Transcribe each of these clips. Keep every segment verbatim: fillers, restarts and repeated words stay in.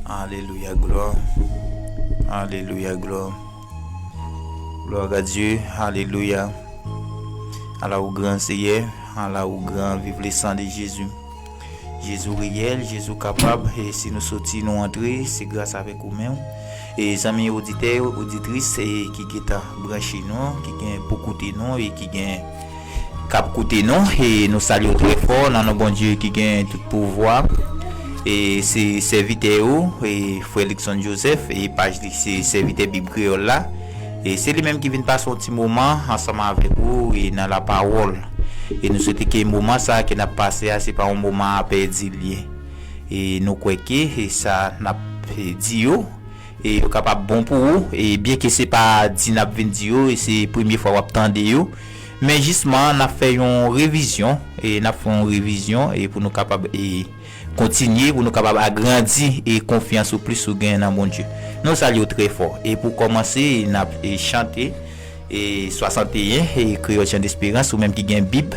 Alelouya, glwa. Alelouya, glwa. Glwa a Dye. Alelouya. Ala ou gran, Seyè. Ala ou gran. Viv le sang de Jésus. Jezi reyèl, Jezi kapab. E si nou soti, nou antre, se gras avèk ou menm. E zanmi oditè, oditris, e ki gentan branche nou, ki gen pou koute nou, e ki gen k ap koute nou, e nou salye w trè fò nan non Bondye ki gen tout pouvwa. E se sèvitè ou, e frè Luckson Joseph, e paj li se Sèvitè Bib Kreyòl la. E se li menm ki vin pase yon ti moman ansanm avèk ou e nan lapawòl. E nou swete ke moman sa a ke n ap pase a, se pa yon moman a pèdi l ye. E nou kwè ke e sa n ap, e, di yo, e yo kapab bon pou ou. E byenke se pa di n ap vin di yo, e se premye fwa w ap tande yo, men jisman n ap fè yon revizyon, e n ap fè yon revizyon, e pou nou kapab, e kontinye, pou nou kapab agrandi, e konfyans ou plis ou gen nan Bondye. Nou salye w trè fò. E pou kòmanse, n ap, e chante, e swasanteyen, e Kreyòl Chan Desperans, ou menm ki gen Bib,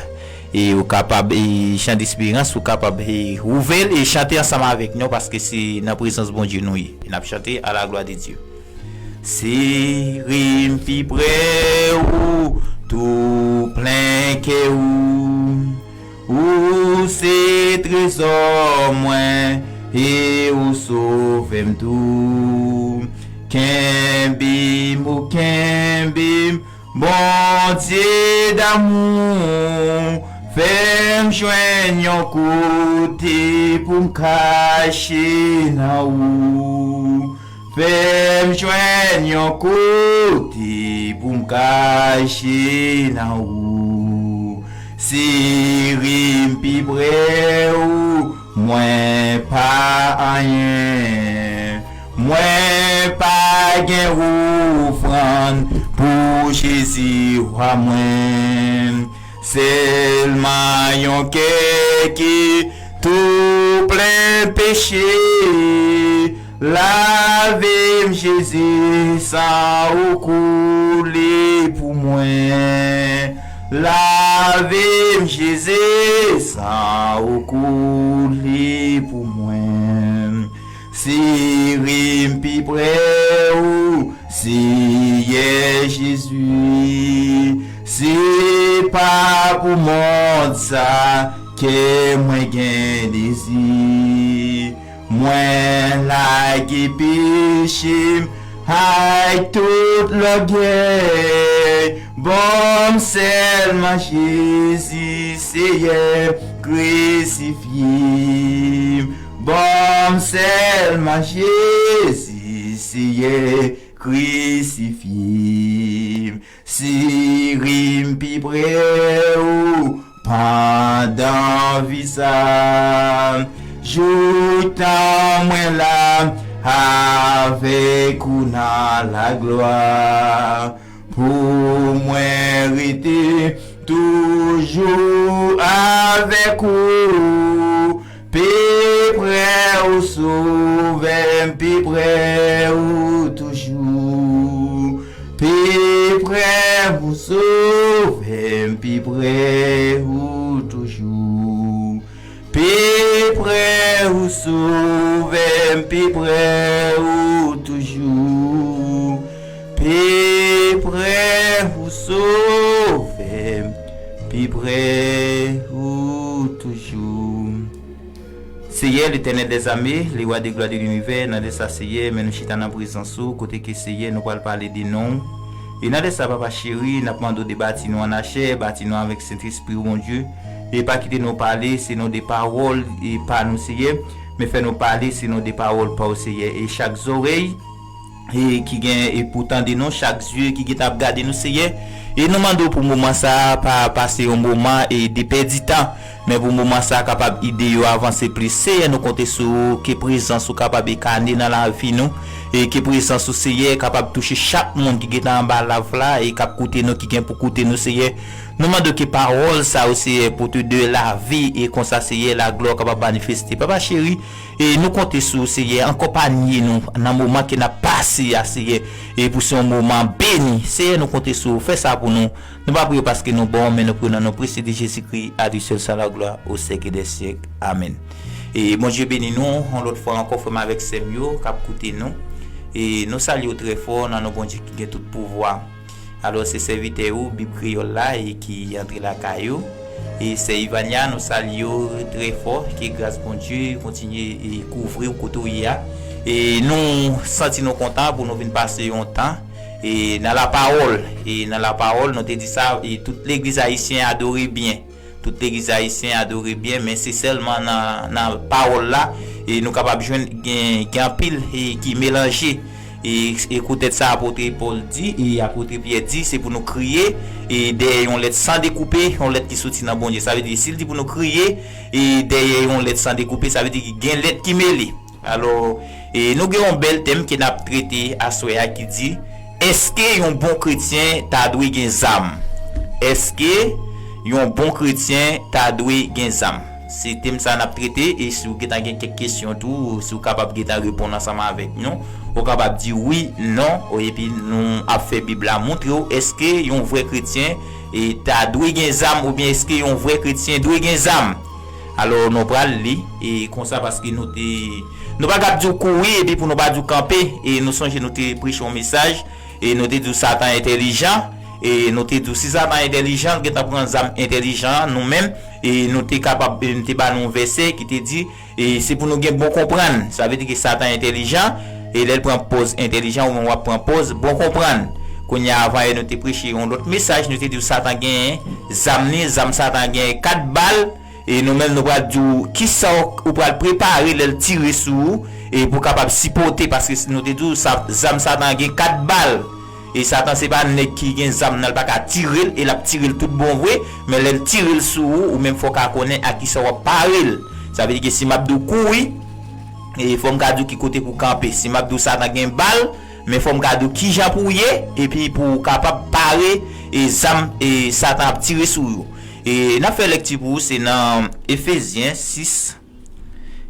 e ou kapab, e Chan Desperans, ou kapab, e ouvè l, e chante ansanm avèk nou, paske se nan prezans Bondye nou ye. E n ap chante à la gloire de Dieu. Sere m pi pre ou, tou plen kè ou. Ou se trezò mwen, e ou sove m tou. Kenbe m, ou kenbe m, Bondye damou, fè m jwenn yon kote pou m kache nan ou. Fè m jwenn yon kote pou m kache nan ou. Sere m pi pre ou, mwen pa anyen. Mwen pa gen ofrann pou Jezi wa mwen. Sèlman yon kè ki tou plen peche. Lave m, Jezi, san ou koule pou mwen. Lave m, Jezi, san ou koule pou mwen. Sere m pi pre ou, Seyè Jezi. Se pa pou mond sa ke mwen gen dezi. Mwen lage peche m ak tout lògèy. Ban m sèlman Jezi, Seyè, krisifye m. Ban m sèlman Jezi, Seyè, krisifye m. Sere m pi pre ou pandan vi sa, jouktan mwen la avèk ou nan laglwa. Pou mwen rete toujou avèk ou, pi pre ou sove m, pi pre ou toujou. Pi pre ou sove m, pi pre ou toujou. Pi pre ou sove m, pi pre ou toujou. Pi pre ou sove m, pi pre ou toujou. Seyè, Letènèl dèzame, Lewa de glwa de linivè, nan lè sa, Seyè, men nou chita nan prezans ou, kote ke, Seyè, nou pral pale de non w. E nan lè sa, Papa cheri, n ap mande w de bati nou an achè, bati nou avèk Sentespri w, Bondye. E pa kite nou pale selon de pawòl e pa nou, Seyè, men fè nou pale selon de pawòl pa w, Seyè. E chak zòrèy e ki gen e pou tande nou, chak zye ki gentan ap gade nou, Seyè. E nou mande w pou moman sa a pa pase yon moman e de pèdi tan, men pou moman sa a kapab ide yo avanse plis. Seyè, nou konte sou ou, ke prezans ou kapab enkane nan lavi nou, e ke prezans ou, Seyè, kapab touche chak moun ki gentan anba live la e k ap koute nou, ki gen pou koute nou, Seyè. Nou mande w ke pawòl sa yo, Seyè, pote de lavi, e konsa, Seyè, laglwa w kapab manifeste. Papa cheri, e nou konte sou ou, Seyè, akonpanye nou nan moman ke n ap pase a, Seyè, e pou se yon moman beni. Seyè, nou konte sou ou, fè sa pou nou. Nou pa priye w paske nou bon, men nou priye w nan non presye de Jezikri, à lui seul soit la gloire au siècle des siècles. Amèn. E Bondye beni nou yon lòt fwa ankò, frè m avèk sè m yo k ap koute nou. E nou salye w trè fò nan non Bondye ki gen tout pouvwa. Alò, se sèvitè ou, Bib Kreyòl la, e ki antre lakay ou. E sè Ivania, nou salye w trè fò, ke gras Bondye kontinye e kouvri w kote w ye a. E nou santi nou kontan pou nou vin pase yon tan e nan lapawòl. E nan lapawòl, nou te di sa, e tout legliz ayisyen adore byen. Tout legliz ayisyen adore byen, men se sèlman nan, nan pawòl la, e nou kapab jwenn gen, gen anpil e ki melanje. E, e koutèt sa apot Pòl di, e apot Pyè di, se pou nou kriye, e dèyè yon lèt san dekoupe, yon lèt ki soti nan Bondye. Sa vle di, si l di pou nou kriye, e dèyè yon lèt san dekoupe, sa vle di ki gen lèt ki mele. Alò, e nou gen yon bèl tèm ke n ap trete aswè a ki di, èske yon bon kretyen ta dwe gen zam? Èske yon bon kretyen ta dwe gen zam? Se tèm sa n ap trete, e si w gentan gen kèk kesyon tou, si w kapab gentan reponn ansanm avèk nou, ou kapab di wi, non, epi nou ap fè Bib la montre w, èske yon vrè kretyen e ta dwe gen zam, oubyen èske yon vrè kretyen dwe gen zam? Alò, nou pral li, e konsa, paske nou te, nou pa kab di w kouri, epi pou nou pa di w kanpe, e nou sonje nou te preche yon mesaj, e nou te di w Satan entèlijan, e nou te di w si Satan entèlijan, l gentan pran zam entèlijan an, nou menm, e nou te kapab, e nou te ba nou yon vèsè ki te di, e se pou nou gen bon konprann. Sa vle di ke Satan entèlijan, e lè l pran pòz entèlijan, ou menm w ap pran pòz bon konprann. Kounye a, avan yè, nou te preche yon lòt mesaj, nou te di w Satan gen zam li, zam Satan gen kat bal, e nou menm nou pral di w kisa w, ou pral prepare lè l tire sou ou, e pou w kapab sipòte, paske nou te di w sa, zam Satan gen kat bal. E Satan se pa nèg ki gen zam nan, l pa ka tire l, e l ap tire l tout bon vre, men lè l tire l sou ou, ou menm fò w ka konnen a kisa w ap pare l. Sa vle di ke si m ap di w kouri, e fò m ka di w ki kote pou w kanpe. Si m ap di w Satan gen bal, men fò m ka di w kijan pou w ye, epi pou w kapab pare e zam e Satan ap tire sou yo. E n ap fè lèkti pou ou, se nan Efezyen sis,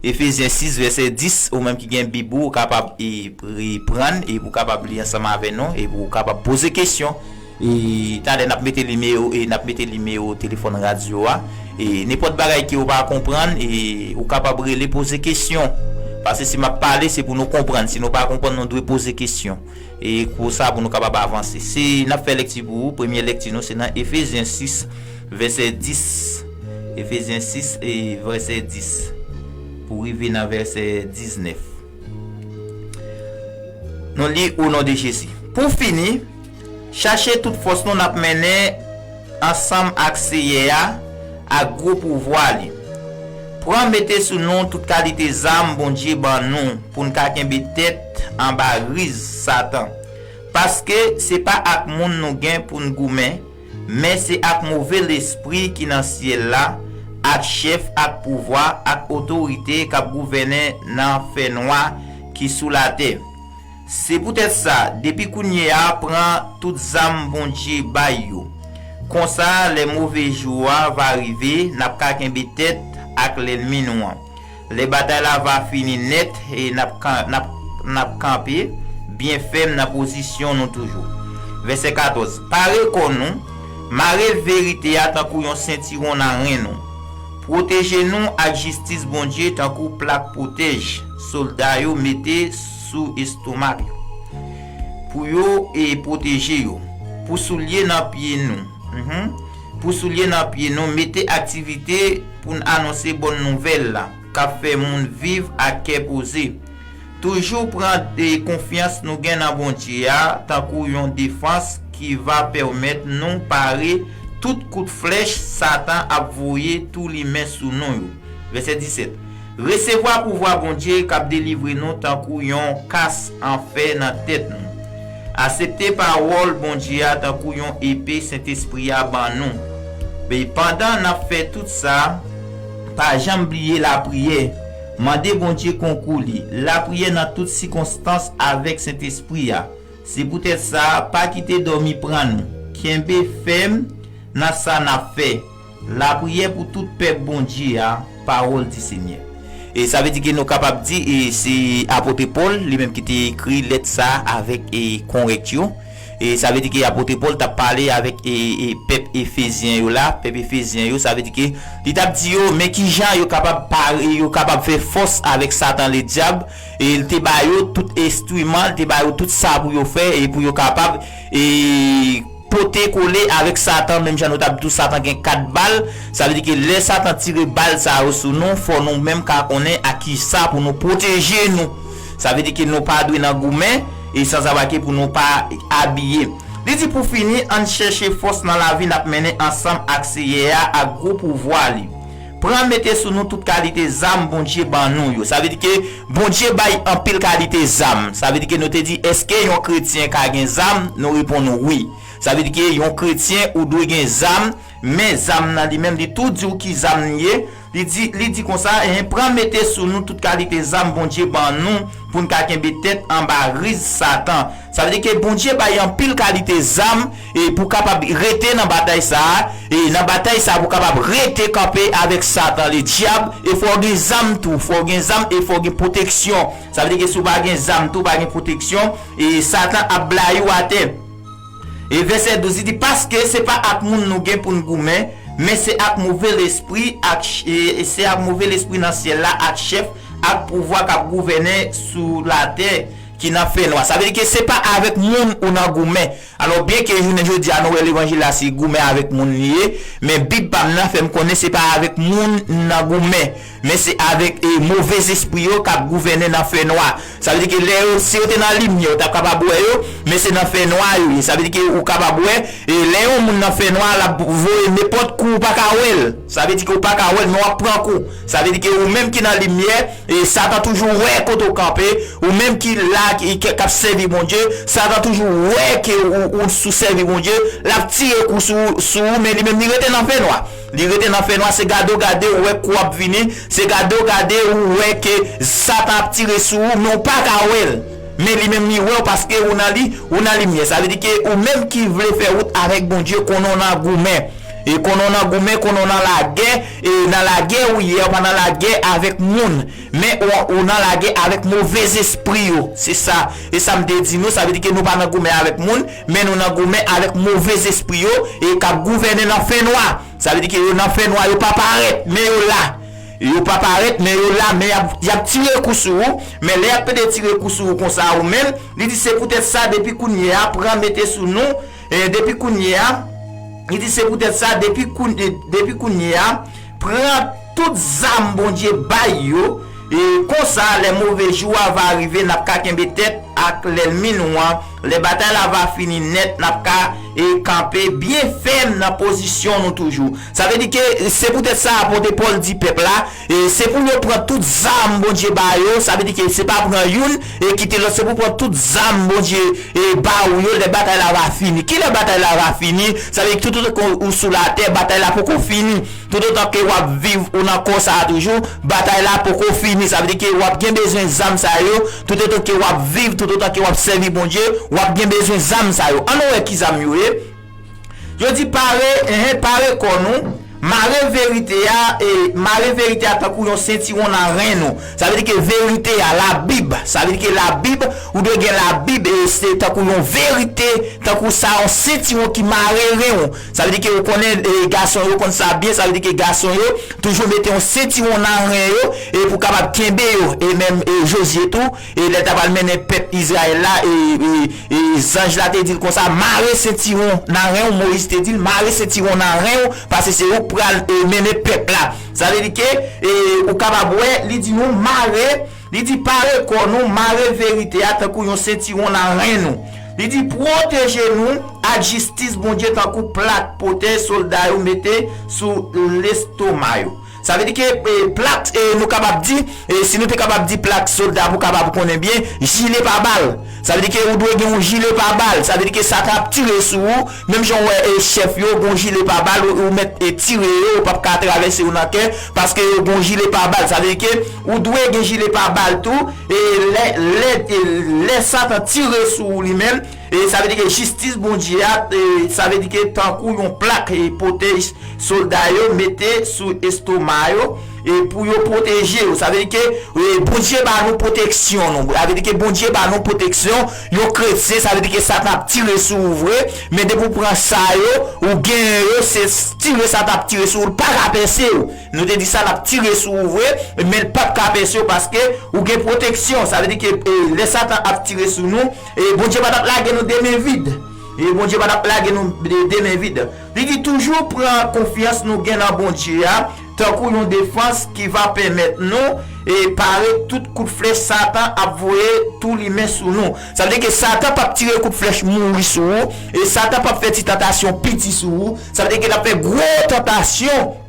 Efezyen sis, vèsè dis, ou menm ki gen Bib ou, ou kapab e, e prann, e pou w kapab li ansanm avè nou, e pou w kapab poze kesyon. E talè n ap mete nimewo, e n ap mete nimewo telefòn radyo a. E nenpòt bagay ke ou pa konprann, e ou kapab rele poze kesyon. Paske si m ap pale, se pou nou konprann. Si nou pa konprann, nou dwe poze kesyon. E konsa pou nou kapab avanse. Se, n ap fè lèkti pou ou. Premye lèkti nou, se nan Efezyen sis, vèsè dis. Efezyen sis e vèsè dis. Pou rive nan vèsè diznèf. Nou li o non de Jezi. Pou fini, chache tout fòs nou n ap mennen ansanm ak Seyè a ak gwo pouvwa li. Pran mete sou nou tout kalite zam Bondye ban nou pou n ka kenbe tèt anba riz Satan. Paske se pa ak moun nou gen pou n goumen, men se ak move lespri ki nan syèl la, ak chèf, ak pouvwa, ak otorite k ap gouvènen nan fènwa ki sou latè. Se poutèt sa, depi kounye a, pran tout zam Bondye bay yo. Konsa, lè move jou a va rive, n ap ka kenbe tèt ak lènmi nou an. Lè batay la va fini nèt, e n ap kan-, n ap, n ap kanpe byen fèm nan pozisyon nou toujou. Vèsè katòz. Pare kò nou, mare verite a tankou yon sentiwon nan ren nou. Pwoteje nou ak jistis Bondye tankou plak pwotèj sòlda yo mete sou estomak yo. Pou yo e pwoteje yo. Pou soulye nan pye nou. Mhm. Pou soulye nan pye nou, mete aktivite pou n anonse bòn nouvèl la, k ap fè moun viv ak kè poze. Toujou pran de konfyans nou gen nan Bondye a tankou yon defans ki va pèmèt nou pare tout kout flèch Satan ap voye tou limen sou nou yo. Vèsè disèt. Resevwa pouvwa Bondye k ap delivre nou tankou yon kas an fè nan tèt nou. Aksepte pawòl Bondye a tankou yon epe Sentespri a ban nou. E pandan n ap fè tout sa, pa janm bliye lapriyè. Mande Bondye konkou li. Lapriyè nan tout sikonstans avèk Sentespri a. Se poutèt sa, pa kite dòmi pran nou. Kenbe fèm nan sa n ap fè. Lapriyè pou tout pèp Bondye a, pawòl di Senyè. E sa vle di ke nou kapab di, e se apot Pòl, li menm ki te ekri lèt sa avèk, e Korent yo. E sa vle di ke apot Pòl t ap pale avèk e, e, pèp Efezyen yo la, pèp Efezyen yo, sa vle di ke li t ap di yo, men ki jan yo kapab pare, yo kapab fè fòs avèk Satan Ledyab, e li te ba yo tout enstriman, li te ba yo tout sa pou yo fè, e pou yo kapab, e, pote kole avèk Satan, menm jan nou t ap di w, Satan gen kat bal, sa vle di ke lè Satan tire bal sa yo sou nou, fò nou menm ka konnen ak ki sa pou nou pwoteje nou. Sa vle di ke nou pa dwe nan goumen, e sanzava ke pou nou pa abiye. Li di pou fini, ann chèche fòs nan lavi n ap mennen ansanm ak Seyè a ak gwo pouvwa li. Pran mete sou nou tout kalite zam Bondye ban nou yo. Sa vle di ke Bondye bay anpil kalite zam. Sa vle di ke nou te di, èske yon kretyen ka gen zam? Nou reponn wi. Sa vle di ke yon kretyen ou dwe gen zam, men zam nan li menm, li tou di w ki zam li ye. Li di, li di konsa, en, pran mete sou nou tout kalite zam Bondye ban nou pou n ka kenbe tèt anba riz Satan. Sa vle di ke Bondye bay anpil kalite zam e pou kapab rete nan batay sa a, e nan batay sa a pou kapab rete kanpe avèk Satan Ledyab, e fò w gen zam tou, fò w gen zam e fò w gen pwoteksyon. Sa vle di ke si w pa gen zam tou, w pa gen pwoteksyon, e Satan ap blayi w atè. E vèsè douz, li di, paske se pa ak moun nou gen pou n goumen, men se ak move lespri, ak ch-, e, e se ak move lespri nan syèl la, ak chèf, ak pouvwa k ap gouvène sou latè ki nan fènwa. Sa vle di ke se pa avèk moun ou nan goumen. Alò, byenke jounen jodi a nou wè levanjil la se goumen avèk moun li ye, men Bib pa m nan fè m konnen se pa avèk moun n nan goumen. Men se avèk, e, move zespri yo k ap gouvène nan fènwa. Sa vle di ke lè yo, si yo te nan limyè, ou t ap kapab wè yo, men se nan fènwa yo ye. Sa vle di ke ou kapab wè, e lè yon moun nan fènwa, l ap voye nenpòt kou, ou pa ka wè l. Sa vle di ke ou pa ka wè l, men w ap pran kou. Sa vle di ke ou menm ki nan limyè, e Satan toujou wè kote w kanpe, ou menm ki la, ki, ki, k ap sèvi Bondye, Satan toujou wè ke ou, ou sou sèvi Bondye, l ap tire kou sou, sou ou, men li menm li rete nan fènwa. Li rete nan fènwa, se gade w gade ou wè kou ap vini, se gade w gade ou wè ke Satan ap tire sou ou, men ou pa ka wè l. Men li menm li wè w paske ou nan li, ou nan limyè. Sa vle di ke ou menm ki vle fè wout avèk Bondye, konnen w nan goumen. E konnen w nan goumen, konnen w nan lagè, e nan lagè ou ye, ou pa nan lagè avèk moun. Men ou, ou nan lagè avèk move zespri yo. Se sa. E sa m te di nou, sa vle di ke nou pa nan goumen avèk moun, men nou nan goumen avèk move zespri yo, e k ap gouvène nan fènwa. Sa vle di ke yo nan fènwa, yo pa parèt, men yo la. Yo pa parèt, men yo la, men y ap, y ap tire kou sou ou. Men lè y ap pede tire kou sou ou konsa ou menm, li di se poutèt sa, depi kounye a, pran mete sou nou, e depi kounye a, li di se poutèt sa, depi koun-, e, depi kounye a, pran tout zam Bondye bay yo, e konsa, lè move jou a va rive, n ap ka kenbe tèt ak lènmi nou an. Lè batay la va fini nèt, n ap ka, e, kanpe byen fèm nan pozisyon nou toujou. Sa vle di ke se poutèt sa apot Pòl di pèp la, e, se pou yo pran tout zam Bondye ba yo. Sa vle di ke se pa pran youn e kite lòt, se pou pran tout zam Bondye, e, ba ou yo lè batay la va fini. Kilè batay la va fini? Sa vle di toutotan ke ou sou latè, batay la poko fini. Toutotan ke w ap viv ou nan kò sa a toujou, batay la poko fini. Sa vle di ke w ap gen bezwen zam sa yo. Toutotan ke w ap viv, toutotan ke w ap sèvi Bondye, w ap gen bezwen zam sa yo. Ann wè ki zam yo ye. Yo di pare, enhen, pare kò nou, mare verite a, e mare verite a tankou yon sentiwon nan ren nou. Sa vle di ke verite a, Labib. Sa vle di ke Labib, ou dwe gen Labib, e se tankou yon verite, tankou sa yon sentiwon ki mare ren ou. Sa vle di ke ou konnen, e, gason yo konn sa byen, sa vle di ke gason yo toujou mete yon sentiwon nan ren yo, e pou kapab kenbe yo, e menm, e, Jozye tou, e lè l t ap al mennen pèp Izrayèl la, e, e, e zanj la te di l konsa, mare sentiwon nan ren w, Moyiz te di l, mare sentiwon nan ren w, paske se ou k pral, e, mennen pèp la. Sa vle di ke, e, ou kapab wè, li di nou mare, li di pare kò nou, mare verite a tankou yon sentiwon nan ren nou. Li di pwoteje nou ak jistis Bondye tankou plak pwotèj sòlda yo mete sou lestoma yo. Sa vle di ke, e, plak, e, nou kapab di, e, si nou te kapab di plak sòlda pou kapab konnen byen, jile pa bal. Sa vle di ke ou dwe gen yon jile pa bal. Sa vle di ke Satan ap tire sou ou. Menm jan w wè, e, chèf yo gen yon jile pa bal, ou, ou mèt, e, tire yo, yo p ap ka travèse w nan kè, paske yo gen yon jile pa bal. Sa vle di ke ou dwe gen jile pa bal tou. E lè, lè, e lè Satan tire sou ou li menm, e sa vle di ke jistis Bondye a, e sa vle di ke tankou yon plak, e pwotèj sòlda yo mete sou estoma yo, e pou yo pwoteje yo. Sa vle di ke e, Bondye ba nou pwoteksyon nou. Sa vle di ke Bondye ba nou pwoteksyon. Yon kretyen, sa vle di ke Satan ap tire sou ou vre. Men depi w pran sa yo, ou genyen yo, se tire Satan ap tire sou ou, l pa ka pèse w. Nou te di sa, l ap tire sou ou vre, men l p ap ka pèse w paske ou gen pwoteksyon. Sa vle di ke e, lè Satan ap tire sou nou, e, Bondye pa t ap lage nou de men vid. E Bondye pa t ap lage nou de, de men vid. Li di toujou pran konfyans nou gen nan Bondye a tankou yon defans ki va pèmèt nou e pare tout kout flèch Satan ap voye tou limen sou nou. Sa vle di ke Satan p ap tire kout flèch mouri sou ou, e Satan p ap fè ti tantasyon piti sou ou. Sa vle di ke l ap fè gwo tantasyon.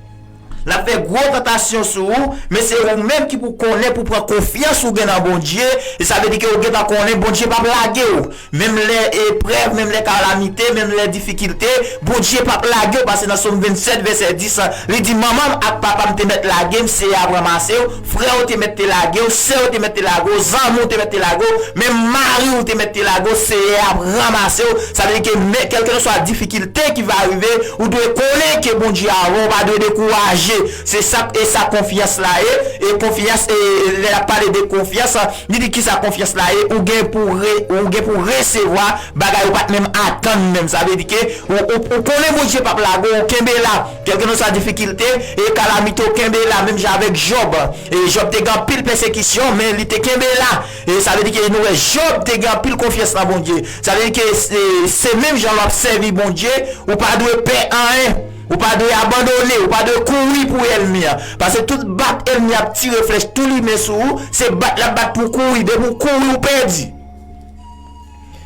L ap fè gwo tantasyon sou ou, men se ou menm ki pou konnen, pou pran konfyans ou gen nan Bondye, e sa vle di ke ou gentan konnen Bondye p ap lage w. Menm lè eprèv, menm lè kalamite, menm lè difikilte, Bondye p ap lage w, paske nan Sòm vennsèt, vèsè dis, li di, manman m ak papa m te mèt lage m, Seyè ap ranmase w, frè w te mèt te lage w, sè w te mèt te lage w, zanmi w te mèt te lage w, menm mari w te mèt te lage w, Seyè ap ranmase w. Sa vle di ke men, kèlkeswa difikilte ki va rive, ou dwe konnen ke Bondye avè w, ou pa dwe dekouraje. Se sa, e sa konfyans la ye, e konfyans, e lè l ap pale de konfyans, li di kisa konfyans la ye, ou gen pou re, ou gen pou resevwa bagay ou pa t menm atann menm. Sa vle di ke ou, ou, ou konnen Bondye p ap lage w, ou kenbe la. Kèlkeswa difikilte e kalamite, ou kenbe la, menm jan avèk Jòb. E Jòb te gen anpil pèsekisyon, men li te kenbe la. E sa vle di ke nou wè Jòb te gen anpil konfyans nan Bondye. Sa vle di ke se, se menm jan w ap sèvi Bondye, ou pa dwe pè anyen. Ou pa dwe abandone, ou pa dwe kouri pou ènmi an. Paske tout bat ènmi ap tire flèch tou limen sou ou, se bat l ap bat pou kouri. Depi w kouri, ou pèdi.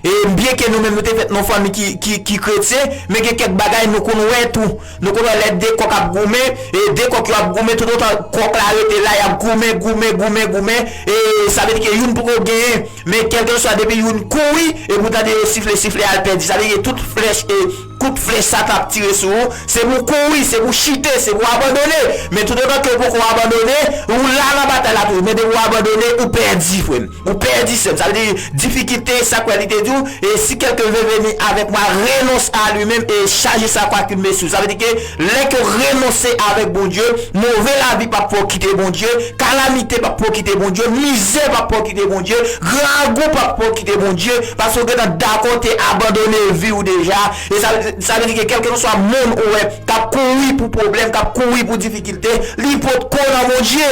E byenke nou menm nou te fèt nan fanmi ki, ki, ki kretyen, men gen kèk bagay nou konn wè tou. Nou konn wè lè de kòk ap goumen, e de kòk yo ap goumen, toutotan kòk la rete la, y ap goumen, goumen, goumen, goumen, e sa vle di ke youn poko genyen. Men kèlkeswa, depi youn kouri, epi w tande yo sifle, sifle al pèdi. Sa vle di ke tout flèch, e kout flèch Satan ap tire sou ou, se pou kouri, se pou chite, se pou abandone. Men toutotan ke w poko abandone, ou la nan batay la toujou. Men depi w abandone, ou pèdi, frè m. Ou pèdi, sè m. Sa vle di, difikilte, sa kwè li te di w, et si quelqu'un veut venir avec moi, renonce à lui-même et charge sa fardeau sur lui. Sa vle di ke lè ke w renonse avèk Bondye, move lavi p ap fè w kite Bondye, kalamite p ap fè w kite Bondye, mizè p ap fè w kite Bondye, grangou p ap fè w kite Bondye, paske w gentan dakò te abandone vi w deja. E sa, sa vle di ke kèlkeswa moun ou wè k ap kouri pou pwoblèm, k ap kouri pou difikilte, li potko nan Bondye.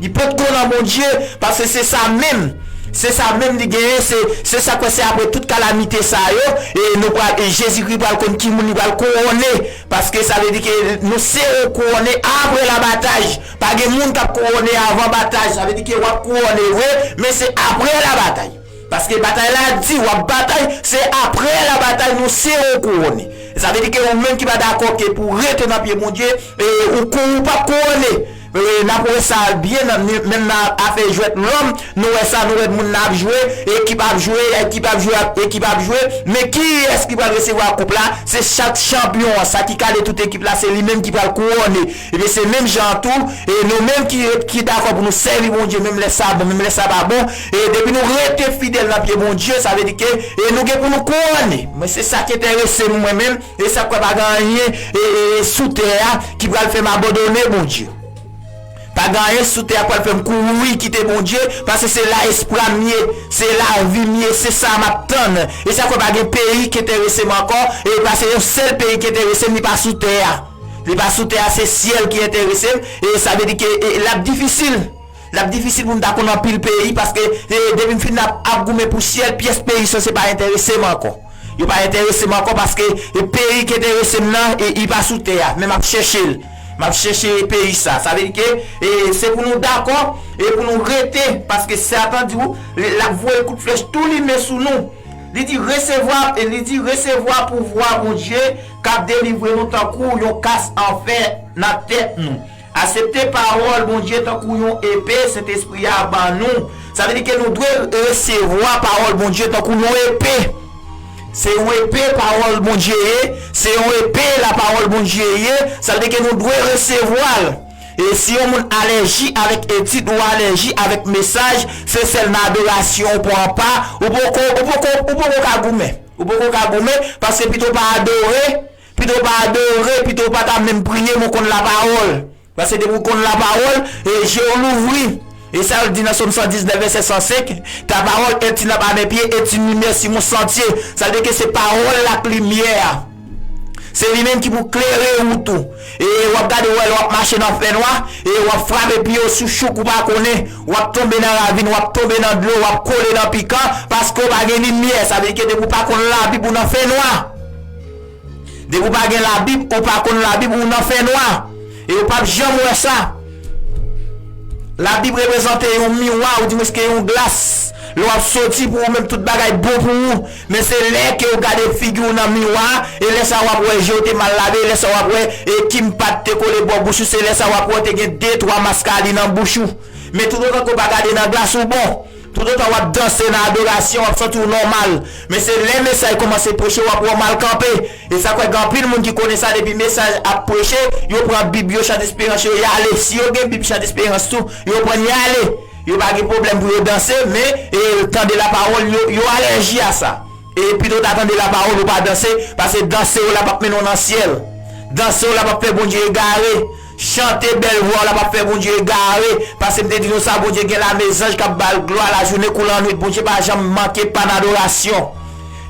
Li potko nan Bondye, paske se sa menm. Se sa menm li genyen, se, se sa k fè se apre tout kalamite sa yo, e nou pral, e Jezikri pral konn ki moun li pral kouwone. Paske sa vle di ke nou se yon kouwone apre labataj. Pa gen moun k ap kouwone avan bataj. Sa vle di ke w ap kouwone vre, men se apre labatay. Paske batay la di, w ap batay, se apre labatay nou se yon kouwone. Sa vle di ke ou menm ki pa dakò ke pou w rete nan pye Bondye, e, ou kou-, ou p ap kouwone. E, n ap wè sa byen nan, menm nan afè jwèt lòm, nou wè sa, nou wè moun nan ap jwe, ekip ap jwe, ekip ap jwe, ekip ap jwe, men kiyès ki pral resevwa koup la? Se chak chanpyon an, sa ki kale tout ekip la, se li menm ki pral kouwone. Ebyen, se menm jan an tou, e nou menm ki, ki dakò pou nou sèvi Bondye, menm lè sa bon, menm lè sa pa bon, e depi nou rete fidèl nan pye Bondye, sa vle di ke, e nou gen pou nou kouwone. Mwen, se sa ki enterese m, mwen menm, e sa kwè pa gen anyen, e, e, e sou tè a ki pral fè m abandone Bondye. Pa gen anyen sou tè a k pral fè m kouri kite Bondye, paske se la espwa m ye, se lavi m ye, se sa m ap tann. E sa kwè pa gen peyi ki enterese m ankò, e paske yon sèl peyi ki enterese m, li pa sou tè a. Li pa sou tè a, se syèl ki enterese m, e sa vle di ke, e, l ap difisil. L ap difisil pou m ta konn anpil peyi, paske, e, depi m fin ap, ap goumen pou syèl, pyès peyi sanse pa enterese m ankò. Yo pa enterese m ankò paske, e, peyi ki enterese m nan, e, li pa sou tè a, men m ap chèche l. M ap chèche peyi sa. Sa vle di ke, e, se pou nou dakò, e pou nou rete, paske Satan di w, l, l ap voye kout flèch tou limen sou nou. Li di resevwa, e li di resevwa pouvwa Bondye k ap delivre nou tankou yon kas an fè nan tèt nou. Aksepte pawòl Bondye tankou yon epe Sentespri a ban nou. Sa vle di ke nou dwe resevwa pawòl Bondye tankou yon epe. Se yon epe pawòl Bondye ye, se yon epe lapawòl Bondye ye, sa vle di ke nou dwe resevwa l. E si yon moun alèji avèk etid ou alèji avèk mesaj, se sèl nan adorasyon ou pran pa, ou poko, ou poko, ou poko ka goumen. Ou poko ka goumen, paske pito w pa adore, pito w pa adore, pito w pa ta menm priye, men w konn lapawòl. Paske depi w konn lapawòl, e je w louvri. E sa yo di nan Sòm san diznèf, vèsè san senk, Ta parole est une lampe à mes pieds et une lumière sur mon sentier. Sa vle di ke se pawòl la k limyè a. Se li menm ki pou klere wout ou. E w ap gade, w wè, lè w ap mache nan fènwa, e w ap frape pye w sou chouk ou pa konnen, w ap tonbe nan ravin, w ap tonbe nan dlo, w ap kole nan pikan, paske w pa gen limyè. Sa vle di ke depi w pa konn Labib, ou nan fènwa. Depi w pa gen Labib, ou pa konn Labib, ou nan fènwa. E ou p ap janm wè sa. Labib reprezante yon miwa, oudimwens ke yon glas. Lè w ap soti, pou ou menm, tout bagay bon pou ou. Men se lè ke w gade figi w nan miwa a, e lè sa a w ap wè je w te mal lave, e lè sa a w ap wè, e kim pat te kole bò bouch ou, se lè sa a w ap wè w te gen de, twa maskali nan bouch ou. Men toutotan ke w pa gade nan glas ou bon. Toutotan w ap danse nan adorasyon, w ap santi w nòmal. Men se lè mesaj kòmanse preche, w ap wè w mal kanpe. E sa kwè gen anpil moun ki konnen sa, depi mesaj ap preche, yo pran Bib yo, chan desperans yo, y ale. Si yo gen Bib chan desperans tou, yo pran y ale. Yo pa gen pwoblèm pou yo danse, men e, tande lapawòl, yo, yo alèji a sa. E pito ta tande lapawòl ou pa danse, paske danse w la p ap mennen w nan syèl. Danse w la p ap fè Bondye egare. Chante bèl vwa w la p ap fè Bondye egare. Paske m te di nou sa, Bondye gen lame zanj k ap ba l glwa lajounen kou lannwit. Bondye pa janm manke pa n adorasyon.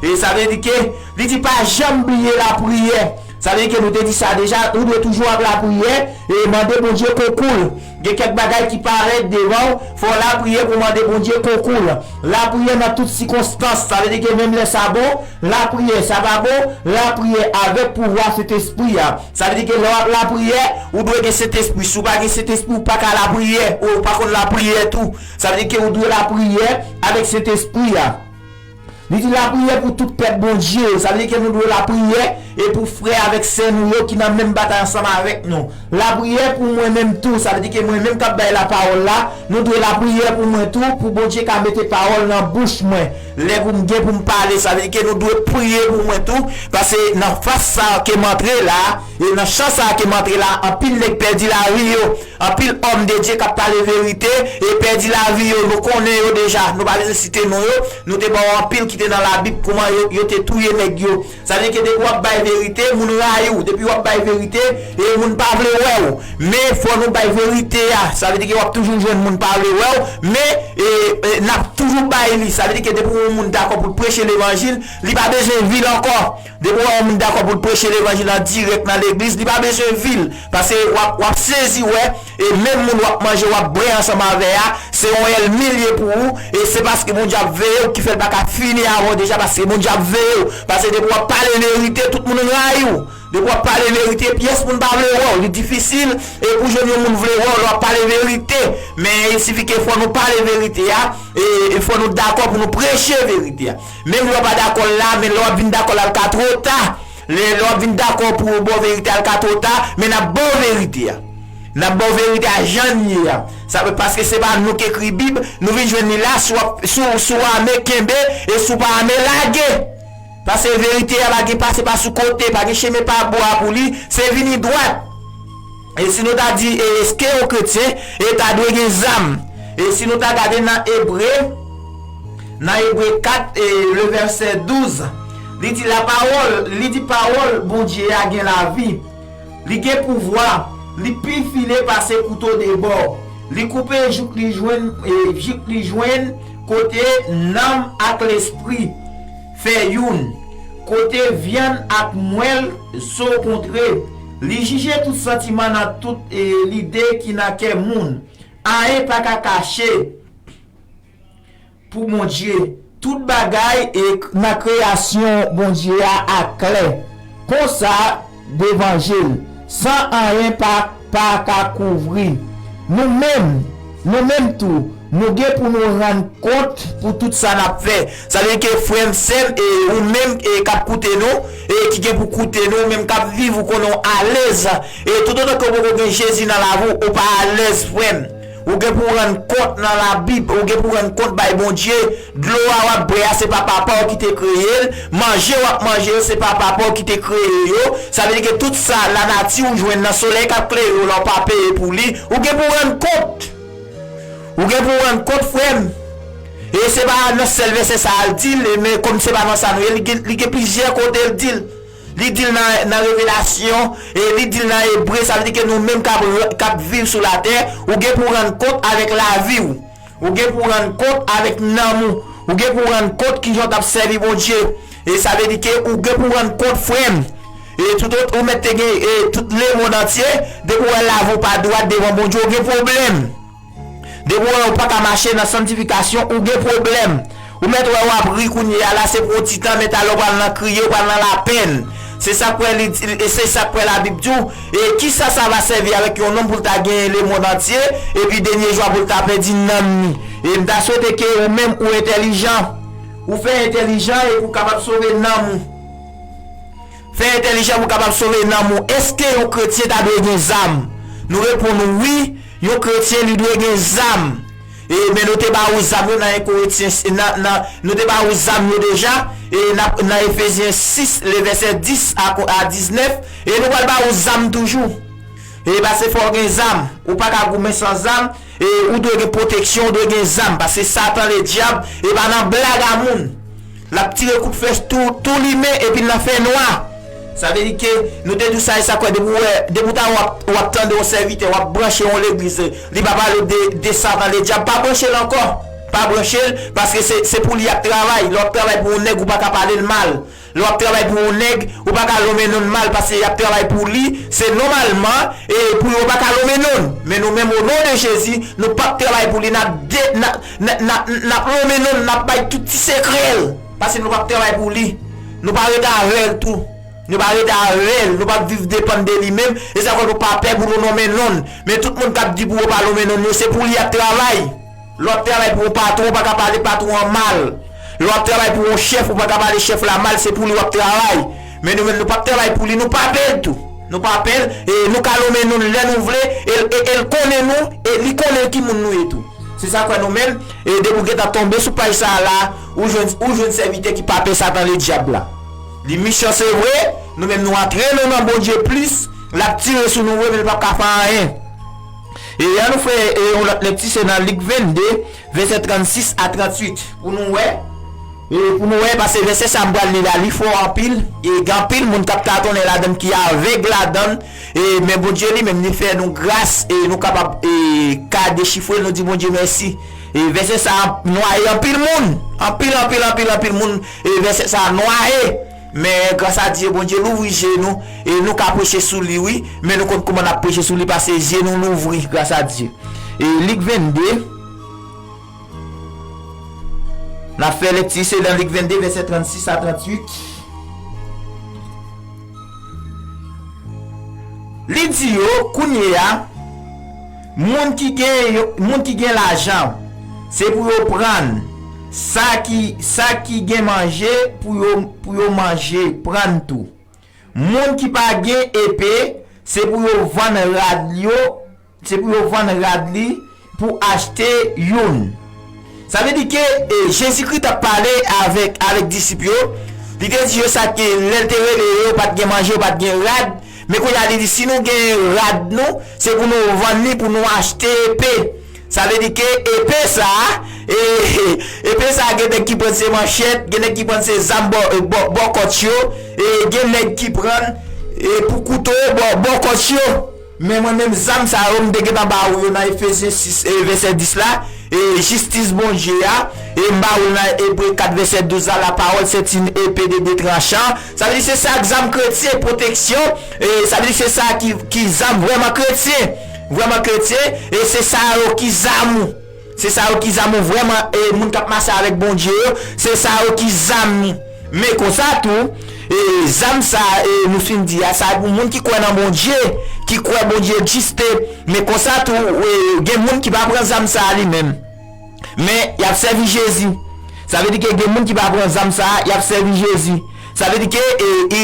E sa vle di ke, li di pa janm bliye lapriyè. Sa vle di ke nou te di sa deja, ou dwe toujou ap lapriyè e mande Bondye konkou l. Gen kèk bagay ki parèt devan w, fò w lapriyè pou mande Bondye konkou l. Lapriyè nan tout sikonstans, sa vle di ke menm lè sa bon, lapriyè, sa pa bon, lapriyè avèk pouvwa Sentespri a. Sa vle di ke lè w ap lapriyè, ou dwe gen Sentespri. Si w pa gen Sentespri, ou pa ka lapriyè, ou pa konn lapriyè tou. Sa vle di ke ou dwe lapriyè avèk Sentespri a. Li di lapriyè pou tout pèp Bondye yo. Sa vle di ke nou dwe lapriyè e pou frè avèk sè nou yo ki nan menm batay ansanm avèk nou. Lapriyè pou mwen menm tou. Sa vle di ke mwen menm k ap bay lapawòl la, nou dwe lapriyè pou mwen tou, pou Bondye ka mete pawòl nan bouch mwen. Lè pou m gen pou m pale, sa vle di ke nou dwe priye pou mwen tou, paske nan faz sa a ke m antre la, e nan chan sa a ke m antre la, anpil nèg pèdi lavi yo. Anpil òm de Dye k ap pale verite e pèdi lavi yo. Nou konnen yo deja. Nou pa bezwen site non yo. Nou te ba w anpil ki te nan Labib, kouman yo, yo te touye nèg yo. Sa vle di ke depi w ap bay verite, moun rayi w. Depi w ap bay verite, e moun pa vle wè w. Men fò nou bay verite a. Sa vle di ke w ap toujou jwenn moun pa vle wè w. Men e, e, n ap toujou bay li. Sa vle di ke depi yon moun dakò pou l preche levanjil, li pa bezwen vil ankò. Depi w wè yon moun dakò pou l preche levanjil an dirèk nan legliz, li pa bezwen vil. Paske w ap, w ap sezi wè, e menm moun w ap manje, w ap bwè ansanm avè a, se yon ènmi l ye pou ou, e se paske Bondye ap veye w ki fè l pa ka fini avè w deja, paske Bondye ap veye w. Paske depi w ap pale verite, tout moun rayi w. Depi w ap pale verite, pyès moun pa vle wè w. Li difisil, e pou jwenn yon moun vle wè w, lè w ap pale verite. Men, il sifi ke fò nou pale verite a, e, e fò nou dakò pou nou preche verite a. Menm lè w pa dakò l la, men lè w ap vin dakò l la, l ka twò ta. Lè, lè w ap vin dakò pou yo ba w verite a, l ka twò ta, men n ap ba w verite a. N ap ba w verite a jan l ye a. Sa vle paske se pa nou k ekri Bib, nou vin jwenn li la, si w ap, si w, si w ame, kenbe, e si w pa ame, lage. Paske verite a pa gen pase pa sou kote, pa gen chemen pa bò a pou li, se vini dwat. E si nou ta di, e, èske yon kretyen, e ta dwe gen zam? E si nou ta gade nan Ebre, nan Ebre kat, e, le vèsè douz, li di, la pawòl, li di, pawòl Bondye a gen lavi. Li gen pouvwa, li pi file pase kouto de bò. Li koupe jouk li jwenn, e, jouk li jwenn kote nanm ak lespri fè youn, kote vyann ak mwèl so kontre. Li jije tout santiman nan tout, e, lide ki nan kè moun. Anyen pa ka kache pou Bondye. Tout bagay, e, nan kreyasyon Bondye a, a klè. Konsa, devan je l, san anyen pa, pa ka kouvri. Nou menm, nou menm tou, nou gen pou nou rann kont pou tout sa n ap fè. Sa vle di ke frè m, sè m, e ou menm, e k ap koute nou, e ki gen pou koute nou, ou menm k ap viv, ou konnen w alèz. E toutotan ke w poko gen Jezi nan lavi w, ou pa alèz, frè m. Ou gen pou w rann kont nan Labib, ou gen pou w rann kont bay Bondye. Dlo a w ap bwè a, se pa papa w ki te kreye l. Manje w ap manje yo, se pa papa w ki te kreye yo. Sa vle di ke tout sa, lanati ou jwenn nan, solèy k ap klere w la, w pa peye pou li. Ou gen pou w rann kont. Ou gen pou w rann kont, frè m. E se pa nan sèl vèsè sa a l di l, men kòm se pa nan sa nou ye, li gen, li gen plizyè kote l di l. Li di l nan, nan Revelasyon, e li di l nan Ebre, sa vle di ke nou menm k ap, k ap viv sou latè, ou gen pou w rann kont avèk lavi w. Ou gen pou w rann kont avèk nanm ou. Ou gen pou w rann kont kijan w t ap sèvi Bondye. E sa vle di ke ou gen pou w rann kont, frè m. E tout, ou mèt te gen, e tout lemonn antye, depi w wè lavi w pa dwat devan Bondye, ou gen pwoblèm. Depi w wè w pa ka mache nan sanntifikasyon, ou gen pwoblèm. Ou mèt wè w ap ri kounye a la, se pou yon ti tan, men talè w pral nan kriye, w pral nan lapèn. Se sa k fè li, e se sa k fè Labib di w, e kisa sa va sèvi avèk yon nonm pou l ta genyen lemonn antye, epi dènye jou a pou l ta pèdi nanm ni? E m ta swete ke ou menm ou entèlijan, ou fè entèlijan epi w kapab sove nanm ou. Fè entèlijan pou w kapab sove nanm ou. Èske yon kretyen ta dwe gen zam? Nou reponn wi, yon kretyen li dwe gen zam. E, men nou te ba ou zam yo nan en Korentyen, nan, nan, nou te ba ou zam yo deja, e nan, nan Efezyen sis, le vèsè dis a, a diznèf, e nou pral ba ou zam toujou. E paske fò w gen zam, ou pa ka goumen san zam, e ou dwe gen pwoteksyon, ou dwe gen zam, paske Satan ledyab, e pa nan blag a moun. L ap tire kout flèch tou, tou limen epi l nan fènwa. Sa vle di ke nou te di w sa e sa kwè, depi w wè, depi w ta wè w ap, w ap tande yon sèvitè, w ap branche yon legliz, li pa pale w de, de Satan ledyab, pa branche l ankò. Pa branche l, paske se, se pou li y ap travay. Lè w ap travay pou yon nèg, ou pa ka pale l mal. Lè w ap travay pou yon nèg, ou pa ka lonmen non l mal, paske y ap travay pou li, se nòmalman, e pou yo pa ka lonmen non l. Men nou menm, o non de Jezi, nou p ap travay pou li, n ap de, n ap, n ap, n ap, n ap lonmen non l, n ap bay tout ti sekrè l. Paske nou p ap travay pou li. Nou pa rete avè l tou. Nou pa rete avè l. Nou p ap viv depann de li menm. E sa fè nou pa pè pou nou nonmen non l. Men tout moun k ap di pou yo pa nonmen non l yo, se pou li y ap travay. Lè w ap travay pou yon patwon, ou pa ka pale patwon an mal. Lè w ap travay pou yon chèf, ou pa ka pale chèf la mal, se pou li w ap travay. Men nou menm, nou p ap travay pou li, nou pa pè l tou. Nou pa pè l, e nou ka nonmen non l lè nou vle, e, e, e l konnen nou, e li konnen ki moun nou ye tou. Se sa k fè nou menm, e depi w gentan tonbe sou paj sa a la, ou jwenn, ou jwenn sèvitè ki pa pè Satan ledyab la. Li mechan se vre, nou menm nou antre nou nan Bondye plis, l ap tire sou nou vre, men l p ap ka fè anyen. E ann nou fè, e, yon lòt lekti, se nan Lik vennde, vèsè trannsis a tranntuit. Pou nou wè, e pou nou wè, paske vèsè sa m pral li la, li fò anpil, e gen anpil moun k ap tatonnen ladan l, ki avèg ladan l, e, men Bondye li menm, li fè nou gras, e nou kapab, e, ka dechifre l, nou di Bondye mèsi. E vèsè sa nwaye anpil moun, anpil, anpil, anpil, anpil moun, e vèsè sa nwaye. Men gras a Dye, Bondye louvri je nou, e nou ka preche sou li, wi, men nou konn kouman n ap preche sou li, paske je nou louvri, gras a Dye. E Lik vennde, n ap fè lekti, se nan Lik vennde, vèsè trannsis a tranntuit. Li di yo, kounye a, moun ki gen yo, moun ki gen lajan, se pou yo pran sa ki, sa ki gen manje pou yo, pou yo manje, pran tou. Moun ki pa gen epe, se pou yo vann rad yo, se pou yo vann rad li pou achte youn. Sa vle di ke, e, Jezikri t ap pale avèk, avèk disip yo. Li te di yo sa ke lè l te rele yo, yo pa t gen manje, yo pa t gen rad. Men kounye a, li di, si nou gen rad nou, se pou nou vann li, pou nou achte epe. Sa vle di ke epe sa a, e, epe sa a, gen nèg ki pran se manchèt, gen nèg ki pran se zam bò, bò, bò kòt yo, e gen nèg ki pran, e, pou kouto bò, bò kòt yo. Men mwen menm, zam sa yo, m te gentan ba ou yo nan Efezyen sis, e, vèsè dis la, e, jistis Bondye a, e m ba ou l nan Ebre kat vèsè douz la, la parole c'est une épée de deux tranchants. Sa vle di se sa k zam kretyen, pwoteksyon, e sa vle di se sa ki, ki zam vrèman kretyen, vrèman kretyen, e se sa yo ki zam ou. Se sa yo ki zam ou vrèman, e moun k ap mache avèk Bondye yo, se sa yo ki zam ni. Men konsa tou, e zam sa, e nou fin di a, sa pou moun ki kwè nan Bondye, ki kwè Bondye egziste. Men konsa tou, e, gen moun ki pa pran zam sa li menm. Men y ap sèvi Jezi. Sa vle di ke gen moun ki pa pran zam sa, y ap sèvi Jezi. Sa vle di ke, e, e,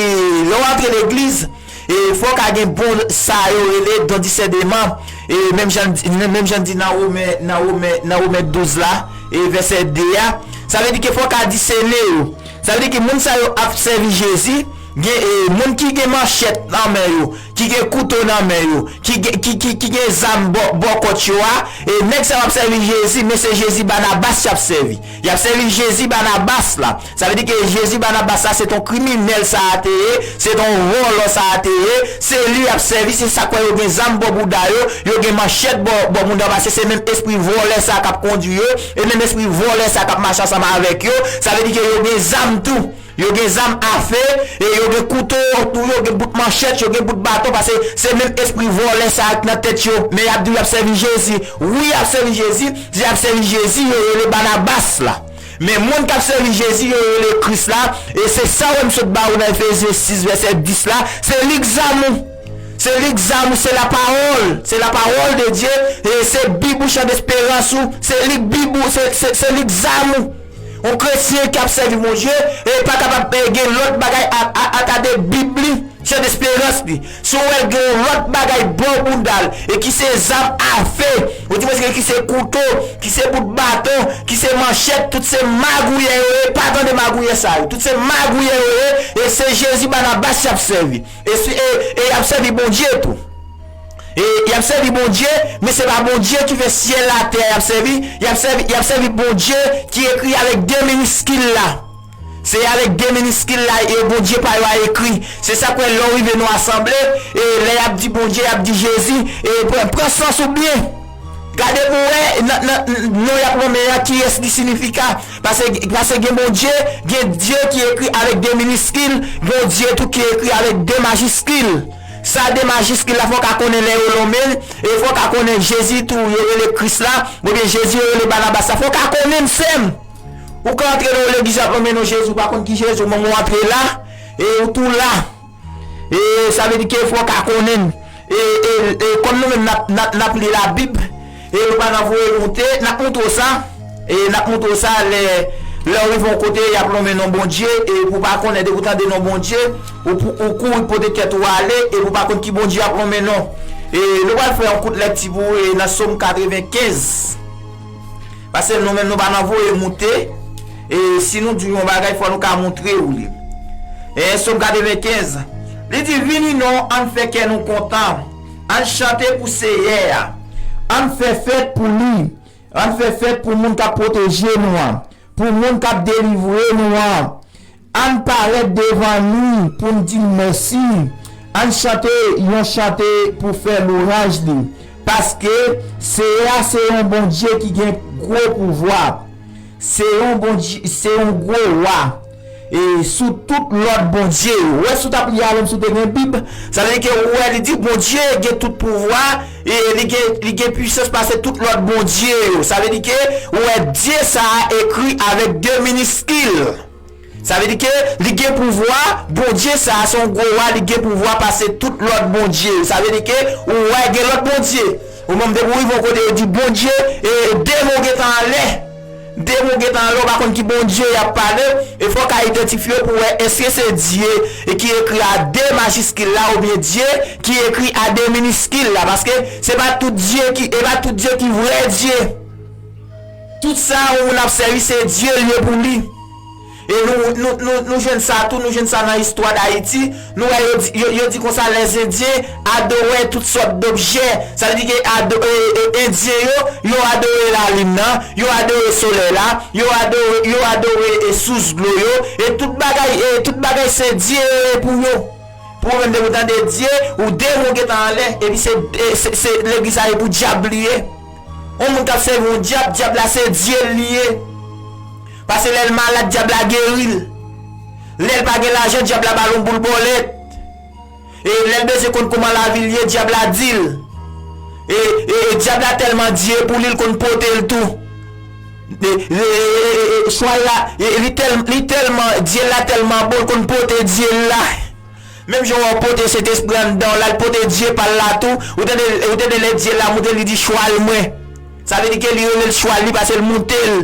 lè w antre legliz, e fò w ka gen bon sa yo rele don disèneman. E menm jan, menm jan di nan Women, nan Women, nan Women douz la, e vèsè de a. Sa vle di ke fò w ka disène yo. Sa vle di ke moun sa yo ap sèvi Jezi, Gen e, moun ki gen manchèt nan men yo, ki gen kouto nan men yo, ki gen, ki, ki, ki gen zam bò, bò kòt yo a, e nèg sa yo ap sèvi Jezi, men se Jezi Banabas y ap sèvi. Y ap sèvi Jezi Banabas la. Sa vle di ke Jezi Banabas la, se t on kriminèl sa a te ye, se t on vòlò sa a te ye, se li y ap sèvi, se sa k fè yo gen zam bò bouda yo, yo gen manchèt bò, bò bouda yo, paske se menm espri vòlè sa a k ap kondui yo, e menm espri vòlè sa a k ap mache ansanm avèk yo, sa vle di ke yo gen zam tou. Yo gen zam afe, e yo gen kouto tou, yo gen bout manchèt, yo gen bout baton, paske se menm espri vòlè sa a k nan tèt yo. Men y ap di w y ap sèvi Jezi. Wi, y ap sèvi Jezi. Si y ap sèvi Jezi, yo rele Banabas la. Men moun k ap sèvi Jezi, yo rele Kris la. E se sa w wè m sot ba ou nan Efezyen sis, vèsè dis la. Se li k zam ou. Se li k zam ou, se lapawòl. Se lapawòl de Dye. E se Bib ou, chan desperans ou. Se li k Bib ou, se, se, se li k zam ou. Yon kretyen k ap sèvi Bondye, e pa kapab, e, gen lòt bagay a, a, ata de Bib li, chan desperans li. Si w wè l gen yon lòt bagay bò bounda l, e ki se zam afe, ou di mwen ki se kouto, ki se bout baton, ki se manchèt, tout se magouyè yo ye, pa tande magouyè sa yo. Tout se magouyè yo ye, e se Jezi Banabas y ap sèvi. E, si- e, e y ap sèvi Bondye tou. E y ap sèvi Bondye, men se pa Bondye ki fè syèl latè y ap sèvi, y ap sèvi, y ap sèvi Bondye ki ekri avèk de miniskil la. Se avèk de miniskil la e Bondye pa yo a ekri. Se sa k fè lè w rive nan asanble, e lè y ap di Bondye, y ap di Jezi, e pran, pran sans ou byen. Gade pou w wè nan, nan non y ap nonmen an kiyès li siyifika. Paske, paske gen Bondye, gen Dye ki ekri avèk de miniskil, gen Dye tou ki ekri avèk de majiskil. Sa de majiskil la, fò w ka konnen lè yo lonmen l, e fò w ka konnen Jezi tou, yo rele Kris la, oubyen Jezi yo rele Banabas la. Fò w ka konnen m, sè m. Ou ka antre nan yon legliz y ap lonmen non Jezi, ou pa konn ki Jezi, ou menm ou antre la, e ou tou la. E sa vle di ke fò w ka konnen l. E, e, e kòm nou menm n ap, n ap, n ap li Labib, e nou pa nan voye moute, n ap montre w sa. E n ap montre w sa lè, lè w rive yon kote, y ap lonmen non Bondye, e pou w pa konnen, depi w tande non Bondye, ou, pou- ou kouri pote tèt ou ale, e pou w pa konn ki Bondye y ap lonmen non. E nou pral fè yon kout lèkti pou ou, e nan Sòm katrevenkenz. Paske nou menm nou pa nan voye moute. E si nou di w yon bagay, fò nou ka montre w li. E Sòm katrevenkenz, li di, vini non, ann fè kè nou kontan. Ann chante pou Seyè a. Ann fè fèt pou li. Ann fè fèt pou moun k ap pwoteje nou an. Pou moun k ap delivre nou an. Ann parèt devan li pou n di l mèsi. Ann chante yon chante pou fè louraj li. Paske Seyè a se yon Bondye ki gen gwo pouvwa. Se yon Bondye, se yon gwo wa. E sou tout lòt bondye yo. Ou wè, si w t ap li avè m, si w te gen Bib, sa vle di ke ou wè, li di Bondye gen tout pouvwa, e li gen, li gen pwisans pase tout lòt bondye yo. Sa vle di ke ou wè, Dye sa a ekri avèk de miniskil. Sa vle di ke li gen pouvwa, Bondye sa a se yon gwo wa, li gen pouvwa pase tout lòt bondye yo. Sa vle di ke ou wè gen lòt bondye. Ou menm depi w rive yon kote yo di Bondye, e demon gentan anlè. Demon gentan anlè, ou pa konn ki Bondye y ap pale, e fò w ka idantifye pou wè èske se Dye e ki ekri a de majiskil la oubyen Dye ki ekri a de miniskil la. Paske se pa tout Dye ki, e pa tout Dye ki vrè Dye. Tout sa yon moun ap sèvi, se Dye l ye pou li. E nou, nou, nou, nou jwenn sa tou, nou jwenn sa nan istwa Dayiti. Nou wè yo di, yo, yo di konsa, lèzendyen adore tout sòt dobjè. Sa vle di ke ado, e, e, endyen yo, yo adore lalin nan, yo adore solèy la, yo adore, yo adore, e, sous dlo yo, e tout bagay, e tout bagay se dye yo ye pou yo. Pou ou menm depi w tande Dye, ou demon gentan anlè, epi se, e, se, se legliz la e pou dyab li ye. Yon moun k ap sèvi yon dyab, dyab la se dye l li ye. Paske lè l malad, dyab la geri l. Lè l pa gen lajan, dyab la ba l yon boul bòlèt. E lè l bezwen konn kòman lavi l ye, dyab la di l. E, e, e dyab la tèlman dye pou li, l konn pote l tou. E, e, e, e, e, chwal la, e, li tèl-, li tèlman, dye l la tèlman bon, l konn pote dye l la. Menm jan w wè w pote Sentespri anndan w la, l pote Dye pa l la tou. Ou tande, ou tande lè Dye la moute, li di, chwal mwen. Sa vle di ke li rele l chwal li paske l moute l.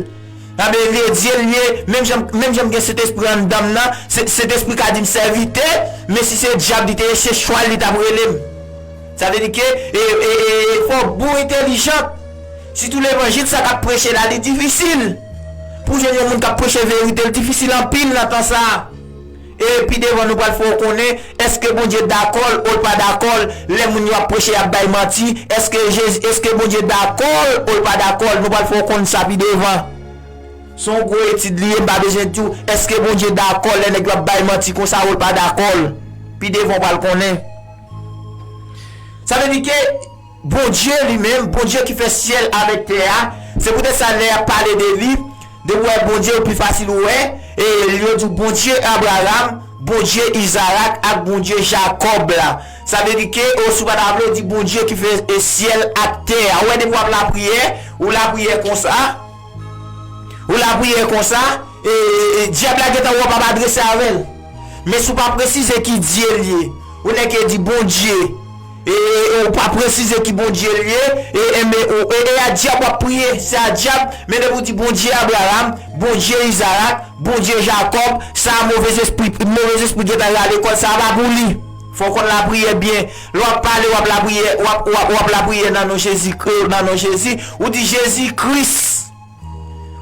Anben, li Dye l ye, menm jan, menm jan m gen Sentespri anndan m nan, Se-, Sentespri ka di m sèvitè, men si se dyab li te ye, se chwal li t ap rele m. Sa vle di ke, e, e, e, e, fò w bon entèlijan. Sitou levanjil sa k ap preche la, li difisil. Pou w jwenn yon moun k ap preche verite, l difisil anpil nan tan sa a. E pi devan nou pral fè w konnen, èske Bondye dakò l ou l pa dakò l, lè moun yo ap preche y ap bay manti, èske Jezi, èske Bondye dakò l ou l pa dakò l, nou pral fè w konn sa pi devan. Se yon gwo etid li ye, m pa bezwen di w, èske Bondye dakò lè nèg yo ap bay manti konsa ou l pa dakò l. Pi devan w pral konnen. Sa vle di ke Bondye li menm, Bondye ki fè syèl avèk tè a, se poutèt sa lè y ap pale de li, depi w wè Bondye, ou pi fasil ou wè, e yo di w Bondye Abraram, Bondye Izarak ak Bondye Jakòb la. Sa vle di ke, o, si w pa ta vle, w di Bondye ki fè, e, syèl ak tè a. Ou wè, depi w ap lapriyè, ou lapriyè konsa, ou lapriyè konsa, e, e, e, dyab la gentan wè w p ap adrese avè l. Men si w pa presize ki Dye l ye, ou nèk di Bondye, e, e, e ou pa presize ki Bondye l ye, e, e, men, ou, e, e a dyab w ap priye, se a dyab, men depi w di Bondye Abraram, Bondye Izarak, Bondye Jakòb, sa a move zespri, move zespri gentan rale kò l, sa a pa pou li. Fò w konn lapriyè byen. Lè w ap pale, w ap lapriyè, w ap, w ap, w ap lapriyè nan non Jezi, nan non Jezi, ou di Jezi Kris.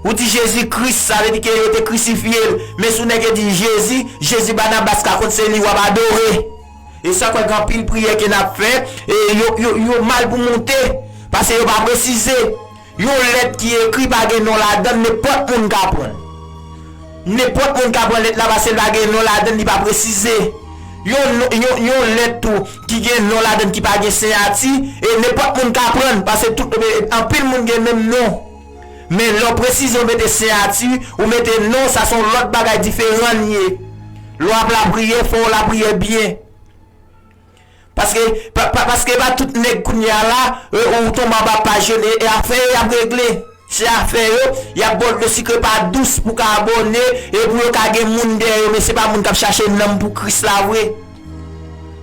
Ou di Jezi Kris, sa vle di ke yo te krisifye l. Men si w nèk di Jezi, Jezi Banabas ka konn se li w ap adore. E sa kwè gen anpil priyè ke n ap fè, e yo, yo, yo mal pou moute, paske yo pa presize. Yon lèt ki ekri pa gen non ladan l, nenpòt moun ka pran l. Nenpòt moun ka pran lèt la, paske l pa gen non ladan l, li pa presize. Yon, yon, yon lèt tou ki gen non ladan l, ki pa gen siyati, e nenpòt moun ka pran l, paske tout, e, anpil moun gen menm non. Men lè w presize, w mete siyati, ou mete non, sa se yon lòt bagay diferan l ye. Lè w ap lapriyè, fò w lapriyè byen. Paske, pa, pa, paske pa tout nèg kounye a la, e, ou tonbe anba paj yo, e, e afè yo y ap regle. Se afè yo, y ap ba w dlo sikre pa dous pou w ka abòne, e pou yo ka gen moun dèyè yo, men se pa moun k ap chache nanm pou Kris la vre.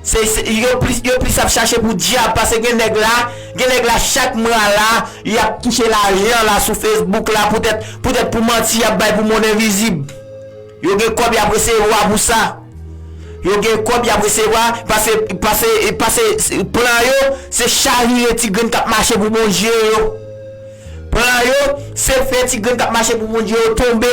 Se, se, yo plis, yo plis ap chache pou dyab, paske gen nèg la, gen nèg la chak mwa la, y ap touche lajan la sou Facebook la, poutèt, poutèt pou manti y ap bay pou monn envizib. Yo gen kòb y ap resevwa pou sa. Yo gen kòb y ap resevwa, pase, pase, pase, plan yo, se chavire ti grenn k ap mache pou Bondye yo. Plan yo, se fè ti grenn k ap mache pou Bondye yo tonbe.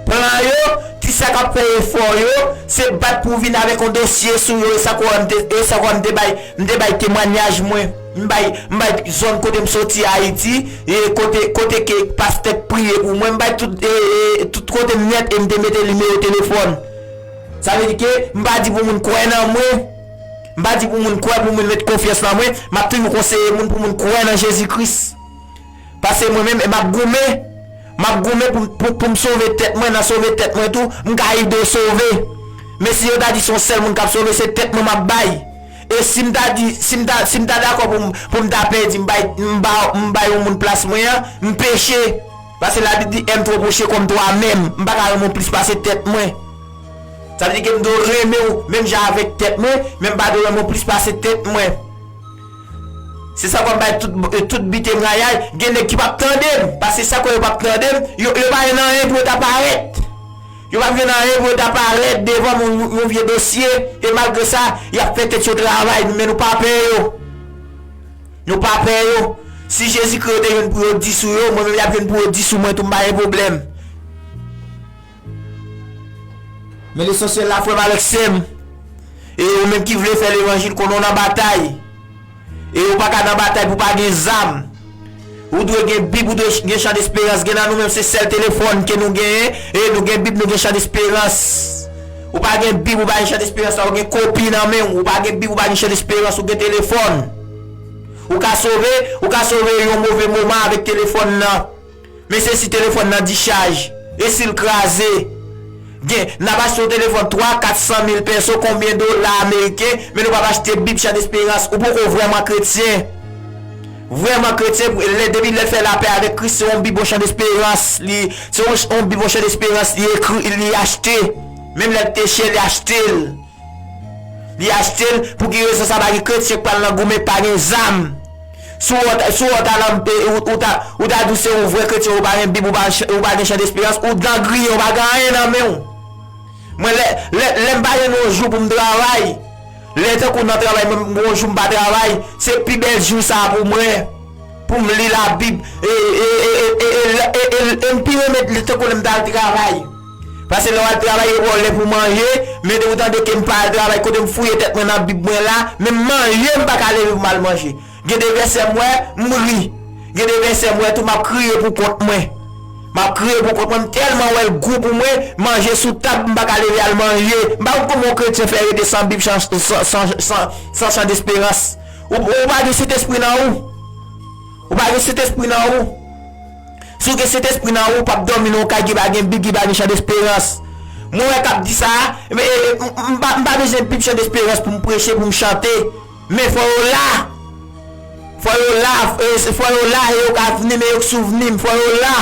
Plan yo, ti sa k ap fè efò yo, se bat pou vin avèk yon dosye sou yo, e sa kwè m te, e sa kwè m te bay, m te bay temwanyaj mwen. M bay, m bay zòn kote m soti Ayiti, e kote, kote ke pastè k priye pou mwen, m bay tout, e, e, tout kote m nèt e m te mete nimewo telefòn. Sa vle di ke m pa di pou moun kwè nan mwen. M pa di pou moun kwè, pou moun met konfyans nan mwen. M ap toujou konseye moun pou moun kwè nan Jezi Kris. Paske mwen menm, m ap goumen. M ap goumen pou, pou, pou m sove tèt mwen, nan sove tèt mwen tou, m ka ede w sove. Men si yo ta di se yon sèl moun k ap sove, se tèt mwen m ap bay. E si m ta di, si m ta, si m ta dakò pou m, pou m ta pèdi, m bay, m ba, m bay yon moun plas mwen an, m peche. Paske Labib di, aime ton prochain comme toi-même. M pa ka renmen w plis pase tèt mwen. Sa vle di ke m dwe renmen w menm jan avèk tèt mwen, men m pa dwe renmen w plis pase tèt mwen. Se sa k fè m bay tout, tout bi temwayaj. Gen nèg ki p ap tande m, paske sa k fè yo p ap tande m, yo, yo pa gen anyen pou yo ta parèt. Yo p ap gen anyen pou yo ta parèt devan m yon, yon vye dosye, e malgre sa, y ap fè tèt yo travay, men nou pa pè yo. Nou pa pè yo. Si Jezikri yo te jwenn pou yo di sou yo, mwen menm y ap jwenn pou yo di sou mwen tou, m pa gen pwoblèm. Men lesansyèl la, frè m avèk sè m, e ou menm ki vle fè levanjil, konnen w nan batay. E ou pa ka nan batay pou pa gen zam. Ou dwe gen Bib, ou dwe gen Chan Desperans. Gen nan nou menm se sèl telefòn ke nou genyen, e nou gen Bib, nou gen Chan Desperans. Ou pa gen Bib, ou pa gen Chan Desperans la, ou gen kopi nan men w. Ou pa gen Bib, ou pa gen Chan Desperans, ou gen telefòn. Ou ka sove, ou ka sove yon move moman avèk telefòn nan. Men se si telefòn nan dichaj, e si l kraze. Gen, n ap achte yon telefòn twa, kat san mil peso, konbyen dola ameriken, men nou p ap achte Bib Chan Desperans, ou poko vrèman kretyen. Vrèman kretyen, lè, depi lè l fè lapè avèk Kris, se yon Bib yon Chan Desperans, li, se yon, yon Bib yon Chan Desperans, li ekri, li achte. Menm lè l te chè, li achte l. Li achte l, pou ki rezon sa pa gen kretyen k pral nan goumen pa gen zam? Si w, si w ta nan, e, ou, ou ta, ou ta di w se yon vrè kretyen, ou pa gen Bib, ou pa, ou pa gen Chan Desperans, ou dan griyen, ou pa gen anyen nan men w. Mwen, lè, lè, lè m pa jwenn yon jou pou m travay, lè tankou nan travay, mwen, yon jou m pa travay, se pi bèl jou sa pou mwen, pou m li Labib, e, e, e m pi renmen li tankou lè m t al travay. Paske lè w al travay, yo ba w lè pou manje, men depi w tande ke m pa al travay, kote m fouye tèt mwen nan Bib mwen la, menm manje m pa ka leve pou m al manje. Gen de vèsè m wè, m ri. Gen de vèsè m wè tou, m ap kriye pou kont mwen. M ap kriye pou kont mwen, m tèlman wè l gou pou mwen, manje sou tab, m pa ka leve al manje. M pa konn kòman yon kretyen fè rete san Bib, san, san, san, san, san chan desperans. Ou, ou pa gen Sentespri nan ou. Ou pa gen Sentespri nan ou. Si w gen Sentespri nan ou, w p ap dòmi nan yon kay ki pa gen Bib, ki pa gen chan desperans. Mwen wè k ap di sa, men, e, e, m, m pa, m pa bezwen Bib, chan desperans pou m preche, pou m chante. Men fò yo la. Fò yo la, e, fò yo la, e yo ka vini, men yo k souvni m. Fò yo la.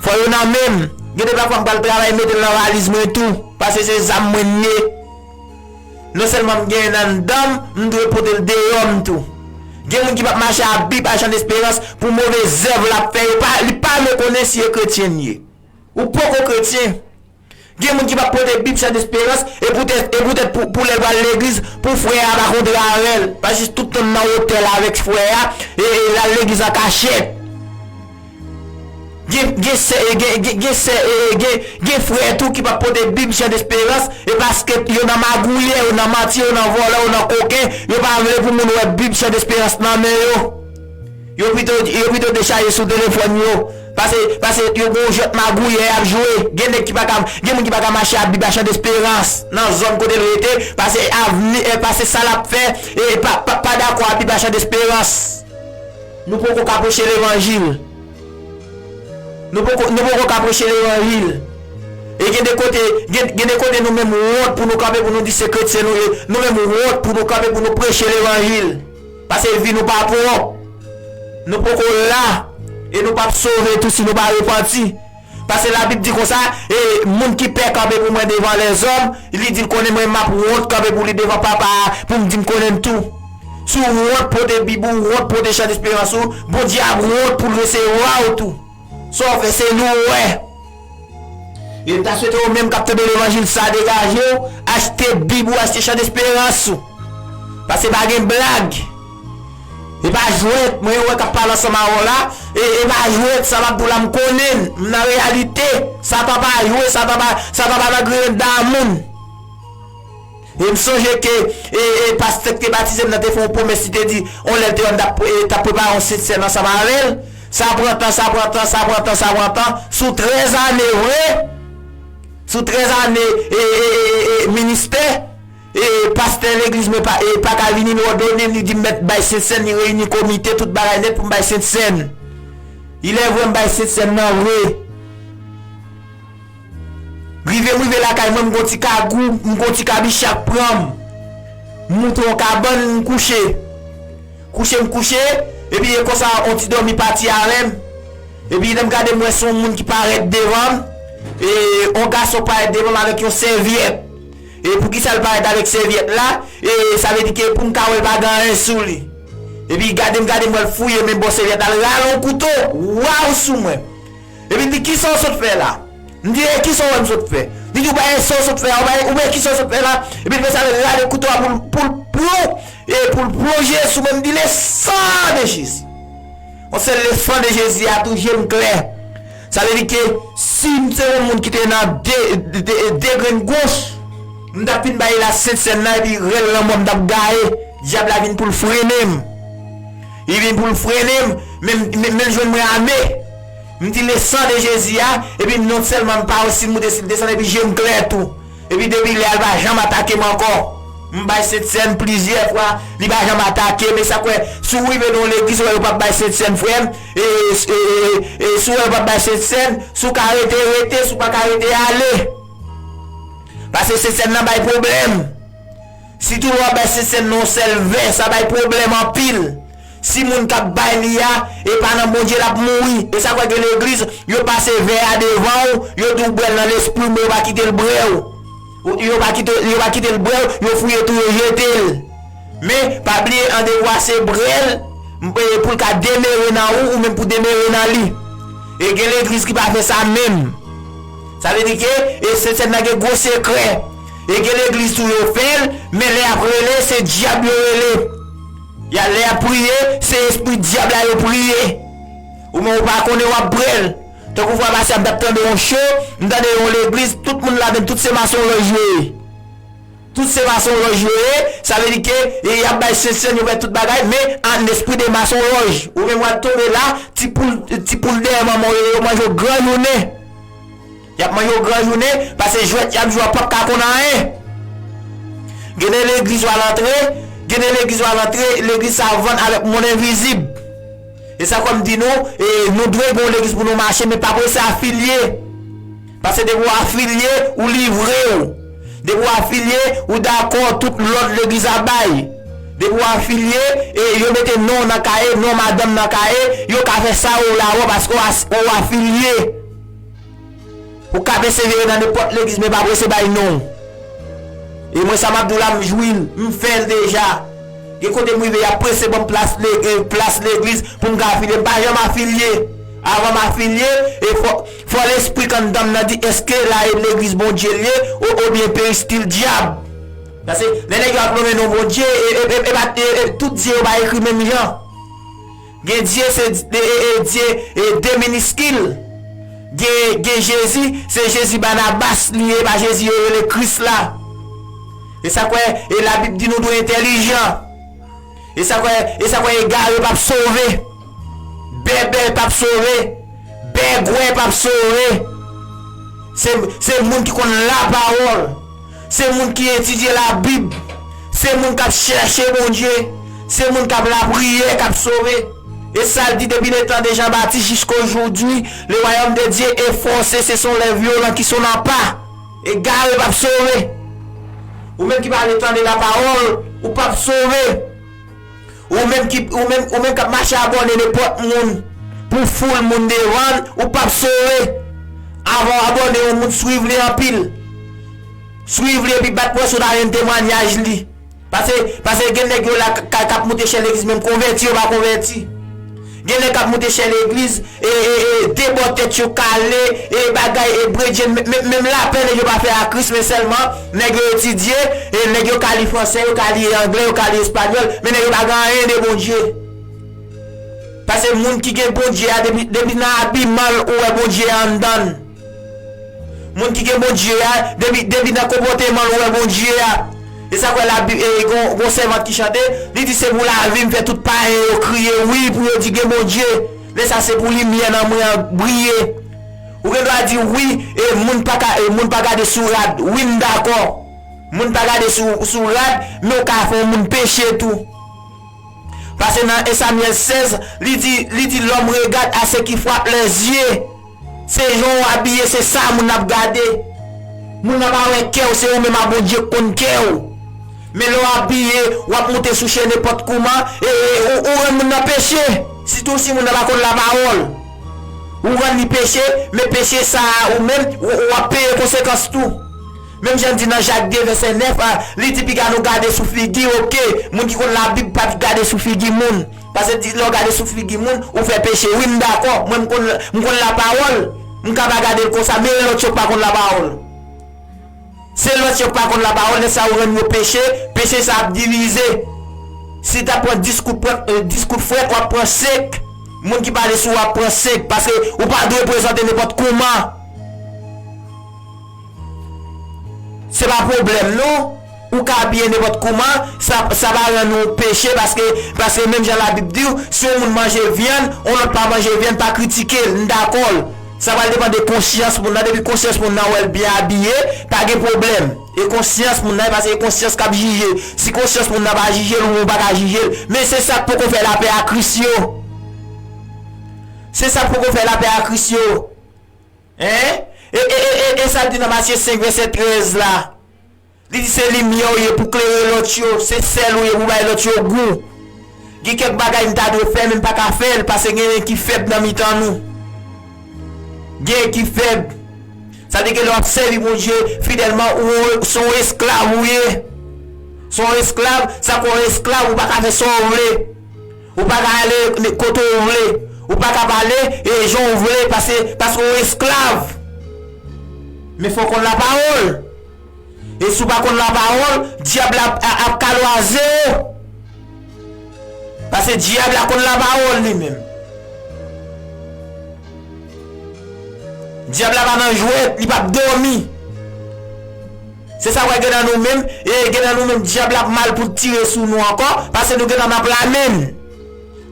Fò yo nan men m. Gen de pafwa m pral travay, mete l nan valiz mwen tou. Paske se zam mwen m ye. Non sèlman m genyen l anndan m, m dwe pote l deyò m tou. Gen moun ki p ap mache a Bib, a chan desperans, pou move zèv l ap fè. Yo pa, li pa vle konnen si e kretyen l ye. Ou poko kretyen. Gen moun ki p ap pote Bib, chan desperans, e poutèt, e poutèt pou, pou lè l pral legliz, pou frè a pa kontre avè l. Paske tout moun nan otèl avèk frè a, e, e l al legliz an kachèt. Gen, gen sè, e, gen, gen, gen sè, e, e, gen, gen frè tou ki p ap pote Bib, chan desperans, e paske yo nan magouyè, yo nan manti, yo nan vòlè, yo nan koken, yo pa vle pou moun wè Bib, chan desperans nan men yo. Yo pito, yo pito dechaje sou telefòn yo. Pase, pase yo gon jwèt magouyè y ap jwe. Gen nèg ki pa ka, gen moun ki pa ka mache a Bib, a chan desperans nan zòn kote l rete. Pase avni, e, pase sa l ap fè, e pa, pa, pa dakò a Bib, a chan desperans. Nou poko ka preche levanjil. Nou poko, nou poko ka preche levanjil. E gen de kote, gen, gen de kote nou menm wont pou nou kanpe pou nou di se kretyen nou ye. Nou menm wont pou nou kanpe pou nou preche levanjil. Pase vi nou pa pwòp. Nou poko la. E nou p ap sove tou si nou pa repanti. Pase Labib di konsa, e moun ki pè kanpe pou mwen devan lèzòm, li di l konnen mwen m ap wont kanpe pou li devan Papa a, pou m di m konnen l tou. Si w wont pote Bib ou, wont pote chan desperans ou, Bondye ap wont pou l resevwa w tou. Sa w fè, se nou w wè. E m ta swete ou menm k ap tande levanjil sa, degaje w, achte Bib ou, achte chan desperans ou. Pase pa gen blag. E pa jwèt, mwen wè k ap pale ansanm avè w la, e, e pa jwèt, sa m ap di w la, m konnen l, m nan reyalite. Satan pa jwe, Satan pa, Satan pa nan griyen dan moun. E m sonje ke, e, e, pastè k te batize m nan te fè yon pwomès, li te di, yon lè l te wè m t ap, e, t ap prepare yon sentsèn ansanm avè l. Sa pran tan, sa pran tan, sa pran tan, sa pran tan. Sou trèz ane vre, sou trèz ane, e, e, e, e, e, ministè, e, pastè legliz mwen pa, e, pa ka vini, li òdone m, li di m mèt bay sentsèn, li reyini komite, tout bagay nèt pou m bay sentsèn. Ilèvre m bay sentsèn nan vre. Rive m rive lakay mwen, m gon ti kagou, m gon ti kabicha k pran m. M moute yon kabann, m kouche. Kouche m kouche, epi e konsa yon ti dòmi pati avè m. Epi lè m gade m wè se yon moun ki parèt devan m. E yon gason parèt devan m avèk yon sèvyèt. E poukisa l parèt avèk sèvyèt la? E sa vle di ke pou m ka wè l pa gen anyen sou li. Epi gade m gade m wè l fouye men bò sèvyèt la, l rale yon kouto, waw sou mwen. Epi l di, "Kisa w sot fè la?" M di, "E kisa w wè m sot fè?" Li di, "Ou pa wè sa w sot fè a, ou pa wè, ou pa wè kisa w sot fè la?" Epi l fè sa, l rale kouto a pou l, pou l plon, e pou l plonje sou mwen, m di, "Le sang de Jésus." Yon sèl le sang de Jésus a tou je m klè. Sa vle di ke si m se yon moun ki te nan de, de, de, de grenn goch, m t ap fin bay la sentsèn nan, epi rèl lanmò m t ap gaye. Dyab la vin pou l frennen m. Li vin pou l frennen m, men, men, men l jwenn mwen ame. M di le sang de Jésus a, epi non sèlman m pa wè si l moute, si l desann, epi je m klè tou. Epi depi lè a, li pa janm atake m ankò. M bay sentsèn plizyè fwa, li pa janm atake m. E sa k fè, si w rive nan yon legliz, ou wè yo p ap bay sentsèn, frè m, e, e, e, e, si w wè yo p ap bay sentsèn, si w ka rete, rete, si w pa ka rete, ale. Paske sentsèn nan bay pwoblèm. Sitou lè w ap bay sentsèn nan yon sèl vè, sa bay pwoblèm anpil. Si moun k ap bay li a, e pa nan Bondye l ap mouri. E sa k fè gen legliz, yo pase vè a devan w, yo di w bwè l nan lespri w, men yo pa kite l bwè w. Yo pa kite, yo pa kite l bwè w, yo fouye tou, yo jete l. Men, pa bliye, andevwa se bwè l, m, e, pou l ka demere nan ou, ou menm pou demere nan li. E gen legliz ki pa fè sa menm. Sa vle di ke, e, sentsèn nan gen gwo sekrè. E gen legliz tou yo fè l, men lè y ap rele, se dyab yo rele. Y a, lè y ap priye, se espri dyab la yo priye. Ou menm ou pa konnen w ap bwè l. Tankou fwa pase a, m t ap tande yon cho, m tande yon legliz, tout moun ladann, tout se masonlòj yo ye. Tout se masonlòj yo ye, sa vle di ke, e, y ap bay sentsèn, yo fè tout bagay, men an espri de masonlòj. Ou menm w ap tonbe la, ti poul, ti poul dèyè manman w yo, yo manje w gran jounen. Y ap manje w gran jounen, pase jwèt y ap jwe a p ap ka konn anyen. Gen de legliz w al antre, gen de legliz w al antre, legliz sa vann avèk mond envizib. E sa k fè m di nou, e, nou dwe gen yon legliz pou nou mache, men pa prese afilye. Pase depi w afilye, ou livre w. Depi w afilye, ou dakò tout lòd legliz ap bay. Depi w afilye, e yo mete non w nan kaye, non madanm nan kaye, yo ka fè sa yo vle avè w paske w as-, ou afilye. Ou ka pèsevere nan nenpòt legliz, men pa prese bay non. E mwen, sa m ap di w la, m jwi l, m fè l deja. Gen kote m rive, y ap prese ban m plas le-, e, plas legliz pou m ka afilye. M pa janm afilye. Avan m afilye, e fò, fò lespri k anndan m nan di, èske la e legliz Bondye l ye, o, oubyen peristil dyab? Paske lè nèg yo ap nonmen non Bondye, e, e, e, e, pa- e, e, tout dye yo pa ekri menm jan. Gen Dye, se e, e, e, Dye, e, de miniskil. Gen, gen Jezi, se Jezi Banabas li ye, pa Jezi yo rele Kris la. E sa k fè, e Labib di nou dwe entèlijan. E sa k fè, e sa k fè egare p ap sove. Bèbè p ap sove. Bègwè p ap sove. Se, se moun ki konn lapawòl. Se moun ki etidye Labib. Se moun k ap chèche Bondye. Se moun k ap lapriyè k ap sove. E sa l di, depi letan de Jan Batis jiska ojodui, le wayòm de Dye efòse, se son lè vyolan ki son apa. Egare p ap sove. Ou menm ki pa vle tande lapawòl, ou p ap sove. Ou menm ki, ou menm, ou menm k ap mache abòne nenpòt moun pou foul moun devan l, ou p ap sove. Avan w abòne yon moun, swiv li anpil. Swiv li epi bat près ou ta jwenn temwanyaj li. Pase, pase gen nèg yo la k, k, k ap moute chè legliz, menm konvèti yo pa konvèti. Gen nèg k ap moute chè legliz, e, e, e, debò tèt yo kale, e, bagay, e, bredjenn, men, men, menm lapè nèg yo pa fè a Kris, men sèlman, nèg yo etidye, e, nèg yo ka li fransè, yo ka li anglè, yo ka li espanyòl, men nèg yo pa gen anyen de Bondye. Pase moun ki gen Bondye a, depi, depi nan abiman l, ou wè Bondye a anndan l. Moun ki gen Bondye a, depi, depi nan konpòteman l, ou wè Bondye a. E sa k fè Labib, e, gon, gon sèvant ki chante, li di, se pou lavi m fè tout payen yo kriye wi, pou yo di gen Bondye. Lè sa se pou limyè nan mwen an briye. Ou gen dwa di wi, e moun pa ka, e moun pa gade sou rad. Wi, m dakò. Moun pa gade sou, sou rad, men w ka fè yon moun peche tou. Pase nan en Samyèl sèz, li di, li di, l'homme regarde à ce qui frappe les yeux. Se jan w abiye, se sa moun ap gade. Moun nan pa wè kè w, se ou menm a Bondye k konn kè w. Men lè w abiye, w ap moute sou chè nenpòt kouman, e, e, ou, ou rann moun nan peche. Sitou si moun nan pa konn lapawòl. Ou rann li peche, men peche sa a, ou menm, ou, ou ap peye konsekans tou. Menm jan l di nan Jak de vèsè nèf, a, li di piga nou gade sou figi, oke, moun ki konn Labib pa t gade sou figi moun. Paske di, lè w gade sou figi moun, ou fè peche. Wi, m dakò. Mwen, m konn, m konn lapawòl. M ka pa gade l konsa, men e lòt yo k pa konn lapawòl. Se lòt yo k pa konn lapawòl, lè sa yo rann yo peche, peche sa ap divize. Si w ta pran dis kout pwent, e, dis kout frèt, w ap pran senk. Moun ki pale sou ou ap pran senk, paske ou pa dwe prezante nenpòt kouman. Se pa pwoblèm, non. Ou ka abiye nenpòt kouman, sa, sa pa rann ou peche, paske, paske menm jan Labib di w, si yon moun manje vyann, yon lòt pa manje vyann, pa kritike l, m dakò l. Sa pral depann de konsyans moun nan, depi konsyans moun nan wè l byen abiye, pa gen pwoblèm. E konsyans moun nan, paske e konsyans k ap jije. Si konsyans moun nan pa jije l, ou menm ou pa ka jije l. Men se sa k poko fè lapè a Kris yo. Se sa k poko fè lapè a Kris yo. Hein? E, e, e, e, e sa l di nan Matye senk vèsè trèz la? Li di se limyè w ye pou klere lòt yo, se sèl ou ye pou bay lòt yo gou. Gen kèk bagay m ta dwe fè, men m pa ka fè l, paske genyen ki fèb nan mitan nou. Genyen ki fèb. Sa vle di ke lè w ap sèvi Bondye fidèlman, ou, se yon esklav ou ye. Se yon esklav, sa k yon esklav, ou pa ka fè sa w vle. Ou pa ka ale kote w vle. Ou pa ka pale e jan w vle, paske, paske w esklav. Men fò w konn lapawòl. E si w pa konn lapawòl, dyab la ap, ap kalwaze w. Paske dyab la konn lapawòl li menm. Dyab la pa nan jwèt, li p ap dòmi. Se sa w wè gen nan nou menm, e gen nan nou menm, dyab la ap mal pou l tire sou nou ankò, paske nou gentan nan plamenn.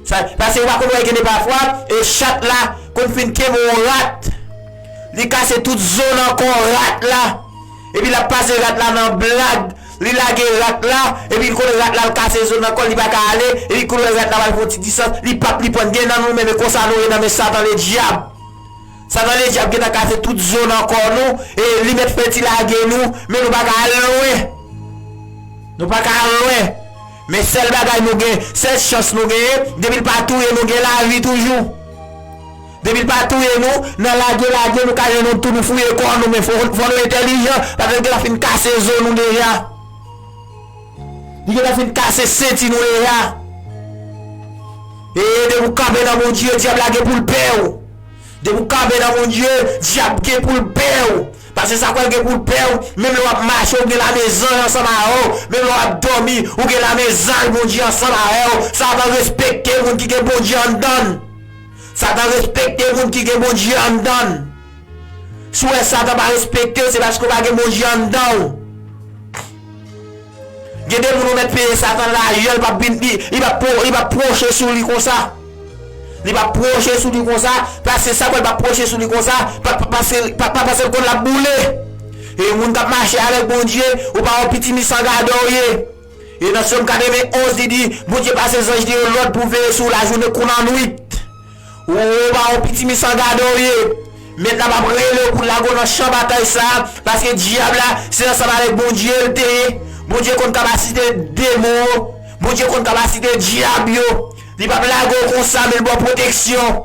Sa, paske ou pa konn wè gen de pafwa, e chat la konn fin kenbe yon rat. Li kase tout zo nan kò rat la. Epi l ap pase rat la nan blag. Li lage rat la, epi l konnen rat la al kase zo nan kò l, li pa ka ale, epi konnen rat la pral fè yon ti distans, li p ap li pran. Gen nan nou menm, e konsa nou ye nan men Satan Ledyab. Satan Ledyab gentan kase tout zo nan kò nou, e li mèt fè ti lage nou, men nou pa ka al lwen. Nou pa ka al lwen. Men sèl bagay nou gen, sèl chans nou genyen, depi l pa touye nou, gen lavi toujou. Depi l pa touye nou, nan lage lage, nou ka jwenn yon tou, nou fouye kò nou, men fò, fò nou entèlijan, paske l gentan fin kase zo nou deja. Li gentan fin kase senti nou deja. E depi w kanpe nan Bondye, dyab la gen pou l pè w. Depi w kanpe nan Bondye, dyab gen pou l pè w. Paske sa kwè l gen pou l pè w, menm lè w ap mache, ou gen lame zanj ansanm avè w. Menm lè w ap dòmi, ou gen lame zanj Bondye ansanm avè w. Satan respekte moun ki gen Bondye anndan l. Satan respekte moun ki gen Bondye anndan l. Si w wè Satan pa respekte w, se paske w pa gen Bondye anndan w. Gen de moun ou mèt peye Satan lajan, li p ap vin, li, li p ap pwo-, li p ap pwoche sou li konsa. Li p ap pwoche sou li konsa, paske sa kwè l p ap pwoche sou li konsa, pa, pa, paske, pa, pa, paske l konn l ap boule. E moun k ap mache avèk Bondye, ou pa yon pitimi san gadò w ye. E nan Sòm katrevenn onz, li di, Bondye pase zanj li yo lòd pou veye sou w lajounen kou lannwit. Ou, ou pa yon pitimi san gadò w ye. Mèt la p ap rele w pou l lage w nan chan batay sa a, paske dyab la, se ansanm avèk Bondye l te ye. Bondye konn kapasite demon yo. Bondye konn kapasite dyab yo. Li p ap lage w konsa, men l ba w pwoteksyon.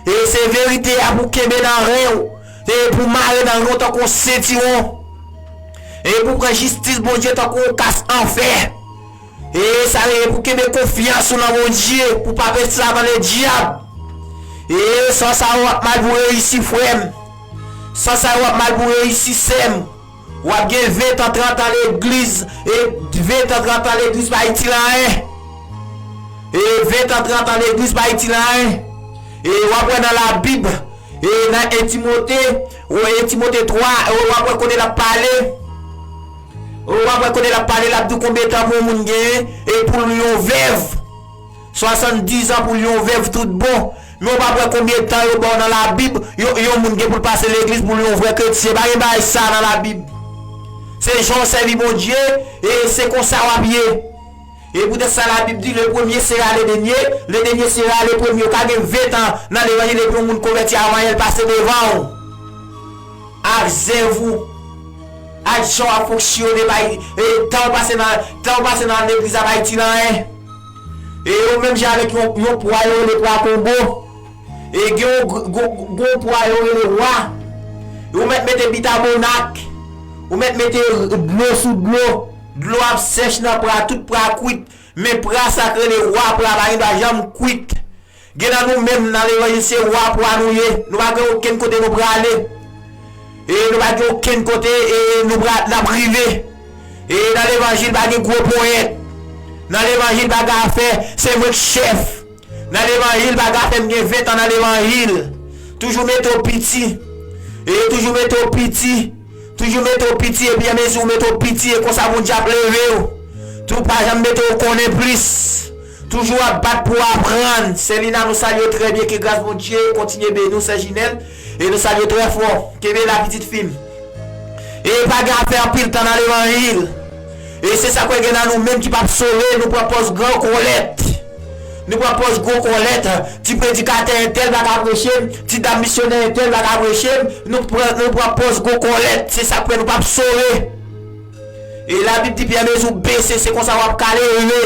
E se verite a pou kenbe nan ren w. E pou mare nan ren w tankou yon sentiwon. E pou pran jistis Bondye tankou yon kas an fè. E sa rele pou kenbe konfyans ou nan Bondye, pou pa pè Satan Ledyab. E san sa yo w ap mal pou reyisi, frè m. San sa yo w ap mal pou reyisi, sè m. W ap gen ven tan, trant an legliz, e ven tan, trant an legliz pa itil anyen. E ven tan, trant an legliz pa itil anyen. E w ap wè nan Labib, e nan en Timote, ou en Timote twa, e w ap wè kote l ap pale. Ou w ap wè kote l ap pale, l ap di w konbyen tan pou yon moun genyen, e pou l yon vèv. Swasanndizan pou l yon vèv tout bon. Men w p ap wè konbyen tan yo ba w nan Labib, yon, yon moun gen pou l pase legliz pou l yon vrè kretyen. Pa gen bagay sa nan Labib. Se jan w sèvi Bondye, e se konsa w ap ye. E poutèt sa Labib di, le premier sera le dernier, le dernier sera le premier. Ou ka gen ven tan nan levanjil epi yon moun konvèti avan yè l pase devan w. Ak zèv ou, ak jan w ap fonksyone, bay, e, tan w pase nan, tan w pase nan legliz la pa itil anyen. E ou menm jan avèk yon, yon pwa yo rele pwa konbo. E gen yon gr-, gwo, gwo pwa yo rele wa. E ou mèt mete bikabònat. Ou mèt mete dlo sou dlo. Dlo ap sèch nan pwa, tout pwa kwit. Men pwa sa k rele wa, pwa pa gen dwa janm kwit. Gen nan nou menm nan levanjil se wa pwa nou ye. Nou pa gen okenn kote nou prale. E nou pa gen okenn kote, e, nou pra-, n ap rive. E nan levanjil pa gen gwo ponyèt. Nan levanjil pa gen afè, se mwen k chèf. Nan levanjil pa gen afè m gen ven tan nan levanjil. Toujou mete w piti. E toujou mete w piti. Toujou mete w piti, epi anmezi ou mete w piti, e konsa Bondye ap leve w. Tou pa janm mete w konnen plis. Toujou ap bat pou w aprann. Sè Lina, nou salye w trè byen, ke gras Bondye kontinye beni w, sè Jinèl. E nou salye w trè fò. Kenbe la, pitit fi m. E pa gen afè anpil tan nan levanjil. E se sa k fè gen nan nou menm ki p ap sove, nou pran pòz gran kòlèt. Nou pran pòz gwo kòlèt. Ti predikatè entèl pa ka preche m, ti dam misyonè entèl pa ka preche m. Nou pran, nou pran pòz gwo kòlèt. Se sa k fè nou p ap sove. E Labib di, pi anmezi w bese, se konsa w ap ka leve.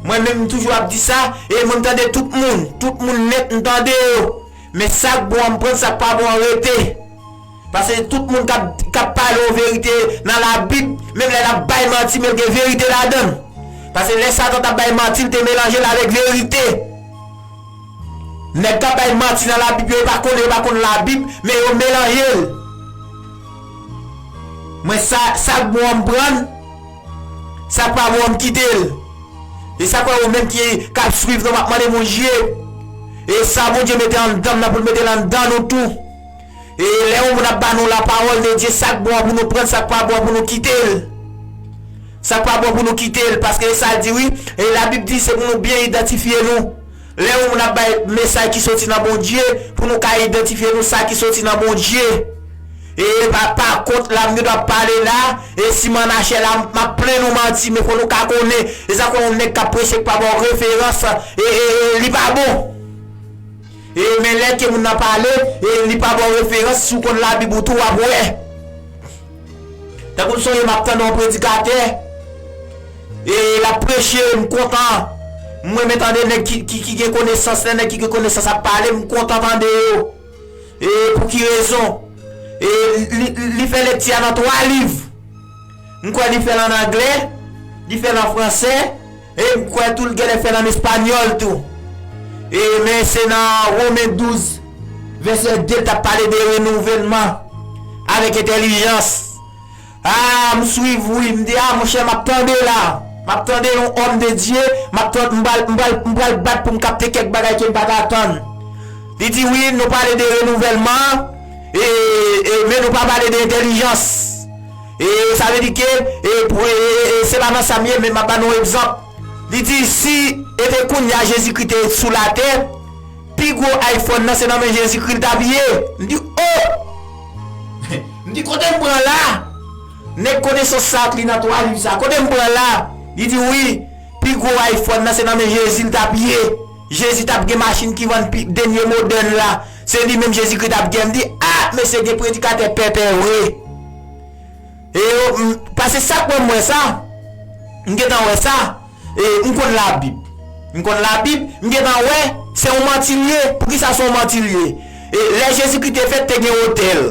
Mwen menm, m toujou ap di sa, e mwen, m tande tout moun, tout moun nèt, m tande yo. Men sa k bon an, m pran, sa k pa bon an, rete. Paske tout moun k ap, k ap pale yon verite nan Labib, menm lè l ap bay manti, men l gen verite ladan l. Paske lè Satan t ap bay manti, l te melanje l avèk verite. Nèg k ap bay manti nan Labib yo, yo pa konnen, yo pa konn Labib, men yo melanje l. Mwen, sa, sa k bon an, m pran l, sa k pa bon an, m kite l. E sa k fè ou menm ki, k ap swiv nou, m ap mande Bondye, e sa Bondye mete anndan m nan, pou l mete l anndan nou tou. E lè yon moun ap ba nou lapawòl de Dye, sa k bon an pou nou pran, sa k pa bon an pou nou kite l. Sa k pa bon pou nou kite l, paske e sa l di wi. E Labib di se pou nou byen idantifye nou. Lè yon moun ap bay mesaj ki soti nan Bondye, pou nou ka idantifye nou sa ki soti nan Bondye. E pa, pa kont la, m gen dwa ap pale la, e si m ann achè la, m ap plenn ou manti, men fò nou ka konnen. E sa k fè yon nèg k ap preche k pa ba w referans, e, e, e li pa bon. E men lè ke moun nan pale, e li pa ba w referans, si w konn Labib ou tou, w ap wè. Tankou m sonje m ap tande yon predikatè, e l ap preche, m kontan. M renmen tande nèg ki, ki, ki gen konesans, lè nèg ki gen konesans ap pale, m kontan tande yo. E pou ki rezon? E li, li, li fè lekti a nan twa liv. M kwè li fè l ann anglè, li fè l an fransè, e m kwè tou l genlè fè l ann espanyòl tou. E men se nan Women douz, vèsè de, l t ap pale de renouvelman avèk entèlijans. A, m swiv wi, m di, a, monchè, m ap tande la. M ap tande yon òm de Dye, m ap tande, m pral, m pral, m pral bat pou m kapte kèk bagay ke m pa t atann. Li di, wi, nou pale de renouvèlman, e, e, men nou pa pale de entèlijans. E sa vle di ke, e, pou, e, e, e, se pa nan sa m ye, men m ap ba nou egzanp. Li di, si e te kounye a Jezikri te sou latè, pi gwo iPhone nan se nan men Jezikri l t ap ye. M di, o! M di, kote m pran la? Nèg konesans sa ak li nan twa liv sa. Kote m pran la? Li di, wi, pi gwo iPhone nan se nan men Jezi l t ap ye. Jezi t ap gen machin ki vann pi dènye modèl la. Se li menm Jezikri t ap gen. M di, a, mesye, gen predikatè pèpè vre. E yo, m, paske sa k fè m wè sa, m gentan wè sa, e m konn Labib. M konn Labib, m gentan wè, se yon manti l ye. Poukisa se yon manti l ye? E lè Jezikri te fèt, te gen otèl.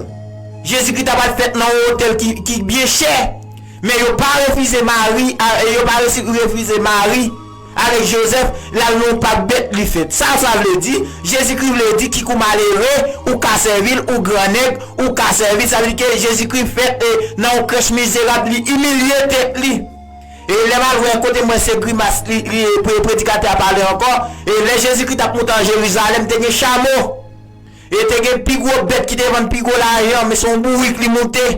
Jezikri ta pral fèt nan yon otèl ki, ki byen chè. Men yo pa refize Mari, a, yo pa resi-, refize Mari avèk Jozèf, l al nan yon pak bèt li fèt. Sa sa vle di? Jezikri vle di kiko malere, ou ka sèvi l, ou grannèg, ou ka sèvi l. Sa vle di ke Jezikri fèt, e, nan yon krèch mizerab, li imilye tèt li. E lè m al wè kote m wè se grimas li, li, pre-, predikatè a pale ankò. E lè Jezikri t ap monte an Jerizalèm, te gen chamo. E te gen pi gwo bèt ki te vann pi gwo lajan, men se yon bourik li moute.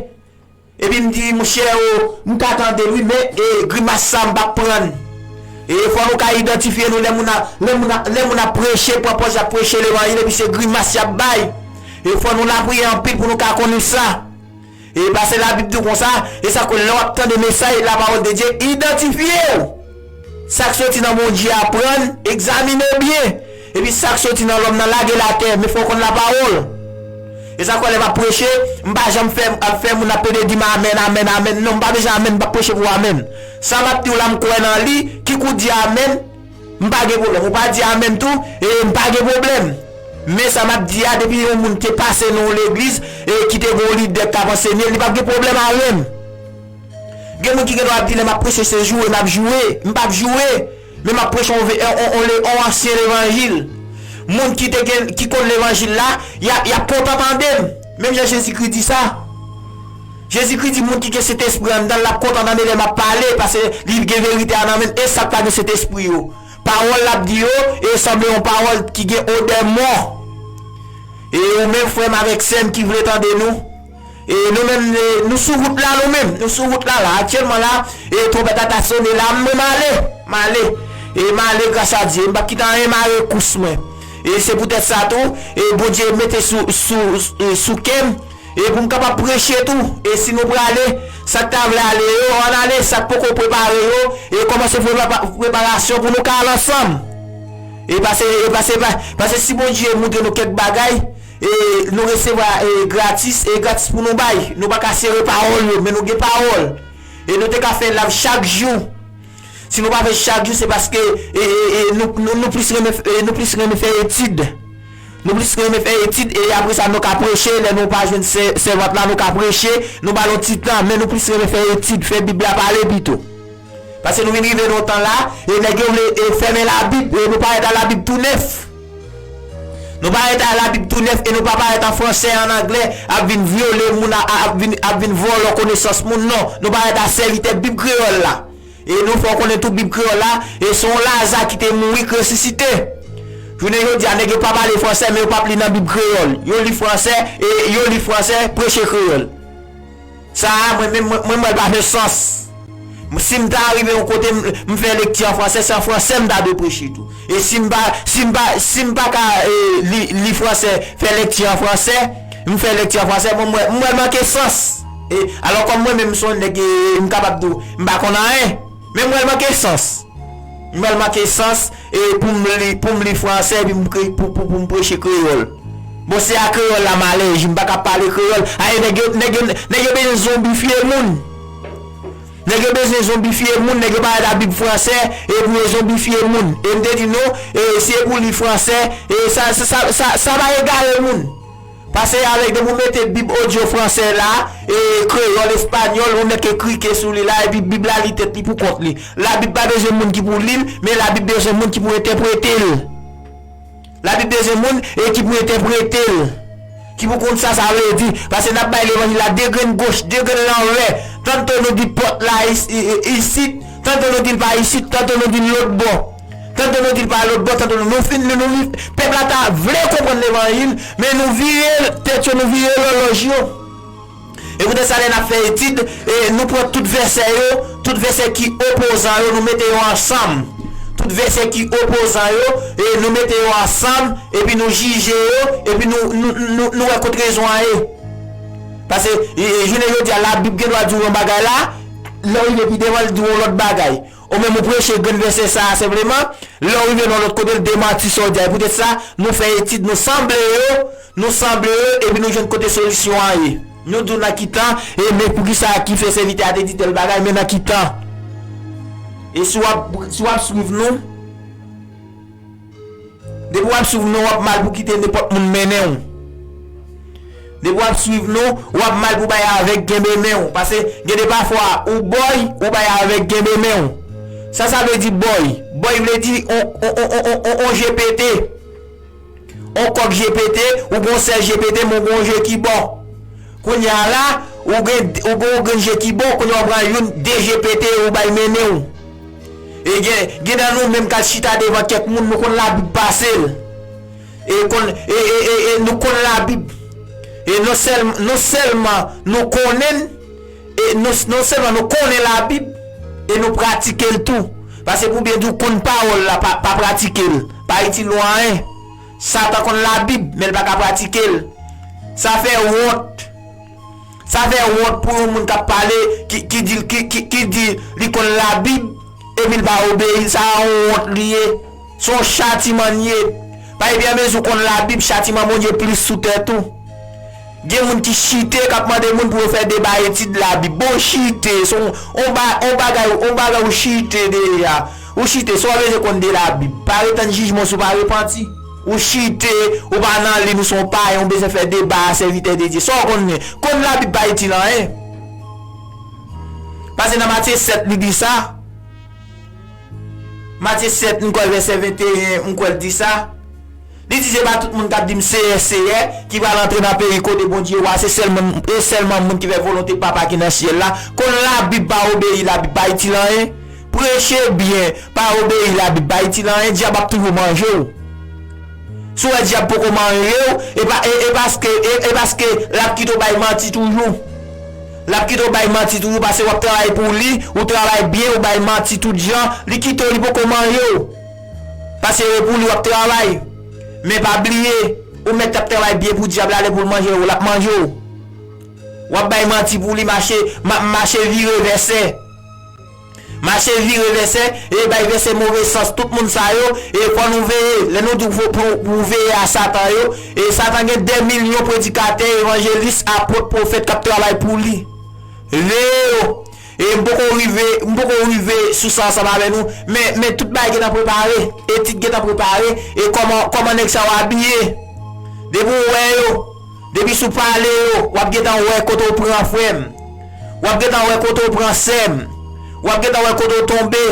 Epi m di, monchè, o, m ka tande l wi, men, e, grimas sa m p ap pran. E fò nou ka idantifye nou lè moun ap, lè moun ap, lè moun ap preche, pran pòz y ap preche levanjil, epi se grimas y ap bay. E fò nou lapriyè anpil pou nou ka konnen sa. E paske Labib di w konsa, e sa k fè lè w ap tande mesaj lapawòl de Dye, idantifye w. Sa k soti nan Bondye a, pran, egzamine w byen. Epi sa k soti nan lòm nan, lage l atè, men fò w konn lapawòl. E sa k fè lè m ap preche, m pa janm fè, ap fè moun ap plede di m amèn, amèn, amèn. Non, m pa bezwen amèn, m p ap preche pou amèn. Sa m ap di w la, m kwè nan li, kiko w di amèn, m pa gen pwoblèm. Ou pa di amèn tou, e m pa gen pwoblèm. Men sa m ap di a, depi yon moun te pase nan yon legliz, e ki te gen yon lidè k ap ansenye, li p ap gen pwoblèm avè m. Gen moun ki gen dwa ap di, lè m ap preche, se joure m ap joure. M p ap joure, men m ap preche yon ve-, yon, yon, yon le-, yon ansyen levanjil. Moun ki te gen, ki konn levanjil la, y ap, y ap kontan tande m. Menm jan Jezikri di sa. Jezikri di moun ki gen Sentespri anndan l, l ap kontan tande lè m ap pale, paske li gen verite a nan men l, e sa k pa gen Sentespri yo. Pawòl l ap di yo, e sanble yon pawòl ki gen odè mò. E ou menm, frè m avèk sè m ki vle tande nou, e nou menm, e nou sou wout la, nou menm, nou sou wout la, la. Aktyèlman la, e twonpèt la ta sone la, m, m ale, m ale. E m ale, gras a Dye, m p ap kite anyen mare kous mwen. E se poutèt sa tou, e Bondye mete sou, sou, e sou kè m, e pou m kapab preche tou. E si nou prale, sa k ta vle ale yo, ann ale, sa k poko prepare yo, e kòmanse fè prepa-, preparasyon pou nou ka al ansanm. E pase, e pase, pa-, pase si Bondye montre nou kèk bagay, e nou resevwa, e gratis, e gratis pou nou bay. Nou pa ka sere pawòl yo, men nou gen pawòl. E nou te ka fè live chak jou. Si nou pa fè chak jou, se paske, e, e, e, nou, nou, nou plis renmen, e, nou plis renmen fè etid. Nou plis renmen fè etid, e apre sa, nou ka preche. Lè nou pa jwenn sè-, sèvant la, nou ka preche. Nou ba l yon ti tan, men nou plis renmen fè etid, fè Bib la pale pito. Paske nou vin rive nan yon tan la, e nèg yo vle, e, fèmen Labib, e nou pa rete a Labib tou nèf. Nou pa rete a Labib tou nèf, e nou pa parèt an fransè, an anglè, ap vin vyole moun, a, a, ap vin, ap vin vòlò konesans moun, non. Nou pa rete a sèvitè Bib kreyòl la. E nou fè w konnen tou Bib kreyòl la, e se yon Laza ki te mouri, k resisite. Jounen jodi a, nèg yo pa pale fransè, men yo p ap li nan Bib kreyòl. Yo li fransè, e yo li fransè, preche kreyòl. Sa a, mwen menm, mwen, mwen, mwen pa fè sans. Si m ta rive yon kote, m, m fè lekti an fransè, se an fransè m ta dwe preche tou. E si m pa, si m pa, si m pa ka, e, li, li fransè, fè lekti an fransè, m fè lekti an fransè, bon, mwen, mwen manke sans. E, alò, kòm mwen menm, m se yon nèg, e, m kapab di w, m pa konn anyen. Men mwen manke sans. Mwen manke sans, e pou m li, pou m li fransè, epi m kre-, pou, pou, pou m preche kreyòl. Bon, se a kreyòl la m alèji, m pa ka pale kreyòl. Aye, nèg yo, nèg yo, nèg yo bezwen zonbifye moun. Nèg yo bezwen zonbifye moun, nèg yo pa rete a Bib fransè, e pou yo zonbifye moun. E m te di non, e si e pou li fransè, e sa, sa, sa, sa, sa pa egare moun. Pase avèk depi w mete Bib odyo fransè la, e kreyòl, espanyòl, ou nèk ekrike sou li la, epi Bib la li tèt li pou kont li. Labib pa bezwen moun ki pou li l, men Labib bezwen moun ki pou entèprete l. Labib bezwen moun e ki pou entèprete l. Ki pou konn sa sa vle di. Pase n ap bay levanjil la de grenn goch, de grenn lanvè. Tanto nou di pòt la is-, i-, i-, isit, tanto nou di l pa isit, tanto nou di l lòt bò. Tanto nou di l pa lòt bò, tanto nou, nou fin, nou, nou, pèp la ta vle konprann levanjil, men nou vire tèt yo, nou vire lòlòj yo. E poutèt sa, lè n ap fè etid, e nou pran tout vèsè yo, tout vèsè ki opozan yo, nou mete yo ansanm. Tout vèsè ki opozan yo, e nou mete yo ansanm, epi nou jije yo, epi nou, nou, nou, nou wè kot rezon an ye. Pase, e, e, jounen jodi a, Labib gen dwa di w yon bagay la, lè w rive pi devan, li di w yon lòt bagay. Ou menm ou preche grenn vèsè sa a senpleman, lè w rive nan lòt kote, l demanti sa w di a. E poutèt sa, nou fè etid, nou sanble yo, nou sanble yo, epi nou jwenn kote solisyon an ye. Nou di w nan ki tan, e men poukisa ki fè sèvitè a te di tèl bagay, men nan ki tan. E si w ap, si w ap swiv nou, depi w ap swiv nou, w ap mal pou kite nenpòt moun mennen w. Depi w ap swiv nou, w ap mal pou bay avèg kenbe men w. Pase, gen de pafwa, ou bòy, ou bay avèg kenbe men w. Sa sa vle di bòy? Bòy vle di on, on, on, on, on, on je pete. On kòk je pete, ou gon sèl je pete, men ou gon je ki bon. Kounye a la, ou gen, ou gon, ou gen je ki bon, kounye a w pran youn, de je pete, ou bay mennen w. E gen, gen nan nou menm k al chita devan kèk moun, nou konn Labib pase l. E konn, e, e, e, e nou konn Labib. E non sèl-, non sèlman nou konnen l, e non, non sèlman nou konnen Labib, e nou pratike l tou. Pase pou byen di w konn pawòl la, pa, pa pratike l, pa itil ou anyen. Satan konn Labib, men l pa ka pratike l. Sa fè wont. Sa fè wont pou yon moun k ap pale, ki, ki di, ki, ki, ki di li konn Labib, epi l pa obeyi l. Sa a yon wont li ye. Se yon chatiman li ye. Pa epi anmezi w konn Labib, chatiman Bondye plis sou tèt ou. Gen moun ki chite, k ap mande moun pou yo fè deba etid Labib. Bon, chite, se yon, yon ba-, yon bagay, yon bagay ou chite deja. Ou chite, sa w bezwen konn de Labib. Pa ret tann jijman si w pa repanti. Ou chite, ou pa nan liy, ou se yon payen, ou bezwen fè deba a sèvitè de Dye. Sa w konnen? Konn Labib pa itil anyen. Pase nan Matye sèt, li di sa. Matye sèt, m kwè vèsè venteyen, m kwè l di sa. Li di, se pa tout moun k ap di m, Seyè, Seyè, ki pral antre nan peyi kote Bondye wa, se sèlman, e sèlman moun ki fè volonte Papa ki nan syèl la. Konn Labib pa obeyi Labib pa itil anyen. Preche byen, pa obeyi Labib pa itil anyen, dyab ap toujou manje w. Si w wè dyab poko manje w, e pa, e, e paske, e, e paske l ap kite w bay manti toujou. L ap kite w bay manti toujou, paske w ap travay pou li, ou travay byen, ou bay manti tout jan, li kite w, li poko manje w. Paske e pou li w ap travay. Men pa bliye, ou mèt ap travay byen pou dyab la, lè pou l manje w, l ap manje w. W ap bay manti pou li, mache, ma-, mache vire vèsè. Mache vire vèsè, e bay vèsè move sans. Tout moun sa yo, e fò nou veye. Lè nou di w pou, pou, pou veye a Satan yo, e Satan gen dè milyon predikatè, evanjelis, apot, pwofèt k ap travay pou li. Veye yo. E m poko rive, m poko rive sou sa ansanm avè nou, men, men tout bagay gentan prepare. Etid gentan prepare, e kòman, kòman nèg sa yo abiye. Depi w wè yo, depi sou pale yo, w ap gentan wè kote w pran, frè m. W ap gentan wè kote w pran, sè m. W ap gentan wè kote w tonbe.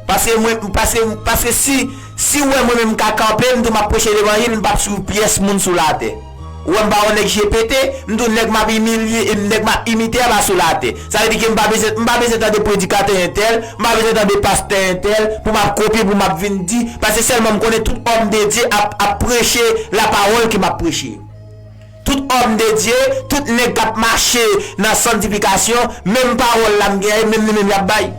Paske mwen, paske, paske si, si w wè mwen menm m ka kanpe, m di w m ap preche levanjil, m p ap swiv pyès moun sou latè. Ou wè m pa yon nèg G P T, m di w nèg m ap imilye, e nèg m ap imite a pa sou latè. Sa vle di ke m pa bezwen, m pa bezwen tande predikatè entèl, m pa bezwen tande pastè entèl, pou m ap kopye, pou m ap vin di, paske sèlman m konnen tout òm de Dye ap, ap preche lapawòl ke m ap preche. Tout òm de Dye, tout nèg k ap mache nan sanntifikasyon, menm pawòl la m gen, menm li menm y ap bay.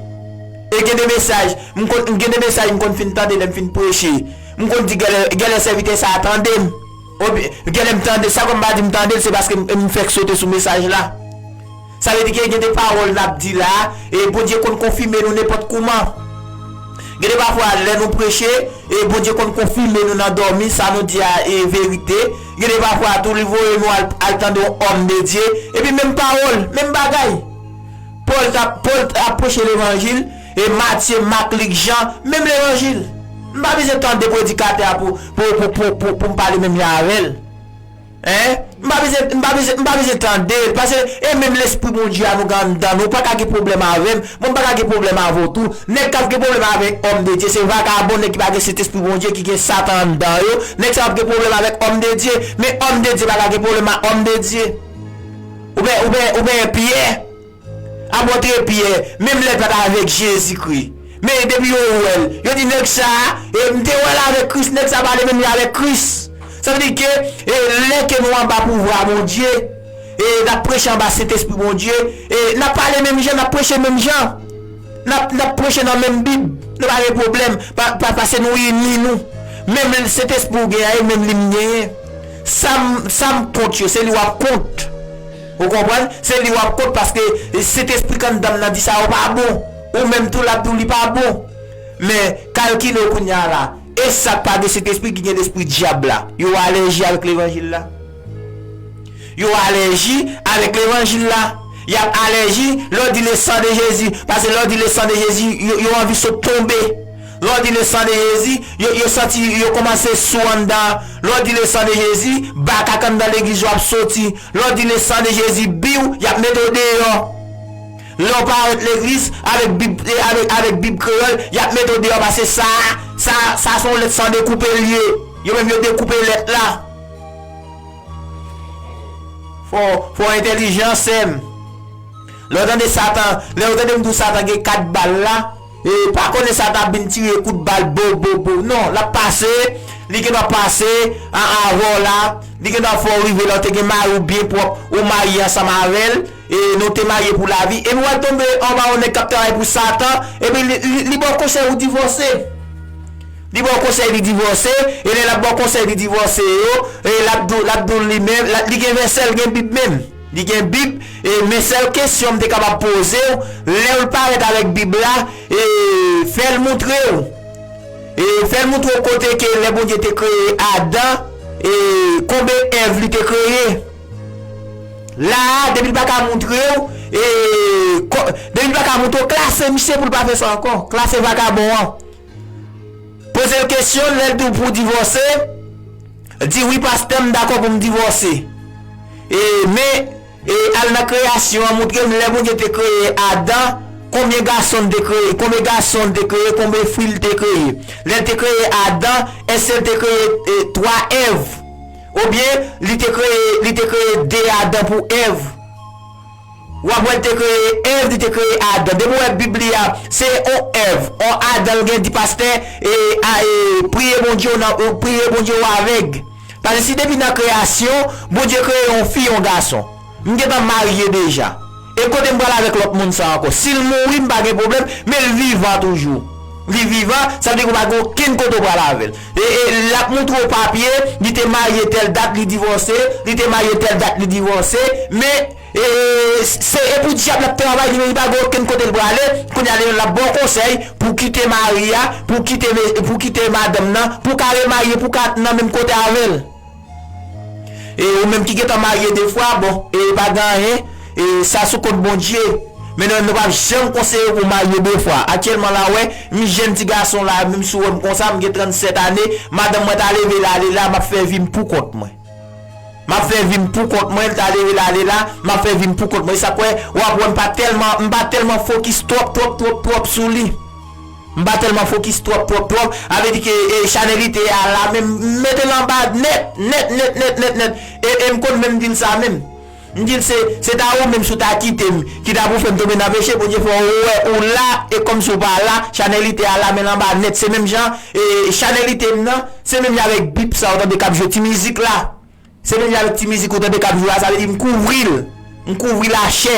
E gen de mesaj, m konn, gen de mesaj m konn fin tande lè m fin preche. M konn di, "Genlè, genlè sèvitè sa a tande m." Oubyen, genlè m tande, sa kòm pa di m tande l, se paske m, m fèk sote sou mesaj la. Sa vle di ke gen de pawòl n ap di la, e Bondye konn konfime nou nenpòt kouman. Gen de pafwa, lè nou preche, e Bondye konn konfime nou nan dòmi, sa nou di a e verite. Gen de pafwa tou, li voye nou al, al tande yon òm de Dye, epi menm pawòl, menm bagay. Pòl t ap, Pòl t ap preche levanjil, e Matye, Mak, Lik, Jan, menm levanjil. M pa bezwen tande predikatè a pou, pou, pou, pou, pou, pou m pale menm jan avè l. Hein? M pa bezwen, m pa bezwen, m pa bezwen tande l, paske e menm Lespri Bondye a nou gen anndan nou, ou pa ka gen pwoblèm avè m, mwen m pa ka gen pwoblèm avè w tou. Nèg k ap gen pwoblèm avèk òm de Dye, se vakabon, nèg ki pa gen Sentespri Bondye, ki gen Satan anndan yo. Nèg sa yo ap gen pwoblèm avèk òm de Dye, men òm de Dye pa ka gen pwoblèm ak òm de Dye. Oubyen, oubyen, oubyen Pyè. Apot Pyè, menm lè l pa t avèk Jezikri. Men depi yo wè l, yo di, "Nèg sa a, e, m te wè l avèk Kris, nèg sa a pale menm jan avèk Kris." Sa vle di ke, e, lè ke nou anba pouvwa Bondye, e, n ap preche anba Sentespri Bondye, e, n ap pale menm jan, n ap preche menm jan. N ap, n ap preche nan menm Bib. Nou pa gen pwoblèm, pa, pa, paske nou ini nou. Menm Sentespri w gen a, e menm li m genyen. Sa m, sa m kont yo, se li w ap kont. Ou konprann? Se li w ap kont paske Sentespri k anndan m nan di sa yo pa bon. Ou menm tou l ap di w li pa bon. Men, kalkile w kounye a la. E sa k pa gen Sentespri ki gen lespri dyab la. Yo alèji avèk levanjil la. Yo alèji avèk levanjil la. Y ap alèji lè w di le sang de Jésus. Paske lè w di le sang de Jésus, yo, yo anvi sot tonbe. Lè w di le sang de Jésus, yo, yo santi yo kòmanse sou anndan. Lè w di le sang de Jésus, bakak anndan legliz yo ap soti. Lè w di le sang de Jésus, biw, y ap mete w deyò. Lè w parèt legliz avèk bib, e, avèk, avèk bib kreyòl, y ap mete w deyò paske sa, sa, sa se yon lèt san dekoupe l ye. Yo menm yo dekoupe lèt la. Fò, fò entèlijan, sè m. Lè w tande Satan, lè w tande m di w Satan gen kat bal la, e, pa konnen Satan ap vin tire kout bal bo, bo, bo. Non, l ap pase, li gendwa pase a, avè w la, li gendwa fè w rive lè w te gen mari w byen pwòp, ou marye ansanm avè l, e nou te marye pou lavi, epi w al tonbe anba yon nèg k ap travay pou Satan, epi li, li, li ba w konsèy ou divòse. Li ba w konsèy li divòse, e lè l ap ba w konsèy li divòse yo, e l ap di w, l ap di w li menm, l ap, li gen vèsè, l gen bib menm. Li gen bib, e men sèl kesyon m te kapab poze w, lè w parèt avèk bib la, e fè l moutre w. E fè l moutre w kote ke lè Bondye te kreye Adan, e konbe Èv li te kreye. La a, depi l pa ka moutre w, e ko-, depi l pa ka moutre w, klase misye pou l pa fè sa ankò. Klase vakabon an. Poze l kesyon, lè l di w pou w divòse, di, "Wi, pastè, m dakò pou m divòse." E, men, e, al nan kreyasyon an, moutre m lè Bondye te kreye Adan, konbyen gason l te kreye, konbyen gason l te kreye, konbyen fi l te kreye. Lè l te kreye Adan, èske l te kreye, e, twa Èv? Oubyen, li te kreye, li te kreye de Adan pou Èv? W ap wè l te kreye Èv, li te kreye Adan. Depi w wè Bib li a, se on Èv, on Adan l gen di pastè, e, a, e, priye Bondye w nan, e, priye Bondye w avèg. Paske si depi nan kreyasyon, Bondye kreye yon fi, yon gason. M gentan marye deja. E kote m pral avèk lòt moun sa ankò? Si l mouri, m pa gen pwoblèm, men l vivan toujou. Li vivan, sa vle di ke w pa gen okenn kote w pral avè l. E, e, l ap moutre w papye, li te marye tèl dat, li divòse, li te marye tèl dat, li divòse, men E, se, e pou dyab la ap travay, li menm li pa gen okenn kote l prale. Kounye a, li menm l ap ba w konsèy pou w kite mari a, pou w kite me-, pou w kite madanm nan, pou w ka remarye, pou w ka nan menm kote avè l. E ou menm ki gentan marye de fwa, bon, e pa gen anyen, e sa sou kont Bondye. Men nou, nou p ap janm konseye w pou w marye de fwa. Aktyèlman la, wè, m jèn ti gason la, menm si w wè m konsa, m gen trannsèt ane, madanm mwen ta leve l ale la, m ap fè vi m pou kont mwen. M ap fè vi m pou kont mwen, l ta leve l ale la, m ap fè vi m pou kont mwen. E sa k fè, w ap wè m pa tèlman, m pa tèlman fokis twòp, twòp, twòp, twòp sou li. M pa tèlman fokis twòp, twòp, twòp. A vle di ke e, chanèlite a la menm, m mete l anba nèt, nèt, nèt, nèt, nèt, nèt. E, e m konn menm di l sa menm. M di l se, se ta ou menm si w ta kite m, ki ta pou fè m tonbe nan peche, Bondye fè w wè ou la, e kòmsi w pa la, chanèlite a la men l anba nèt. Se menm jan, e, chanèlite m nan, se menm jan avèk bip sa w tande k ap jwe ti mizik la. Se menm jan avèk ti mizik ou tande k ap jwe a, sa vle di m kouvri l. M kouvri lachè.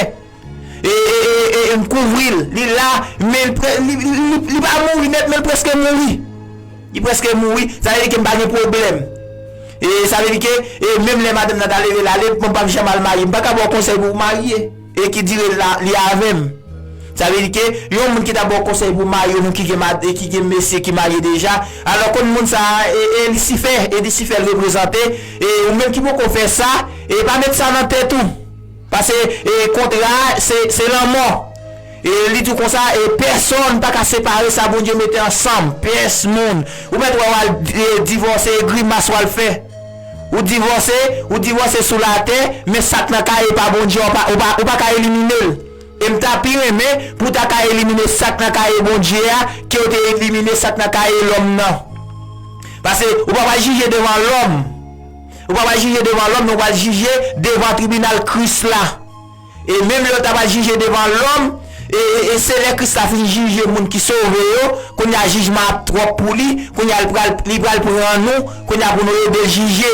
E, e, e, e, e m kouvri l. Li la, men l pre, li, li, li, li pa mouri nèt, men l prèske mouri. Li prèske mouri. Sa vle di ke m pa gen pwoblèm. E sa vle di ke, e menm lè madanm nan ta leve l ale, mwen p ap janm al marye. M pa ka ba w konsèy pou w marye. E ki dire la, li avè m. Sa vle di ke yon moun ki ta ba w konsèy pou marye, yon moun ki gen mad-, ki gen mesye ki marye deja. Alò konn moun sa a, e, e Lisifè, e Lisifè l reprezante, e ou menm ki poko fè sa, e pa met sa nan tèt ou. Paske, e kontra a, se, se lanmò. E li di w konsa, e pèsonn pa ka separe sa Bondye mete ansanm. Pyès moun. Ou mèt wè w al, e, divòse, e grimas w al fè. Ou divòse, ou divòse sou latè, men sa k nan kay e pa Bondye, ou pa, ou pa, ou pa ka elimine l. E m ta pi renmen pou w ta ka elimine sa k nan kaye Bondye a, ke w te elimine sa k nan kaye lòm nan. Paske ou pa pral jije devan lòm. Ou pa pral jije devan lòm, men w pral jije devan tribinal Kris la. E menm lè w ta pral jije devan lòm, e, e, e se lè Kris la fin jije moun ki sove yo, kounye a jijman ap twòp pou li, kounye a li pral, li pral pran nou, kounye a pou nou ede l jije.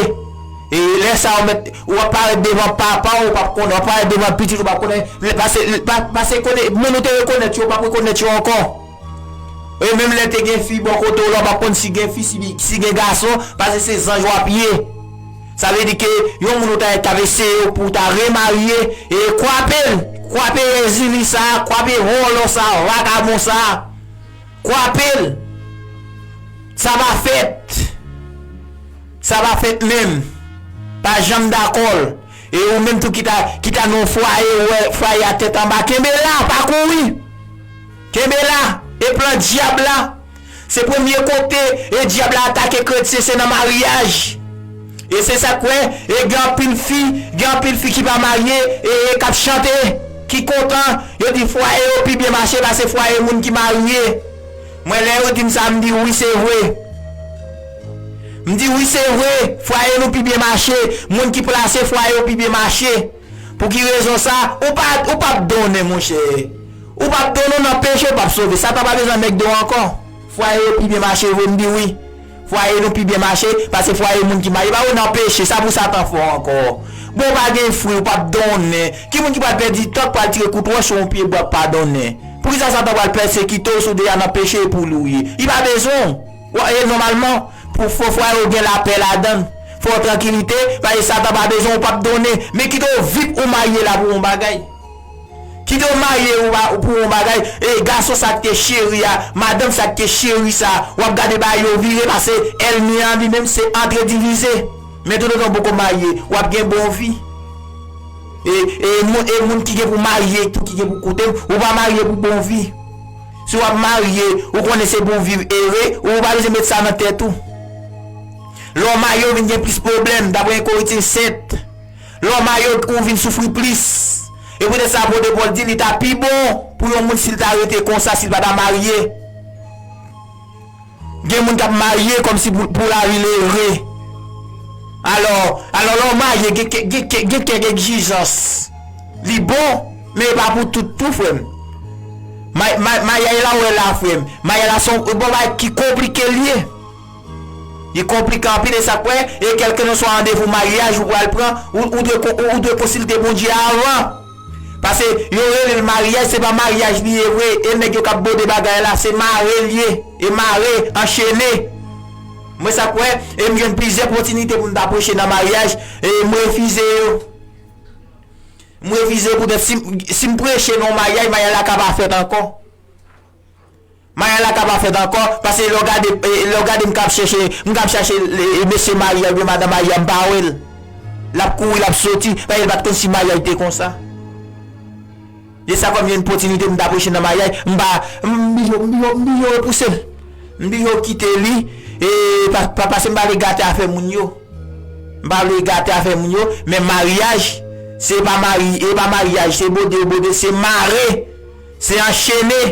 E lè sa a w mèt, w ap parèt devan papa w, ou p ap konnen, w ap parèt devan pitit, ou p ap konnen, lè, pase, pa, pase konnen, moun ou te rekonèt yo, ou p ap rekonèt yo ankò. E menm lè te gen fi bò kote w la, w p ap konn si gen fi, si, si gen gason, pase se zanj w ap ye. Sa vle di ke yon moun ou ta, t ap eseye w pou w ta remarye, e kwape l, kwape Èzili sa a, kwape vòlò sa a, vagabon sa a, kwape l. Sa pa fèt. Sa pa fèt menm. Pa janm dakò l. E ou menm tou ki ta, ki ta nan yon fwaye, ou wè fwaye a tèt anba, kenbe la, pa kouri. Kenbe la. E plan dyab la, se premye kote, e dyab la atake kretyen, se nan maryaj. E se sa k fè, e gen anpil fi, gen anpil fi ki pa marye, e, e k ap chante, ki kontan, yo di fwaye yo pi byen mache pase fwaye moun ki marye. Mwen, lè yo di m sa, m di wi, se vre. M di wi, se vre, fwaye nou pi byen mache, moun ki plase fwaye yo pi byen mache. Pou ki rezon sa? Ou pa, ou p ap donnen, monchè. Ou p ap donnen nan peche, ou p ap sove. Satan pa bezwen nèg de w ankò. Fwaye yo pi byen mache vre, m di wi. Fwaye nou pi byen mache, pase fwaye moun ki marye. Pa yo nan peche, sa pou Satan fè w ankò. Bon, ou pa gen fwi, ou p ap donnen. Ki moun ki pral pèdi tan k pral tire kout wòch sou yon pye bwa k pa donnen? Poukisa Satan pral pèsekite w si w deja nan peche e pou li w ye? Li pa bezwen w. Wa-, e nòmalman, pou fò fwaye w gen lapè ladan l, fò w trankilite, paske Satan pa bezwen w, ou p ap donnen. Men kite w vip ou marye la pou yon bagay. Kite w marye ou pa, pou yon bagay. E gason sa k te cheri a, madanm sa k te cheri sa, w ap gade bagay yo vire, paske ènmi an li menm se antre divize. Men toutotan w poko marye, w ap gen bon vi. E, e moun, e moun ki gen pou marye tou, ki gen pou koute m, ou pa marye pou bon vi. Si w ap marye, ou konnen se pou w viv ere, ou pa bezwen met sa nan tèt ou. Lè w marye, ou vin gen plis pwoblèm, daprè yon Korinti sèt. Lè w marye, ou vin soufri plis. E poutèt sa, apot Pòl di, li ta pi bon pou yon moun si l ta rete konsa, si l pa ta marye. Gen moun k ap marye kòmsi pou, pou lavi l ere. Alò, alò, lè w marye, gen, gen, gen, gen kèk egzijans. Li bon, men e pa pou tout tou, frè m. Ma-, ma-, maryaj la w wè la, frè m. Maryaj la se yon, yon bagay ki konplike l ye. Li konplike anpil, e sa k fè, e kèlkeswa randevou maryaj ou pral pran, ou, ou dwe ko-, ou, ou dwe konsilte Bondye avan. Paske yo rele l maryaj, se pa maryaj li ye vre. E nèg yo k ap bwode bagay la, se mare l ye. E mare, anchene. Mwen sa k wè, e m jwenn plizyè opòtinite pou m ta preche nan maryaj, e m refize yo. M refize poutèt si m, si m preche nan yon maryaj, maryaj la ka pa fèt ankò. Maryaj la ka pa fèt ankò, paske lè w gade, e, lè w gade m k ap chèche, m k ap chache, e, e, mesye marye a oubyen madanm marye a, m pa wè l. L ap kouri, l ap soti, paske l pa t konn si maryaj te konsa. E sa kòm yon opòtinite m ta preche nan maryaj, m pa, m blijo, m blijo, m blijo repouse l. M blijo kite li, e pa, pa, paske m pa vle gate afè moun yo. M pa vle gate afè moun yo, men maryaj, se pa mari, e pa maryaj, se bwode yo bwode, se mare, se anchene.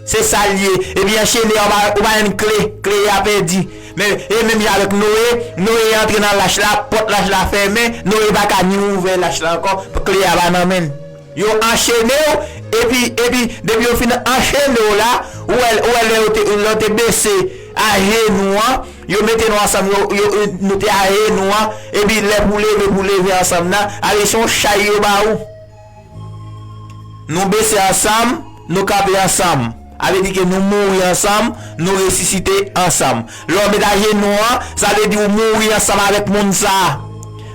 Se sa l ye. Epi anchene a, ou pa, ou pa jwenn kle. Kle a pèdi. Men, e menm jan avèk Noye, Noye antre nan lach la, pòt lach la fèmen, Noye pa ka ni ouvè lach la ankò, kle a pa nan men l. Yo anchene w, epi, epi, depi yo fin anchene w la, ou wè, ou wè lè yo te, lè yo te bese ajenou an, yo mete nou ansanm, yo, yo, nou te ajenou an, epi lè pou leve, pou leve ansanm nan, ale se yon chay yo ba ou. Nou bese ansanm, nou kanpe ansanm. A vle di ke nou mouri ansanm, nou resisite ansanm. Lè w met ajenou an, sa vle di ou mouri ansanm avèk moun sa a.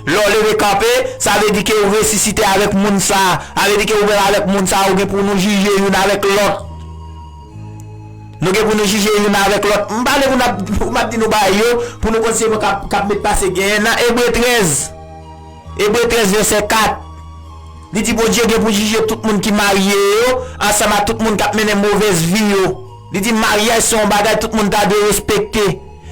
Lè w leve kanpe, sa vle di ke ou resisite avèk moun sa a. A vle di ke ou menm avèk moun sa a, ou gen pou nou jije youn avèk lòt. Nou gen pou nou jije youn avèk lòt. M pa vle pou n ap, pou m ap di nou bagay yo, pou nou konn se mwen k ap, k ap met pase genyen nan Ebre trèz. Ebre trèz vèsè kat. Li di Bondye gen pou jije tout moun ki marye yo, ansanm ak tout moun k ap mennen movèz vi yo. Li di maryaj se yon bagay tout moun ta dwe respekte.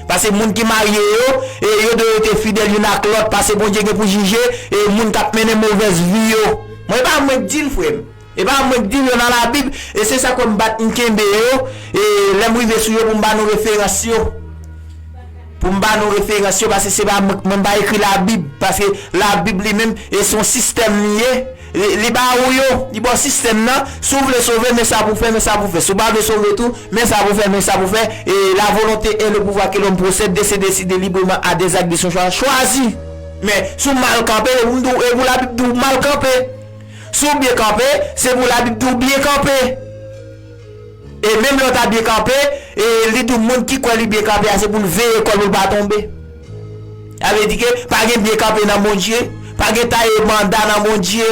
Paske moun ki marye yo, e yo dwe rete fidèl youn ak lòt, paske Bondye gen pou jije, e moun k ap mennen movèz vi yo. Mwen, e pa mwen k di l, frè m. E pa mwen k di l, yo nan Labib, e se sa k fè m bat m kenbe yo, e lè m rive sou yo pou m ba nou referans yo. Pou m ba nou referans yo, paske se pa mwen, mwen pa ekri Labib, paske Labib li menm, e se yon sistèm li ye. Li, li ba ou yo, li ba w sistèm nan. Si w vle sove, men sa pou w fè, men sa pou w fè. Si w pa vle sove tou, men sa pou w fè, men sa pou w fè. Et la volonté et le pouvoir que l'homme possède de se décider librement à des actes de son choix. Chwazi. Men, si w mal kanpe, e pou m di w, e pou Labib di w mal kanpe. Si w byen kanpe, se pou Labib di w byen kanpe. E menm lè w ta byen kanpe, e li di w moun ki kwè li byen kanpe a, se pou l veye kò l pou l pa tonbe. Sa vle di ke pa gen byen kanpe nan Bondye, pa gen taye manda nan Bondye.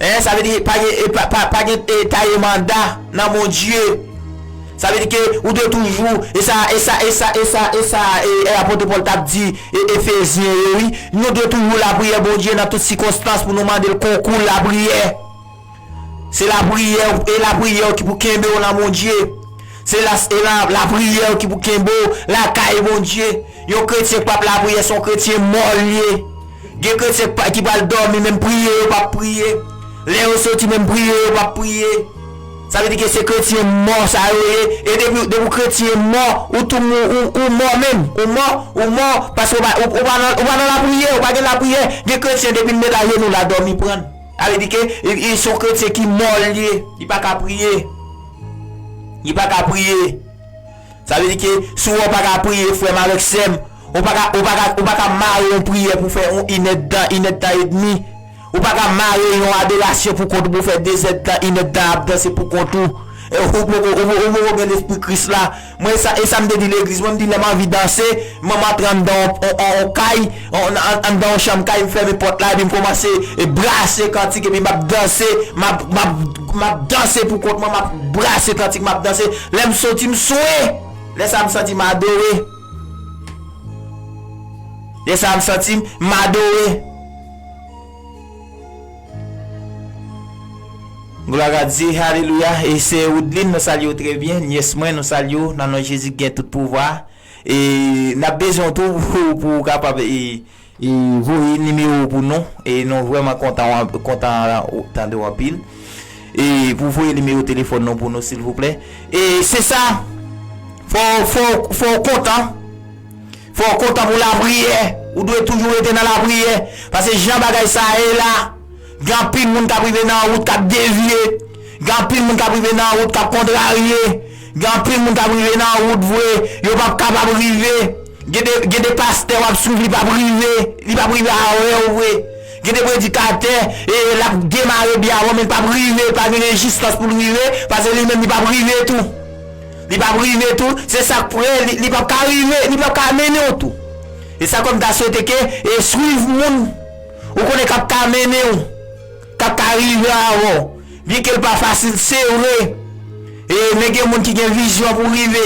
Hein, sa vle di pa gen, e, pa, pa, pa gen, e, taye manda nan Bondye. Sa vle di ke ou dwe toujou, e sa, e sa, e sa, e sa, e sa, e, e apot Pòl t ap di, e, Efezyen yo, wi. Nou dwe toujou lapriyè Bondye nan tout sikonstans pou nou mande l konkou lapriyè. Se lapriyè, e lapriyè ki pou kenbe w nan Bondye. Se la, e la, lapriyè ki pou kenbe w lakay Bondye. Yon kretyen k p ap lapriyè, se yon kretyen mò l ye. Gen kretyen k pa, ki pral dòmi, menm priye, yo p ap priye. Lè yo soti, menm priye, yo p ap priye. Sa vle di ke se kretyen mò sa yo ye. E depi, depi w kretyen mò, ou tou mou, ou, ou mò menm. Ou mò, ou mò, paske ou pa, ou, ou pa nan, ou pa nan lapriyè, ou pa gen lapriyè. Gen kretyen depi l met ajenou l a dòmi pran l. Sa vle di ke, e, e se yon kretyen ki mò l ye. Li pa ka priye. Li pa ka priye. Sa vle di ke si w wè w pa ka priye, frè m avèk sè m, ou pa ka, ou pa ka, ou pa ka mare yon priyè pou fè yon inèdtan, inèdtan edmi. Ou pa ka mare yon adorasyon pou kont ou pou fè dezèdtan, inèdtan ap danse pou kont ou. E, ou poko, ou, ou poko gen lespri Kris la. Mwen, sa, e sa m te di legliz, mwen, m di lè m anvi danse, mwen, m antre anndan on, on, on, on kay, on, an, anndan on chanm kay, m fèmen pòt la, epi m kòmanse, e, brase kantik, epi m ap danse, m ap, m ap, m ap danse pou kont mwen, m ap brase kantik, m ap danse. Lè m soti, m swe. Lè sa, m santi m adore. Lè sa, m santi m adore. Glwa a Dye, alelouya. E sè Woodline, nou salye w trè byen. Nyès mwen, nou salye w nan non Jezi ki gen tout pouvwa. E n ap bezwen w tou pou, pou w kapab, e, e voye nimewo w pou nou. E nou vrèman kontan, kontan tande w anpil. E pou voye nimewo telefòn nou pou nou, silvouplè. E se sa. Fò, fò, fò w kontan. Fò w kontan pou lapriyè. Ou dwe toujou rete nan lapriyè. Paske jan bagay sa a ye la, gen anpil moun k ap rive nan wout k ap devye. Gen anpil moun k ap rive nan wout k ap kontrarye. Gen anpil moun k ap rive nan wout vre. Yo p ap kapab rive. Gen de, gen de pastè w ap swiv, li p ap rive. Li p ap rive avè w vre. Gen de predikatè, e l ap demare byen avan, men l p ap rive. L pa gen rezistans pou l rive. Paske li menm, li p ap rive tou. Li p ap rive tou, se sa k prè, li, li p ap ka rive, li p ap ka mennen w tou. E sa kòm ta swete ke, e swiv moun ou konnen k ap ka mennen w, k ap ka rive avè w. Byenke l pa fasil, se vre. E, men gen moun ki gen vizyon pou rive.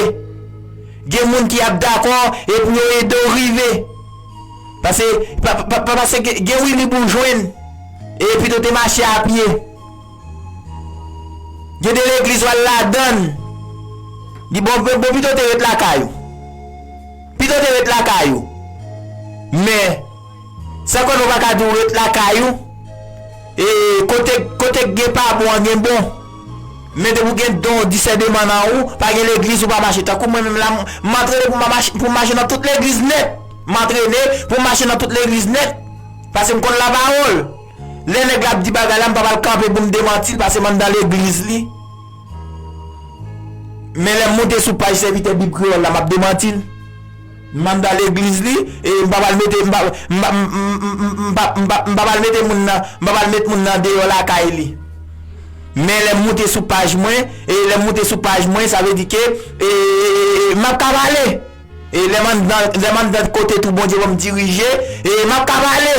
Gen moun ki ap dakò e pou yo ede w rive. Paske, pa, pa, pa, paske gen, gen wi li pou jwenn. E pito te mache a pye. Gen de legliz w al ladann. Di bon, bon, bon, pito te ret lakay ou. Pito te ret lakay ou. Men, sa konnen w pa ka di w ret lakay ou. E kote, kote k gen pa bon an gen bon. Men depi w gen don disèneman nan ou, pa gen legliz ou pa mache. Tankou mwen menm la, m, m antrene pou m mache, pou m mache nan tout legliz nèt. M antrene pou m mache nan tout legliz nèt. Paske m konn lapawòl. Lè nèg la ap di bagay la, m pa pral kanpe pou m demanti l, paske m anndan legliz li. Men lè m moute sou paj sèvitè Bib Kreyòl la, m ap demanti l. M anndan legliz li, e m pa pral mete, m pa, m pa, m, m, m, m, m pa, m pa, m pa pral mete moun nan, m pa pral met moun nan deyò lakay li. Men lè m moute sou paj mwen, e lè m moute sou paj mwen, sa vle di ke, e, e, e, e, m ap ka pale. E lè m anndan, lè m anndan kote tou Bondye ban m dirije, e m ap ka pale.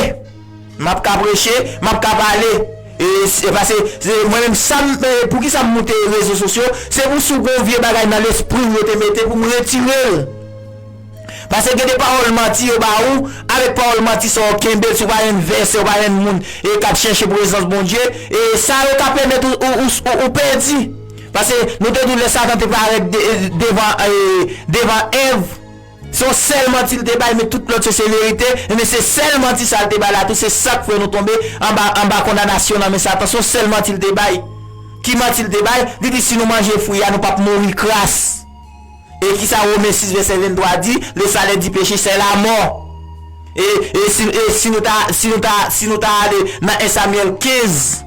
M ap ka preche, m ap ka pale. E se paske se mwen menm sa m, e, poukisa m moute rezo sosyo, se pou si w gen yon vye bagay nan lespri w yo te mete pou m retire l. Paske gen de pawòl manti yo ba ou, avèk pawòl manti sa w kenbe l, si w pa jwenn vèsè, w pa jwenn moun, e k ap chèche prezans Bondye, e sa yo ka pèmèt ou, ou, ou, ou, ou pèdi. Paske nou te di w lè Satan te parèt de, devan, e, devan Èv, se yon sèl manti l te bay, men tout lòt yo se verite, men se sèl manti sa l te bay la tou, se sa k fè nou tonbe anba, anba kondanasyon nan men Satan, se yon sèl manti l te bay. Ki manti l te bay? Li di si nou manje fwi a, nou p ap mouri kras. E kisa Women sis vèsè venntwa di? Le salaire du péché, c'est la mort. E, e si, e si nou ta, si nou ta, si nou ta ale nan en Samyèl kenz,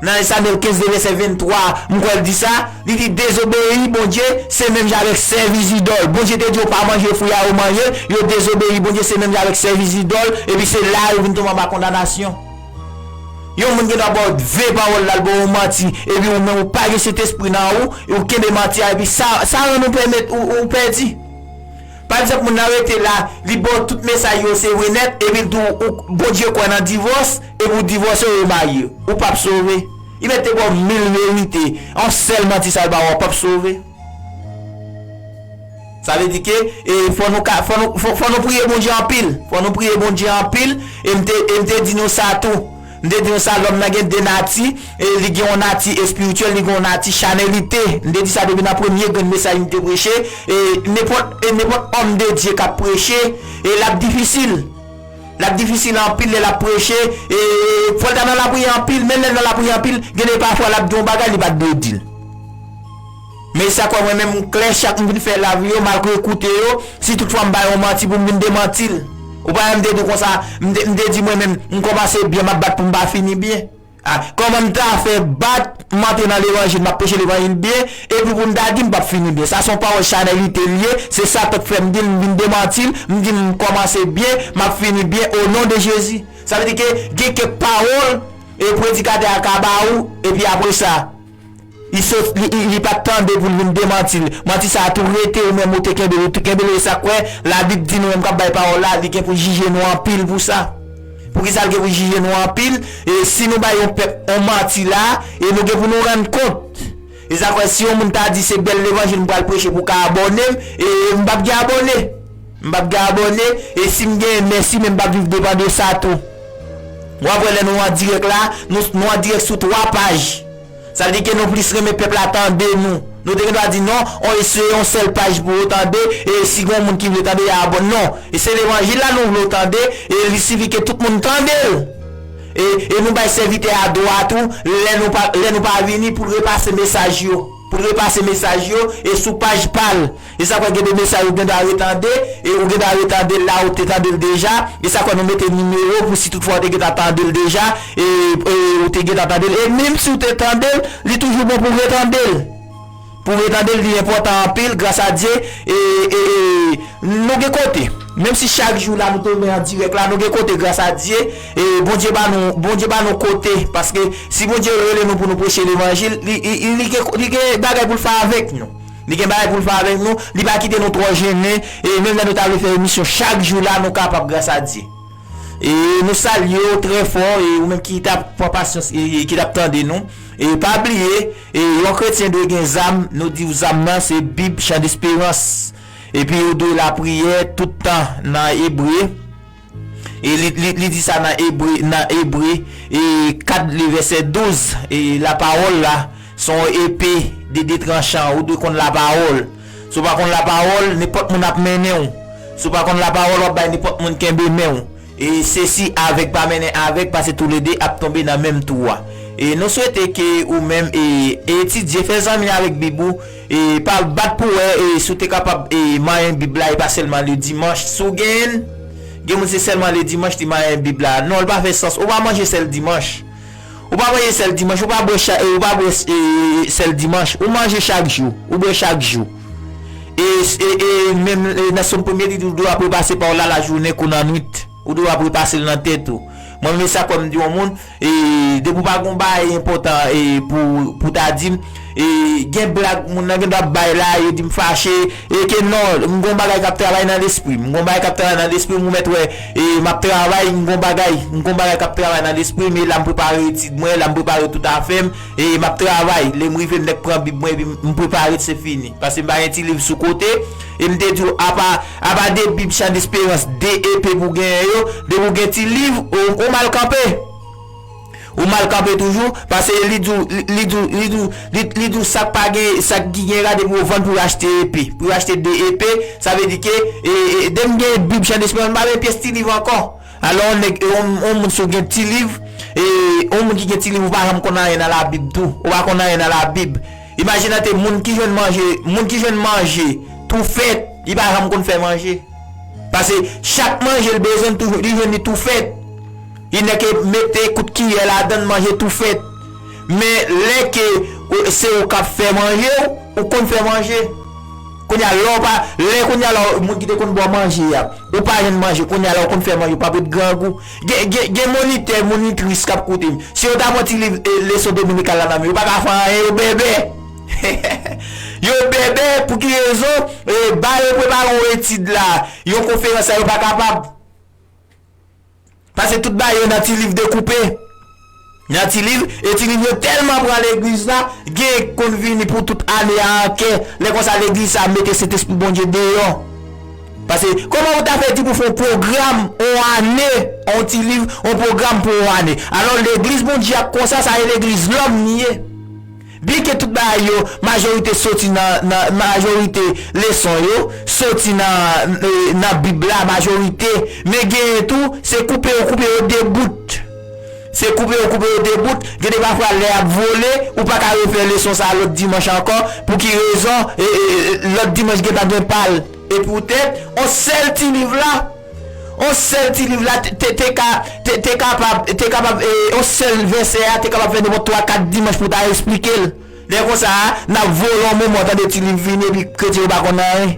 nan en Samyèl kenz de vèsè venntwa, m kwè l di sa, li di dezobeyi Bondye, se menm jan avèk sèvis idòl. Bondye te di yo pa manje fwi a, yo manje l, yo dezobeyi Bondye, se menm jan avèk sèvis idòl, epi se la yo vin tonbe anba kondanasyon. Yon moun gen dwa ba w vye pawòl la, l ba w manti, epi ou menm ou pa gen Sentespri nan ou, e ou kenbe manti a, epi sa, sa rann ou pèmèt ou, ou pèdi. Pa egzanp, moun nan rete la, li ba w tout mesaj yo se vre nèt, epi l di w, ou, Bondye kwè nan divòs, epi w divòse, ou remarye, ou p ap sove. Li mèt te ba w mil verite, yon sèl manti sa l ba w, ou p ap sove. Sa vle di ke, e, fò nou ka, fò nou, fò, fò nou priye Bondye anpil. Fò nou priye Bondye anpil. E m te, e m te di nou sa tou. M te di nou sa, lòm nan gen de nati. E li gen yon nati espirityèl, li gen yon nati chanèlite. M te di sa depi nan premye grenn mesaj m te preche. E nenpòt, e nenpòt òm de Dye k ap preche, e l ap difisil. L ap difisil anpil lè l ap preche, e fò l ta nan lapriyè anpil, men lè l nan lapriyè anpil, gen de pafwa l ap di yon bagay li pa t dwe di l. Men sa kwè mwen menm m klè, chak m vin fè live yo, malgre koute yo, si toutfwa m bay yon manti pou m vin demanti l. Ou pa wè m te di w konsa, m te, m te di mwen menm, m kòmanse byen, m ap bat pou m pa fini byen. A, kòman m ta fè bat, m antre nan levanjil, m ap preche levanjil byen, epi pou m ta di m p ap fini byen. Sa se yon pawòl chanèlite l ye, se sa k fè m di l, m vin demanti l, m di m kòmanse byen, m ap fini byen, o non de Jezi. Sa vle di ke gen kèk pawòl, e predikatè a ka ba ou, epi apre sa, li sot, li, li, li pa t tande pou l vin demanti l. Manti sa a tou rete, ou menm ou te kenbe l, ou te kenbe l, e sa k fè Labib di nou menm k ap bay pawòl la, li gen pou jije nou anpil pou sa. Poukisa l gen pou jije nou anpil? E si nou bay yon pèp yon manti la, e nou gen pou nou rann kont. E sa k fè si yon moun ta di se bèl levanjil m pral preche pou w ka abòne m, e m p ap gen abòne. M p ap gen abòne, e si m genyen mèsi, men m p ap viv depan de sa tou. W ap wè lè nou an dirèk la, nou, nou an dirèk sou twa paj. Sa vle di ke nou plis renmen pèp la tande nou. Nou te gen dwa di non, on, e se yon sèl paj pou yo tande, e si gen yon moun ki vle tande, y a abòne. Non, e se levanjil la nou vle w tande, e li sifi ke tout moun tande l. E, e nou bay sèvitè a dwa tou, lè nou pa, lè nou pa vini pou l repase mesaj yo. Pou l repase mesaj yo, e sou paj pa l. E sa k fè gen de mesaj ou gen dwa retande, e ou gen dwa retande l la ou te tande l deja, e sa k fè nou mete nimewo pou si toutfwa ou te gentan tande l deja, e, e ou te gentan tande l, e menm si ou te tande l, li toujou bon pou w retande l. Pou w retande l, li enpòtan anpil, gras a Dye, e, e, e nou gen kote. Menm si chak jou la nou tonbe an dirèk la, nou gen kote, gras a Dye, e Bondye ba nou, Bondye ba nou kote, paske si Bondye rele nou pou nou preche levanjil, li, li, li, li gen, li gen bagay pou l fè avèk nou. Li gen bagay pou l fè avèk nou. Li pa kite nou twò jennen. E menm lè nou ta vle fè emisyon chak jou la, nou kapab gras a Dye. E nou salye w trè fò, e ou menm ki t ap pran pasyans, e, e ki t ap tande nou. E pa bliye, e yon kretyen dwe gen zam, nou di w zam nan se Bib, chan desperans. Epi ou dwe lapriyè tout tan nan Ebre. E li, li, li di sa nan Ebre, nan Ebre, e kat, le vèsè douz, e lapawòl la, se yon epe de de tranchan, ou dwe konn lapawòl. Si w pa konn lapawòl, nenpòt moun ap mennen w. Si w pa konn lapawòl, w ap bay nenpòt moun kenbe men w. E sesi avèg pa mennen avèg, paske toulede ap tonbe nan menm twou a. E nou swete ke ou menm e etidye, fè zanmi avèk Bib ou, e pa bat pou wè e si w te kapab e manyen Bib la, e pa sèlman le dimanch. Si w genyen, gen moun se sèlman le dimanch li manyen Bib la. Non, l pa fè sans. Ou pa manje sèl dimanch. Ou pa manje sèl dimanch, ou pa bwè cha, e ou pa bwè e sèl dimanch. Ou manje chak jou, ou bwè chak jou. E, e, e menm e, nan Sòm premye li di, ou dwe ap repase pa w la lajounen kou nan nwit. Ou dwe ap repase l nan tèt ou. Mwen menm sa kwè m di yon moun, e depi w pa gon bagay enpòtan e pou pou ta di m, e gen blag moun nan gen dwa ap bay la, yo di m fache, e ke non, m gon bagay k ap travay nan lespri m, m gon bagay k ap travay nan lespri m, ou mèt wè, e m ap travay, m gon bagay, m gon bagay k ap travay nan lespri m, e la m prepare etid mwen, la m prepare tout afè m, e m ap travay, lè m rive m nèk pran Bib mwen epi m prepare l, se fini, paske m pa gen ti liv sou kote, e m te di w apa, apa de Bib Chan Desperans, de epe pou genyen yo, depi w gen ti liv, ou, ou mal kanpe. Ou mal kanpe toujou, paske li di w, li, li di w, li di w, li, li di w sa k pa gen, sa ki gen la depi w vann pou w achte epe, pou w achte de epe, sa vle di ke, e, e, de m gen Bib Chan Desperans, m pa gen pyès ti liv ankò. Alò, yon nèg, e, yon, yon moun si w gen ti liv, e, yon moun ki gen ti liv, ou pa janm konn anyen nan Labib tou, ou pa konn anyen nan Labib. Imajine te moun ki jwenn manje, moun ki jwenn manje tou fèt, li pa janm konn fè manje. Paske chak manje l bezwen toujou, li jwenn li tou fèt. Li nèk mete kout kiyè ladan l, manje tou fèt. Men lè ke ou- se ou k ap fè manje w, ou konn fè manje. Kounye a, lè w pa, lè kounye a la, moun ki te konn ba w manje a, ou pa jwenn manje, kounye a la, ou konn fè manje, ou p ap ret grangou. Gen, gen, gen monitè, monitris k ap koute m. Si yo ta pran ti liv e, leson dominikal la nan men yo, yo pa ka fè anyen, yo bèbè. Yo bèbè, pou ki rezon? E, ba yo prepare yon etid la, yon konferans la, yo pa kapab. Paske tout bagay yo nan ti liv dekoupe. Nan ti liv, e ti liv yo tèlman pran legliz la, gen konn vini pou tout ane a an kè. Lè konsa legliz sa mete Sentespri Bondye deyò. Paske kòman ou ta fè di pou fè yon pwogram yon ane, yon ti liv, yon pwogram pou yon ane? Alò legliz Bondye a konsa, sa e legliz lòm li ye. Byenke tout bagay yo, majorite soti nan, nan majorite leson yo, soti nan, e, nan Bib la, majorite. Men genyen tou, se koupe yo koupe yo de bout. Se koupe yo koupe yo de bout. Gen de pafwa lè y ap vole, ou pa ka refè leson sa lòt dimanch ankò. Pou ki rezon? E, e, e, lòt dimanch gentan gen pa l. E poutèt, on sèl ti liv la, on sèl ti liv la te, te, te ka, te, te kapab, te kapab, e, on sèl vèsè a te kapab fè nenpòt twa, kat dimanch pou ta esplike l. Lè konsa a, n ap vole yon moman, tande ti liv vini, epi kretyen yo pa konn anyen.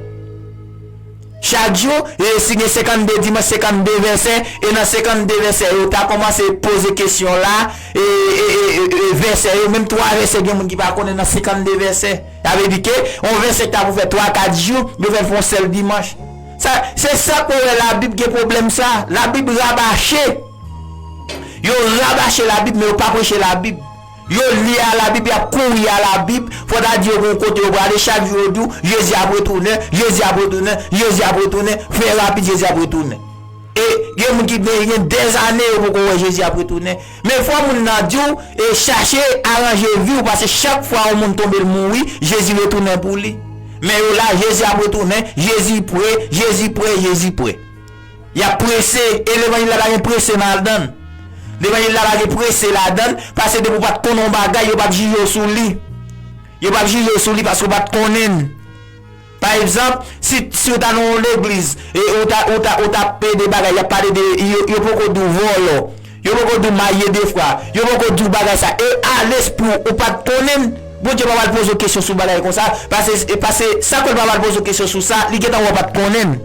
Chak jou, e, si gen senkannde dimanch, senkannde vèsè, e nan senkannde vèsè, yo ta kòmanse poze kesyon la, e, e, e, e, e, vèsè yo, menm twa vèsè, gen moun ki pa konnen nan senkannde vèsè. Sa vle di ke yon vèsè ki ta pou fè twa, kat jou, yo fè l fè yon sèl dimanch. Sa, se sa k fè w wè Labib gen pwoblèm sa. Labib rabache. Yo rabache Labib, men yo pa preche Labib. Yo li a Labib, y ap kouri a Labib. Fò ta di yo gen yon kote yo prale, chak jou yo di w, Jezi ap retounen, Jezi ap retounen, Jezi ap retounen. Fè rapid, Jezi ap retounen. E gen moun ki gen, gen dèzane yo poko wè Jezi ap retounen. Men fò moun nan di w, e chache aranje vi w, paske chak fwa yon moun tonbe l mouri, Jezi retounen pou li. Men yo la, Jezi ap retounen, Jezi pre, Jezi pre, Jezi pre. Y ap prese, e levanjil la pa gen prese ladan l. Levanjil la pa gen prese ladan l, paske depi w pa t konnen yon bagay, yo p ap jije w sou li. Yo p ap jije w sou li paske w pa t konnen l. Pa egzanp, si, si w ta nan yon legliz, e ou ta, ou ta, ou ta ap pede bagay, y ap pale de, yo, yo poko di w vòlò, yo poko di w marye de fwa, yo poko di w bagay sa, e a lespri w, ou pa t konnen l, Bondye pa pral poze w kesyon sou bagay konsa, paske, e paske sa k fè l pa pral poze w kesyon sou sa, li gentan wè w pa t konnen l.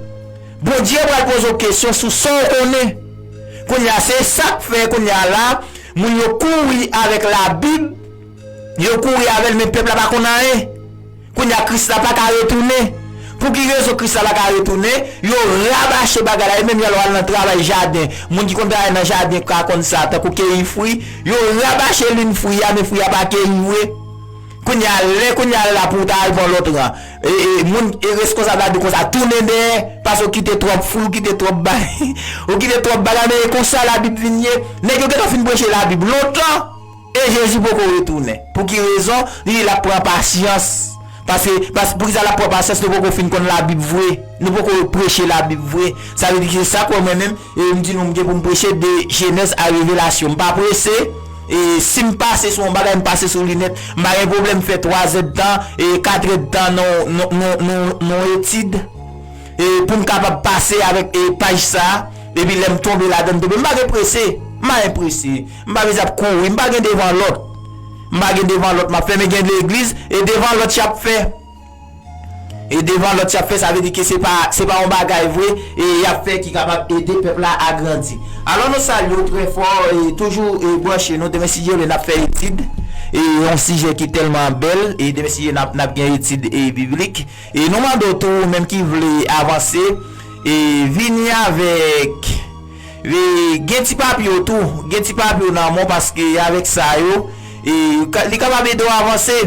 Bondye pral poze w kesyon sou sa w konnen. Kounye a, se sa k fè, kounye a la, moun yo kouri avèk Labib, yo kouri avè l, men pèp la pa konn anyen. Kounye a, Kris la pa ka retounen. Pou ki rezon Kris la pa ka retounen? Yo rabache bagay la, e menm jan lè w al nan travay jaden. Moun ki konn travay nan jaden ka konn sa, tankou keyi fwi, yo rabache lin fwi a, men fwi a pa keyi vre. Kounye a, lè kounye a la pou w ta al pran lòt ran. E, e, moun, e reskonsab la di konsa, tounen dèyè, paske w kite twòp fwi, w kite twòp bagay, w kite twòp bagay, men e konsa Labib vin ye. Nèg yo gentan fin preche Labib lontan, e Jezi poko retounen. Pou ki rezon? Li, l ap pran pasyans. Paske, pas, poukisa l ap pran pasyans? Nou poko fin konn Labib vre. Nou poko preche Labib vre. Sa vle di ki se sa k fè mwen menm, e m di nou, m gen pou m preche de Jenèz a Revelasyon. M pa prese, E si m pase sou yon bagay, m pase sou li nèt. M pa gen pwoblèm fè twa zèdtan, e kat èdtan nan, nan, nan, nan, nan etid. E pou m kapab pase avèk e paj sa, epi lè m tonbe ladan, m tonbe. M pa gen prese. M pa gen prese. M pa bezwen ap kouri. M pa gen devan lòt. M pa gen devan lòt. M ap fè, men gen legliz, e devan lòt y ap fè. E devan lòt y ap fè, sa vle di ke se pa, se pa yon bagay vre, e y ap fè ki kapab ede pèp la a grandi. Alò, nou salye w trè fò, e toujou e branche nou. Demen, si Dye vle, n ap fè etid, e yon sijè ki tèlman bèl, e demen, si Dye, n ap, n ap gen etid e biblik. E nou mande w tou, ou menm ki vle avanse, e vini avèk, e gen ti papye w tou, gen ti papye w nan men w, paske avèk sa yo, e ka- li kapab ede w avanse,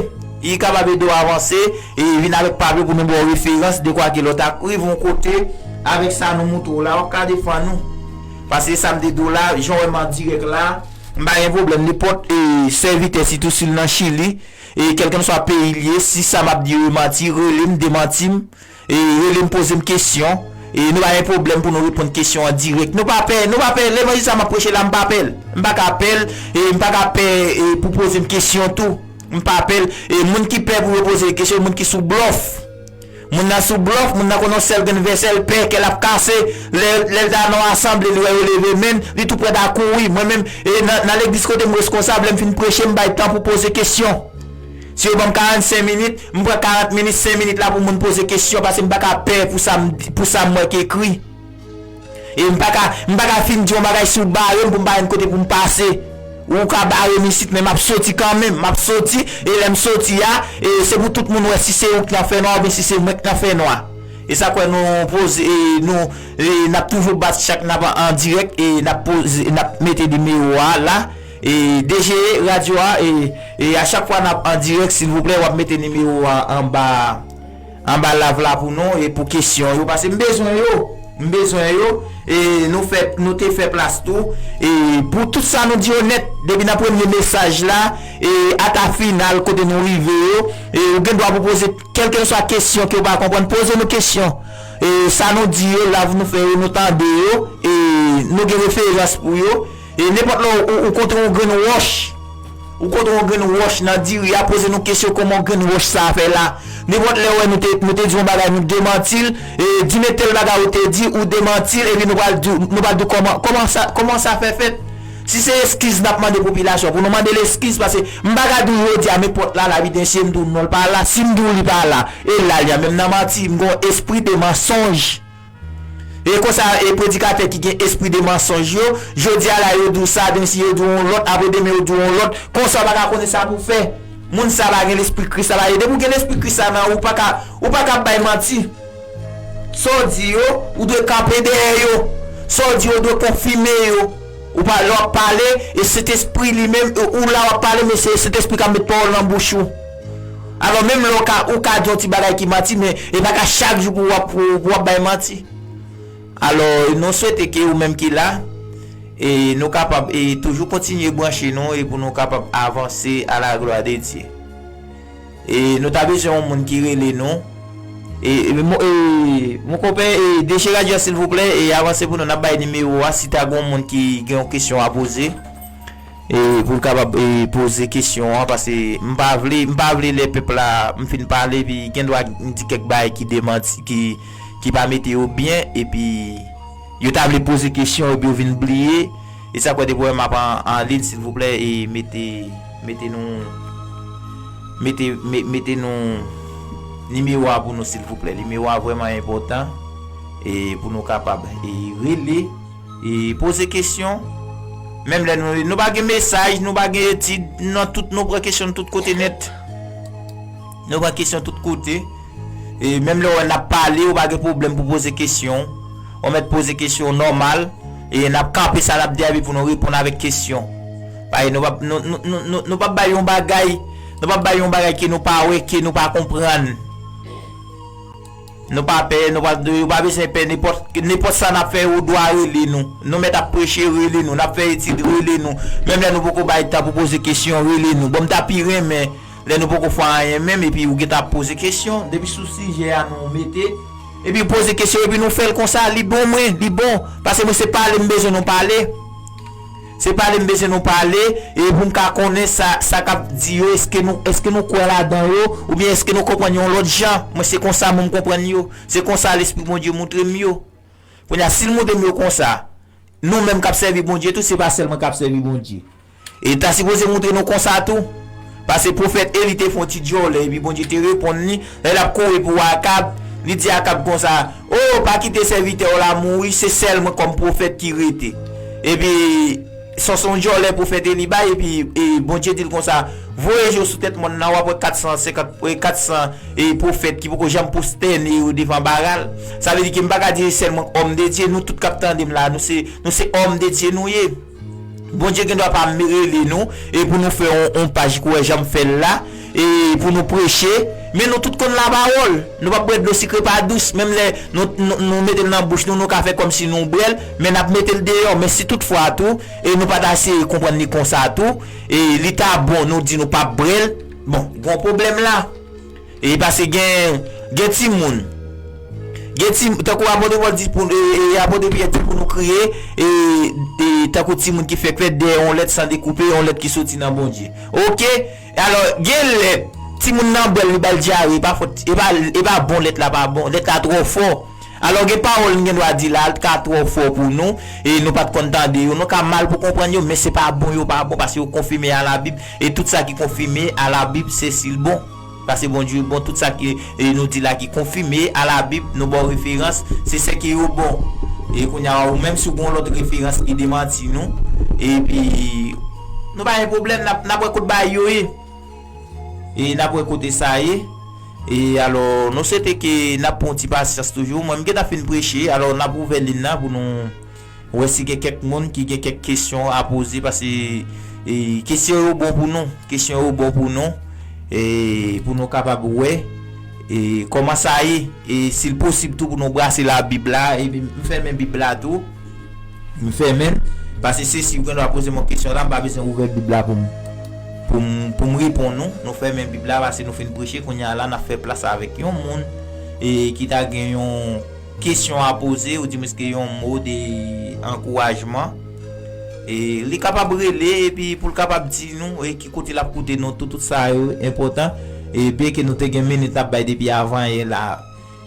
li kapab ede w avanse, e vin avèk papye pou nou ba w referans, dekwa ke lè w ta rive yon kote, avèk sa nou montre w la, w ap ka defann ou. Paske sa m te di w la, jan w wè m an dirèk la, m pa gen pwoblèm, nenpòt e sèvitè, sitou si l nan Chili, e kèlkenswa peyi l ye, si sa m ap di yo manti, rele m, demanti m, e rele m, poze m kesyon, e nou pa gen pwoblèm pou nou reponn kesyon an dirèk. Nou pa pè, nou pa pè, levanjil sa m ap preche la, m pa pè l. M pa ka pè l, e m pa ka pè e pou poze m kesyon tou. M pa pè l, e moun ki pè pou yo poze l kesyon, moun ki sou blòf. Moun nan sou blòf, moun nan konn yon sèl grenn vèsè, l pè, kè l ap kase, lè, lè l ta nan yon asanble, li wè yo leve men, li tou prèt a kouri. Mwen menm, e nan, nan legliz kote m reskonsab, lè m fin preche, m bay tan pou poze kesyon. Si yo ban m karannsenk minit, m pran karant minit, senk minit la pou moun poze kesyon, paske m pa ka pè pou sa m, pou sa m wè k ekri. E m pa ka, m pa ka fin di yon bagay si w bare m pou m pa jwenn kote pou m pase. Ou ka bare m isit, men m ap soti kanmenm. M ap soti, e lè m soti a, e se pou tout moun wè si se ou k nan fènwa oubyen si se mwen k nan fènwa. E sa k fè nou poze, e nou, e n ap toujou bat chak n ap an dirèk, e n ap poze, n ap mete nimewo a la. E D G radyo a, e, e a chak fwa n ap an dirèk, silvouplè, w ap mete nimewo a anba, anba live la pou nou, e pou kesyon yo, paske m bezwen yo, m bezwen yo, e nou fè, nou te fè plas tou, e pou tout sa nou di yo nèt, depi nan premye mesaj la, e ata final kote nou rive yo, e ou gen dwa pou poze kèlkenswa kesyon ke w pa konprann, poze nou kesyon. E sa nou di yo, live nou fè yo, nou tande yo, e nou gen referans pou yo. E nenpòt lè ou, ou, ou kontre yon grenn wòch, ou kontre yon grenn wòch nan diri a, poze nou kesyon kòman grenn wòch sa a fè la. Nenpòt lè ou wè nou te, nou te di yon bagay, nou demanti l, e di men tèl bagay ou te di, ou demanti l, epi nou pral di, nou pral di kòman, kòman sa, kòman sa fè fèt. Si se eskiz n ap mande popilasyon, pou nou mande l eskiz, paske m pa ka di w jodi a, men pòt la, la, epi demen si m di w non, l pa la, si m di w li pa la, e la l ye a, men m nan manti, m gen yon espri de mansonj. E konsa, e predikatè ki gen espri de mansonj yo, jodi a la yo di w sa, demen si yo di w yon lòt, apre demen yo di w yon lòt, konsa w pa ka konnen sa pou w fè. Moun sa pa gen lespri Kris la, pa gen. Depi w gen lespri Kris la nan ou, ou pa ka, ou pa ka bay manti. Sa w di yo, ou dwe kanpe dèyè yo. Sa w di yo, ou dwe konfime yo. Ou pa, lè w ap pale, e Sentespri li menm, e ou la w ap pale, men se Sentespri k ap met pawòl nan bouch ou. Alò, menm lè w ka, ou ka di yon ti bagay ki manti, men e pa ka chak jou pou w ap, pou, pou w ap bay manti. Alò, nou swete ke ou menm ki la, e nou kapab, e toujou kontinye branche nou, e pou nou kapab avanse à la gloire de Dieu. E nou ta bezwen yon moun ki rele nou. E, e, mon, e, mon konpè, e, D G radyo a, silvouplè, e avanse pou nou, n ap bay nimewo a, si ta gen yon moun ki gen yon kesyon a poze, e, pou l kapab, e, poze kesyon an, paske m pa vle, m pa vle lè pèp la, m fin pale, epi gen dwa m di kèk bagay ki demanti, ki, ki pa mete yo byen, epi yo ta vle poze kesyon, epi yo vin bliye, e sa k fè depi w wè m ap an, an liy, silvouplè, e mete, mete nou, mete, me- mete nou nimewo a pou nou, silvouplè. Nimewo a vrèman enpòtan, e pou nou kapab, e rele, e poze kesyon. Menm lè nou, nou pa gen mesaj, nou pa gen etid, nan tout, nou pran kesyon tout kote nèt. Nou pran kesyon tout kote. E menm lè w wè n ap pale, ou pa gen pwoblèm pou poze kesyon. Ou mèt poze kesyon nòmal. E n ap kanpe sa n ap di a, epi pou nou reponn avèk kesyon. Paske nou p ap, nou, nou, nou, nou, nou p ap bay yon bagay, nou p ap bay yon bagay ke nou pa wè, ke nou pa konprann. Nou pa pè, nou pa, nou pa bezwen pè, nenpòt, nenpòt sa n ap fè, ou dwa rele nou. Nou mèt ap preche, rele nou. N ap fè etid, rele nou. Menm lè nou poko bay tan pou poze kesyon, rele nou. Bon, m ta pi renmen lè nou poko fè anyen menm, epi ou gentan ap poze kesyon, depi sou sijè a nou mete, epi poze kesyon, epi nou fè l konsa, li bon mwen, li bon. Paske mwen se pale m bezwen nou pale. Se pale m bezwen nou pale, e pou m ka konnen sa, sa k ap di yo, èske nou, èske nou kwè ladan yo, oubyen èske nou konprann yo yon lòt jan? Mwen, se konsa mwen m konprann yo. Se konsa Lespri Bondye montre m yo. Kounye a, si l montre m yo konsa, nou menm k ap sèvi Bondye tou, se pa sèl mwen k ap sèvi Bondye. E ta sipoze montre nou konsa tou. Paske pwofèt Eli te fè yon ti djòlè, epi Bondye te reponn li, lè l ap kouri pou Akab, li di Akab konsa, "O, pa kite sèvitè w la mouri, se sèl mwen kòm pwofèt ki rete." Epi, se yon djòlè pwofèt Eli bay, epi e, Bondye di l konsa, "Voye je w sou tèt mòn nan, w ap wè kat san senkant, e, kat san, e, pwofèt ki poko janm pwostène yo devan Baal." Sa vle di ke m pa ka di sèlman òm de Dye, nou tout k ap tande m la, nou se, nou se òm de Dye nou ye. Bondye gen dwa pa rele nou, e pou nou fè yon, yon paj kou wè jan m fè l la, e pou nou preche, men nou tout konn lapawòl. Nou p ap bwè dlo sikre pa dous, menm lè nou, nou, nou mete l nan bouch nou, nou ka fè kòmsi nou bwè l, men n ap mete l deyò. Men si toutfwa tou, e nou pa ta eseye konprann li konsa tou, e li ta bon, nou di nou p ap bwè l, bon, gen yon pwoblèm la. E paske gen, gen timoun. Gen ti, tankou apot Pòl di pou, e, e, apot Pyè di pou nou kriye, e, e, tankou timoun ki fèk fèt dèyè yon lèt san dekoupe, yon lèt ki soti nan Bondye. Oke? Alò, gen lèt, timoun nan bwè l, li ba l dyare, e pa fòt, e pa, e pa bon lèt la, pa bon, lèt la twò fò. Alò, gen pawòl n gen dwa di la, l ka twò fò pou nou, e nou pa t konn tande yo, nou ka mal pou konprann yo, men se pa bon, yo pa bon, paske yo konfime a la Bib, e tout sa ki konfime a la Bib, se si l bon. Paske Bondye bon, tout sa ki, e, nou di la ki konfime a la Bib, nou ba w referans, se sè ke yo bon. E kounye a, ou menm si w gen yon lòt referans ki demanti nou, epi nou pa gen pwoblèm, n ap, n ap wè kot bagay yo ye. E n ap wè kote sa ye. E alò, nou swete ke n ap pran yon ti pasyans toujou. Mwen, m gentan fin preche, alò n ap ouvè liy nan pou nou wè si gen kèk moun ki gen kèk kesyon a poze, paske, e, kesyon yo bon pou nou. Kesyon yo bon pou nou. E pou nou kapab wè, e, kòman sa ye. E si l posib tou pou nou brase Labib la, epi m fèmen Bib la tou. M fèmen l. Paske se si ou gen dwa poze m yon kesyon la, m pa bezwen ouvè Bib la pou m, pou m, pou m reponn ou. Nou fèmen Bib la, paske nou fin preche, kounye a la, n ap fè plas avèk yon moun, e, ki ta gen yon kesyon a poze, ou di mwen ke yon mo de ankourajman. E li kapab rele, epi pou l kapab di nou, e ki kote l ap koute nou, tout, tout sa yo enpòtan. E byenke nou te gen minit n ap bay depi avan yè la,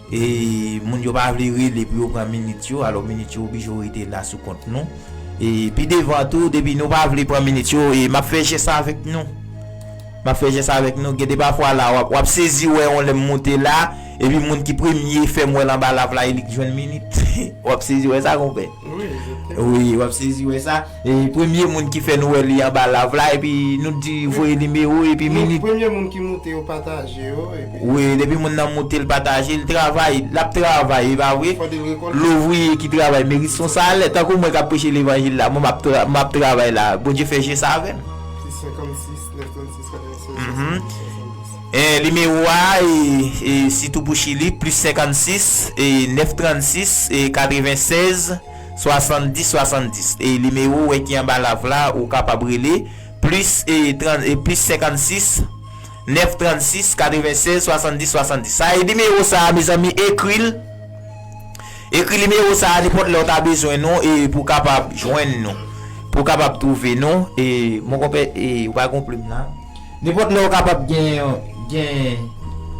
e moun yo pa vle rele pou yo pran minit yo, alò minit yo oblije rete la sou kont nou. E pi devan tou, depi nou pa vle pran minit yo, e m ap fè jès avèk nou. M ap fè jès avèk nou. Gen de pafwa la, w ap, w ap sezi wè yon lè m moute la, epi moun ki premye fè m wè l anba lav la, e li k jwenn minit. W ap sezi wè sa, konpè? Wi, w ap sezi wè sa. E premye moun ki fè nou wè li anba lav la, epi nou di voye nimewo, epi minit. Premye moun ki moute yo pataje yo, epi. Wi, depi moun nan moute l pataje, l travay, l ap travay, e pa vre? Fò di l rekòlte. Louvriye ki travay merit son salè. Tankou mwen k ap preche levanjil la, mwen m ap tra-, m ap travay la. Bondye fè jès avè m. Plis senkannsis, nèf trannsis, katrevennsèz, swasanndis. E nimewo a, e, e sitou pou Chili, plis senkannsis, e nèf trannsis, e katrevennsèz, swasanndis, swasanndis. E nimewo, wè, ki anba lav la, ou kapab rele, plis, e trant, e plis senkannsis, nèf trannsis, katrevennsèz, swasanndis, swasanndis. Sa e nimewo sa a, mezanmi, ekri l. Ekri nimewo sa a nenpòt lè w ta bezwen nou, e pou w kapab jwenn nou. Pou w kapab twouve nou, e mon konpè, e ou pa gon plim la. Nenpòt lè w kapab gen, gen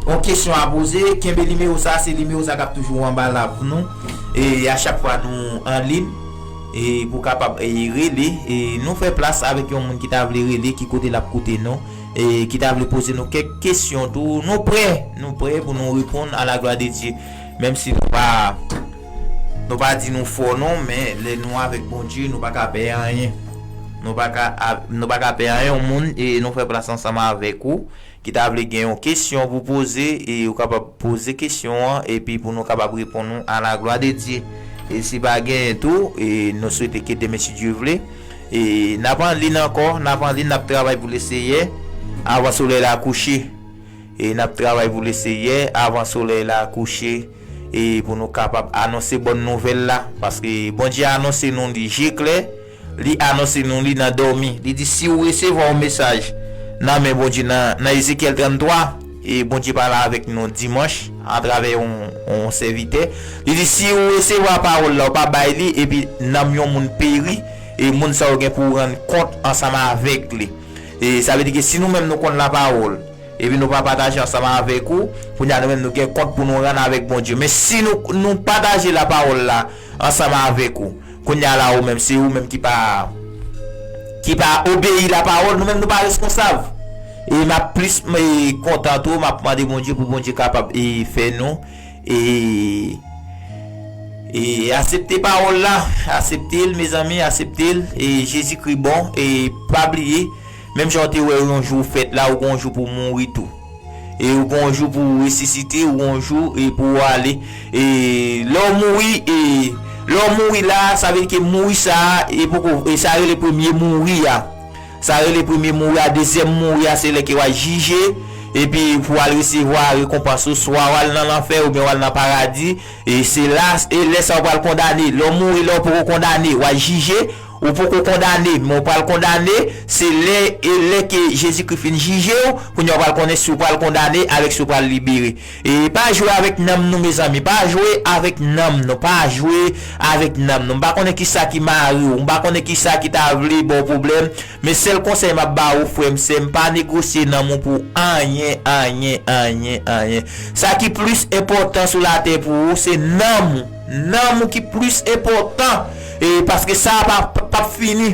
yon kesyon a poze, kenbe nimewo sa, se nimewo sa k ap toujou anba lav nou. E a chak fwa nou an liy, e pou kapab, e rele, e nou fè plas avèk yon moun ki ta vle rele, ki kote l ap koute nou, e ki ta vle poze nou kèk kesyon tou. Nou prè, nou prè pou nou reponn à la gloire de Dieu. Menm si nou pa, nou pa di nou fò non, men lè nou avèk Bondye, nou pa ka pè anyen. Nou pa ka, nou pa ka pè anyen, yon moun, e nou fè plas ansanm avèk ou, ki ta vle gen yon kesyon pou poze, e ou kapab poze kesyon an, epi pou nou kapab reponn ou à la gloire de Dieu. E si pa genyen tou, e nou swete ke demen, si Dye vle, e n ap an liy ankò, n ap an liy, n ap travay pou Leseyè, avan solèy la kouche. E n ap travay pou Leseyè, avan solèy la kouche, e pou nou kapab anonse bòn nouvèl la, paske Bondye anonse nou li je klè, li anonse nou li nan dòmi. Li di, si w resevwa yon mesaj nan men Bondye, nan, nan Ezekyèl tranntwa, e Bondye pale avèk nou dimanch atravè yon, yon sèvitè. Li di, si w resevwa pawòl la, w pa bay li, epi nanm yon moun peri, e moun sa yo gen pou rann kont ansanm avèk li. E sa vle di ke si nou menm nou konn lapawòl, epi nou pa pataje ansanm avèk ou, kounye a nou menm nou gen kont pou nou rann avèk Bondye. Men si nou, nou pataje lapawòl la ansanm avèk ou, kounye a la ou menm, se ou menm ki pa, ki pa obeyi lapawòl, nou menm nou pa reskonsav. E m ap plis, e, kontan tou, m ap mande Bondye pou Bondye kapab, e, fè nou, e, e, aksepte pawòl la, aksepte l, mezanmi, aksepte l, e Jezikri bon, e pa bliye, menm jan w te wè yon jou w fèt la, ou gon jou pou w mouri tou. E ou gon jou pou w resisite, ou gon jou, e pou w ale. E lè w mouri, e lè w mouri la, sa vle di ke mouri sa a, e poko, e sa rele premye mouri a. Sa rele premye mouri a, dezyèm mouri a, se lè ke w a jije, epi pou w al resevwa rekonpans ou, swa w al nan lanfè oubyen w al nan paradi, e se la, e lè sa a w pral kondane. Lè w mouri, lè w poko kondane, w a jije, ou poko kondane, men w pral kondane, se lè, e lè ke Jezikri fin jije w, kounye a w pral konnen si w pral kondane avèk si w pral libere. E pa jwe avèk nanm nou, mezanmi, pa jwe avèk nanm nou, pa jwe avèk nanm nou. M pa konnen kisa ki mare w, m pa konnen kisa ki ta vle ba w pwoblèm, men sèl konsèy m ap ba ou, frè m, sè m, pa negosye nanm ou pou anyen, anyen, anyen, anyen. Sa ki plis enpòtan sou latè pou ou, se nanm ou. Nanm ou ki plis enpòtan. E paske sa a pa, p ap fini.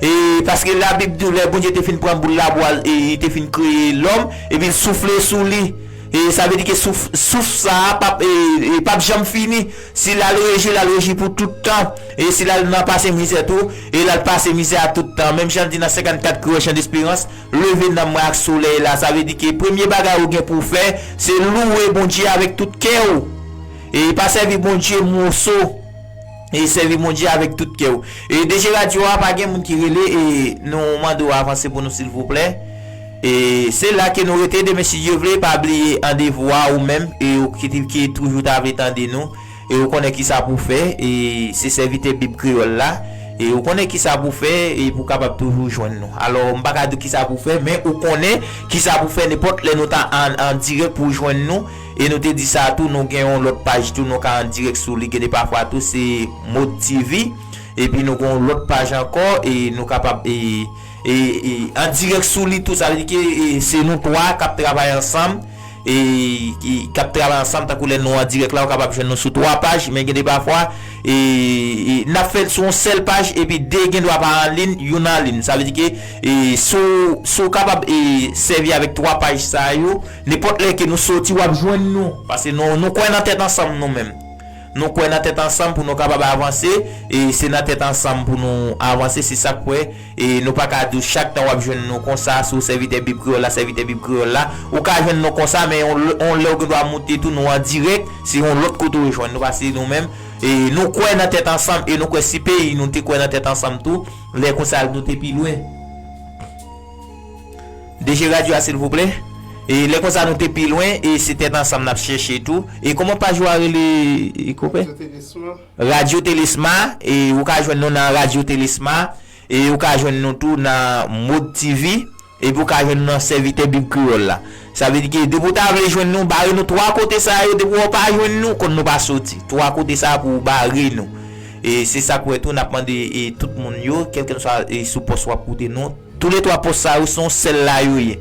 E paske Labib di w, lè Bondye te fin pran boul labwa, e li te fin kreye lòm, epi l soufle sou li. E sa vle di ke souf, souf sa a p ap, e, e p ap janm fini. Si l al reji, l al reji pou tout tan. E si l al nan pase mizè tou, e l al pase mizè a tout tan. Menm jan l di nan senkannkat Kreyòl Chan Desperans, leve nanm mwen ak solèy la. Sa vle di ke premye bagay ou gen pou w fè, se louwe Bondye avèk tout kè w. E pa sèvi Bondye moso. E sèvi Bondye avèk tout kè w. E D J Radio a, pa gen moun ki rele, e nou mande w avanse pou nou, silvouplè. E se la ke nou rete, demen si Dye vle, pa bliye randevou a ou menm, e ou ki, ki toujou ta vle tande nou. E ou konnen kisa pou fè, e se sèvitè Bib Kreyòl la. E ou konnen kisa pou fè, e pou kapab toujou jwenn nou. Alò, m pa ka di w kisa pou fè, men ou konnen kisa pou fè nenpòt lè nou ta an, an dirèk pou jwenn nou. E nou te di sa tou, nou gen yon lòt paj tou, nou ka an dirèk sou li. Gen de pafwa tou, se Mode T V. Epi nou gen yon lòt paj ankò, e nou kapab, e, e, e, an dirèk sou li tou. Sa vle di ke, e, se nou twa k ap travay ansanm. E, e, k ap travay ansanm, tankou lè nou an dirèk la, ou kapab jwenn nou sou twa paj, men gen de pafwa, e, e, n ap fè l sou yon sèl paj, epi de gen dwa pa an liy, youn an liy. Sa vle di ke, e, si w, si w kapab, e, sèvi avèk twa paj sa yo, nenpòt lè ke nou soti, w ap jwenn nou. Paske nou, nou kwè nan tèt ansanm nou menm. Nou kwè nan tèt ansanm pou nou kapab avanse, e se nan tèt ansanm pou nou avanse, se sa k fè, e nou pa ka di w chak tan w ap jwenn nou konsa, sou sèvitè Bib Kreyòl la, sèvitè Bib Kreyòl la, ou ka jwenn nou konsa, men on, on lè ou gen dwa moute tou, nou an dirèk, se yon lòt kote ou jwenn nou, paske nou menm, e nou kwè nan tèt ansanm, e nou kwè si peyi nou te kwè nan tèt ansanm tou, lè konsa nou te pi lwen. D J Radio a, silvouplè. E lè konsa nou te pi lwen, e se tèt ansanm n ap chèche tou. E kòman paj ou a rele, e, konpè? Radio Télésma. Radio Télésma, e ou ka jwenn nou nan Radio Télésma, e ou ka jwenn nou tou nan Mode T V, epi ou ka jwenn nou nan Sèvitè Bib Kreyòl la. Sa vle di ke depi ou ta vle jwenn nou, bare nou twa kote sa yo, depi ou pa jwenn nou, konn nou pa soti. Twa kote sa pou ou bare nou. E se sa k fè tou, n ap mande, e, tout moun yo, kèlkeswa, e, sou pòs w ap koute nou, toulètwa pòs sa yo se yon sèl la yo ye.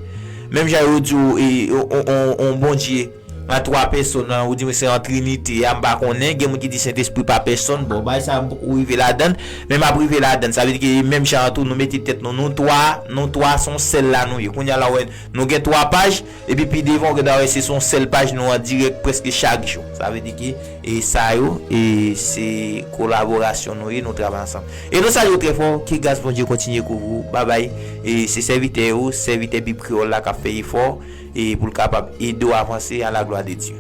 Menm jan yo di w, e, on, on, on, on Bondye an twa pèsòn, an, ou di mwen se an trinite, a, m pa konnen, gen moun ki di Sentespri pa pèsòn, bon, bagay sa a m poko rive ladan l, men m ap rive ladan l. Sa vle di ke menm jan an tou, nou mete tèt nou, nou twa, nou twa se yon sèl la nou ye. Kounye a la, w wè, nou gen twa paj, epi pi devan, ou gen dwa wè se sou yon sèl paj nou an dirèk prèske chak jou. Sa vle di ke, e sa yo, e se kolaborasyon nou ye, nou travay ansanm. E nou salye w trè fò, ke gras Bondye kontinye kouvri w. Babay, e se sèvitè ou, sèvitè Bib Kreyòl la k ap fè efò, e pou l kapab ede w avanse à la gloire de Dieu.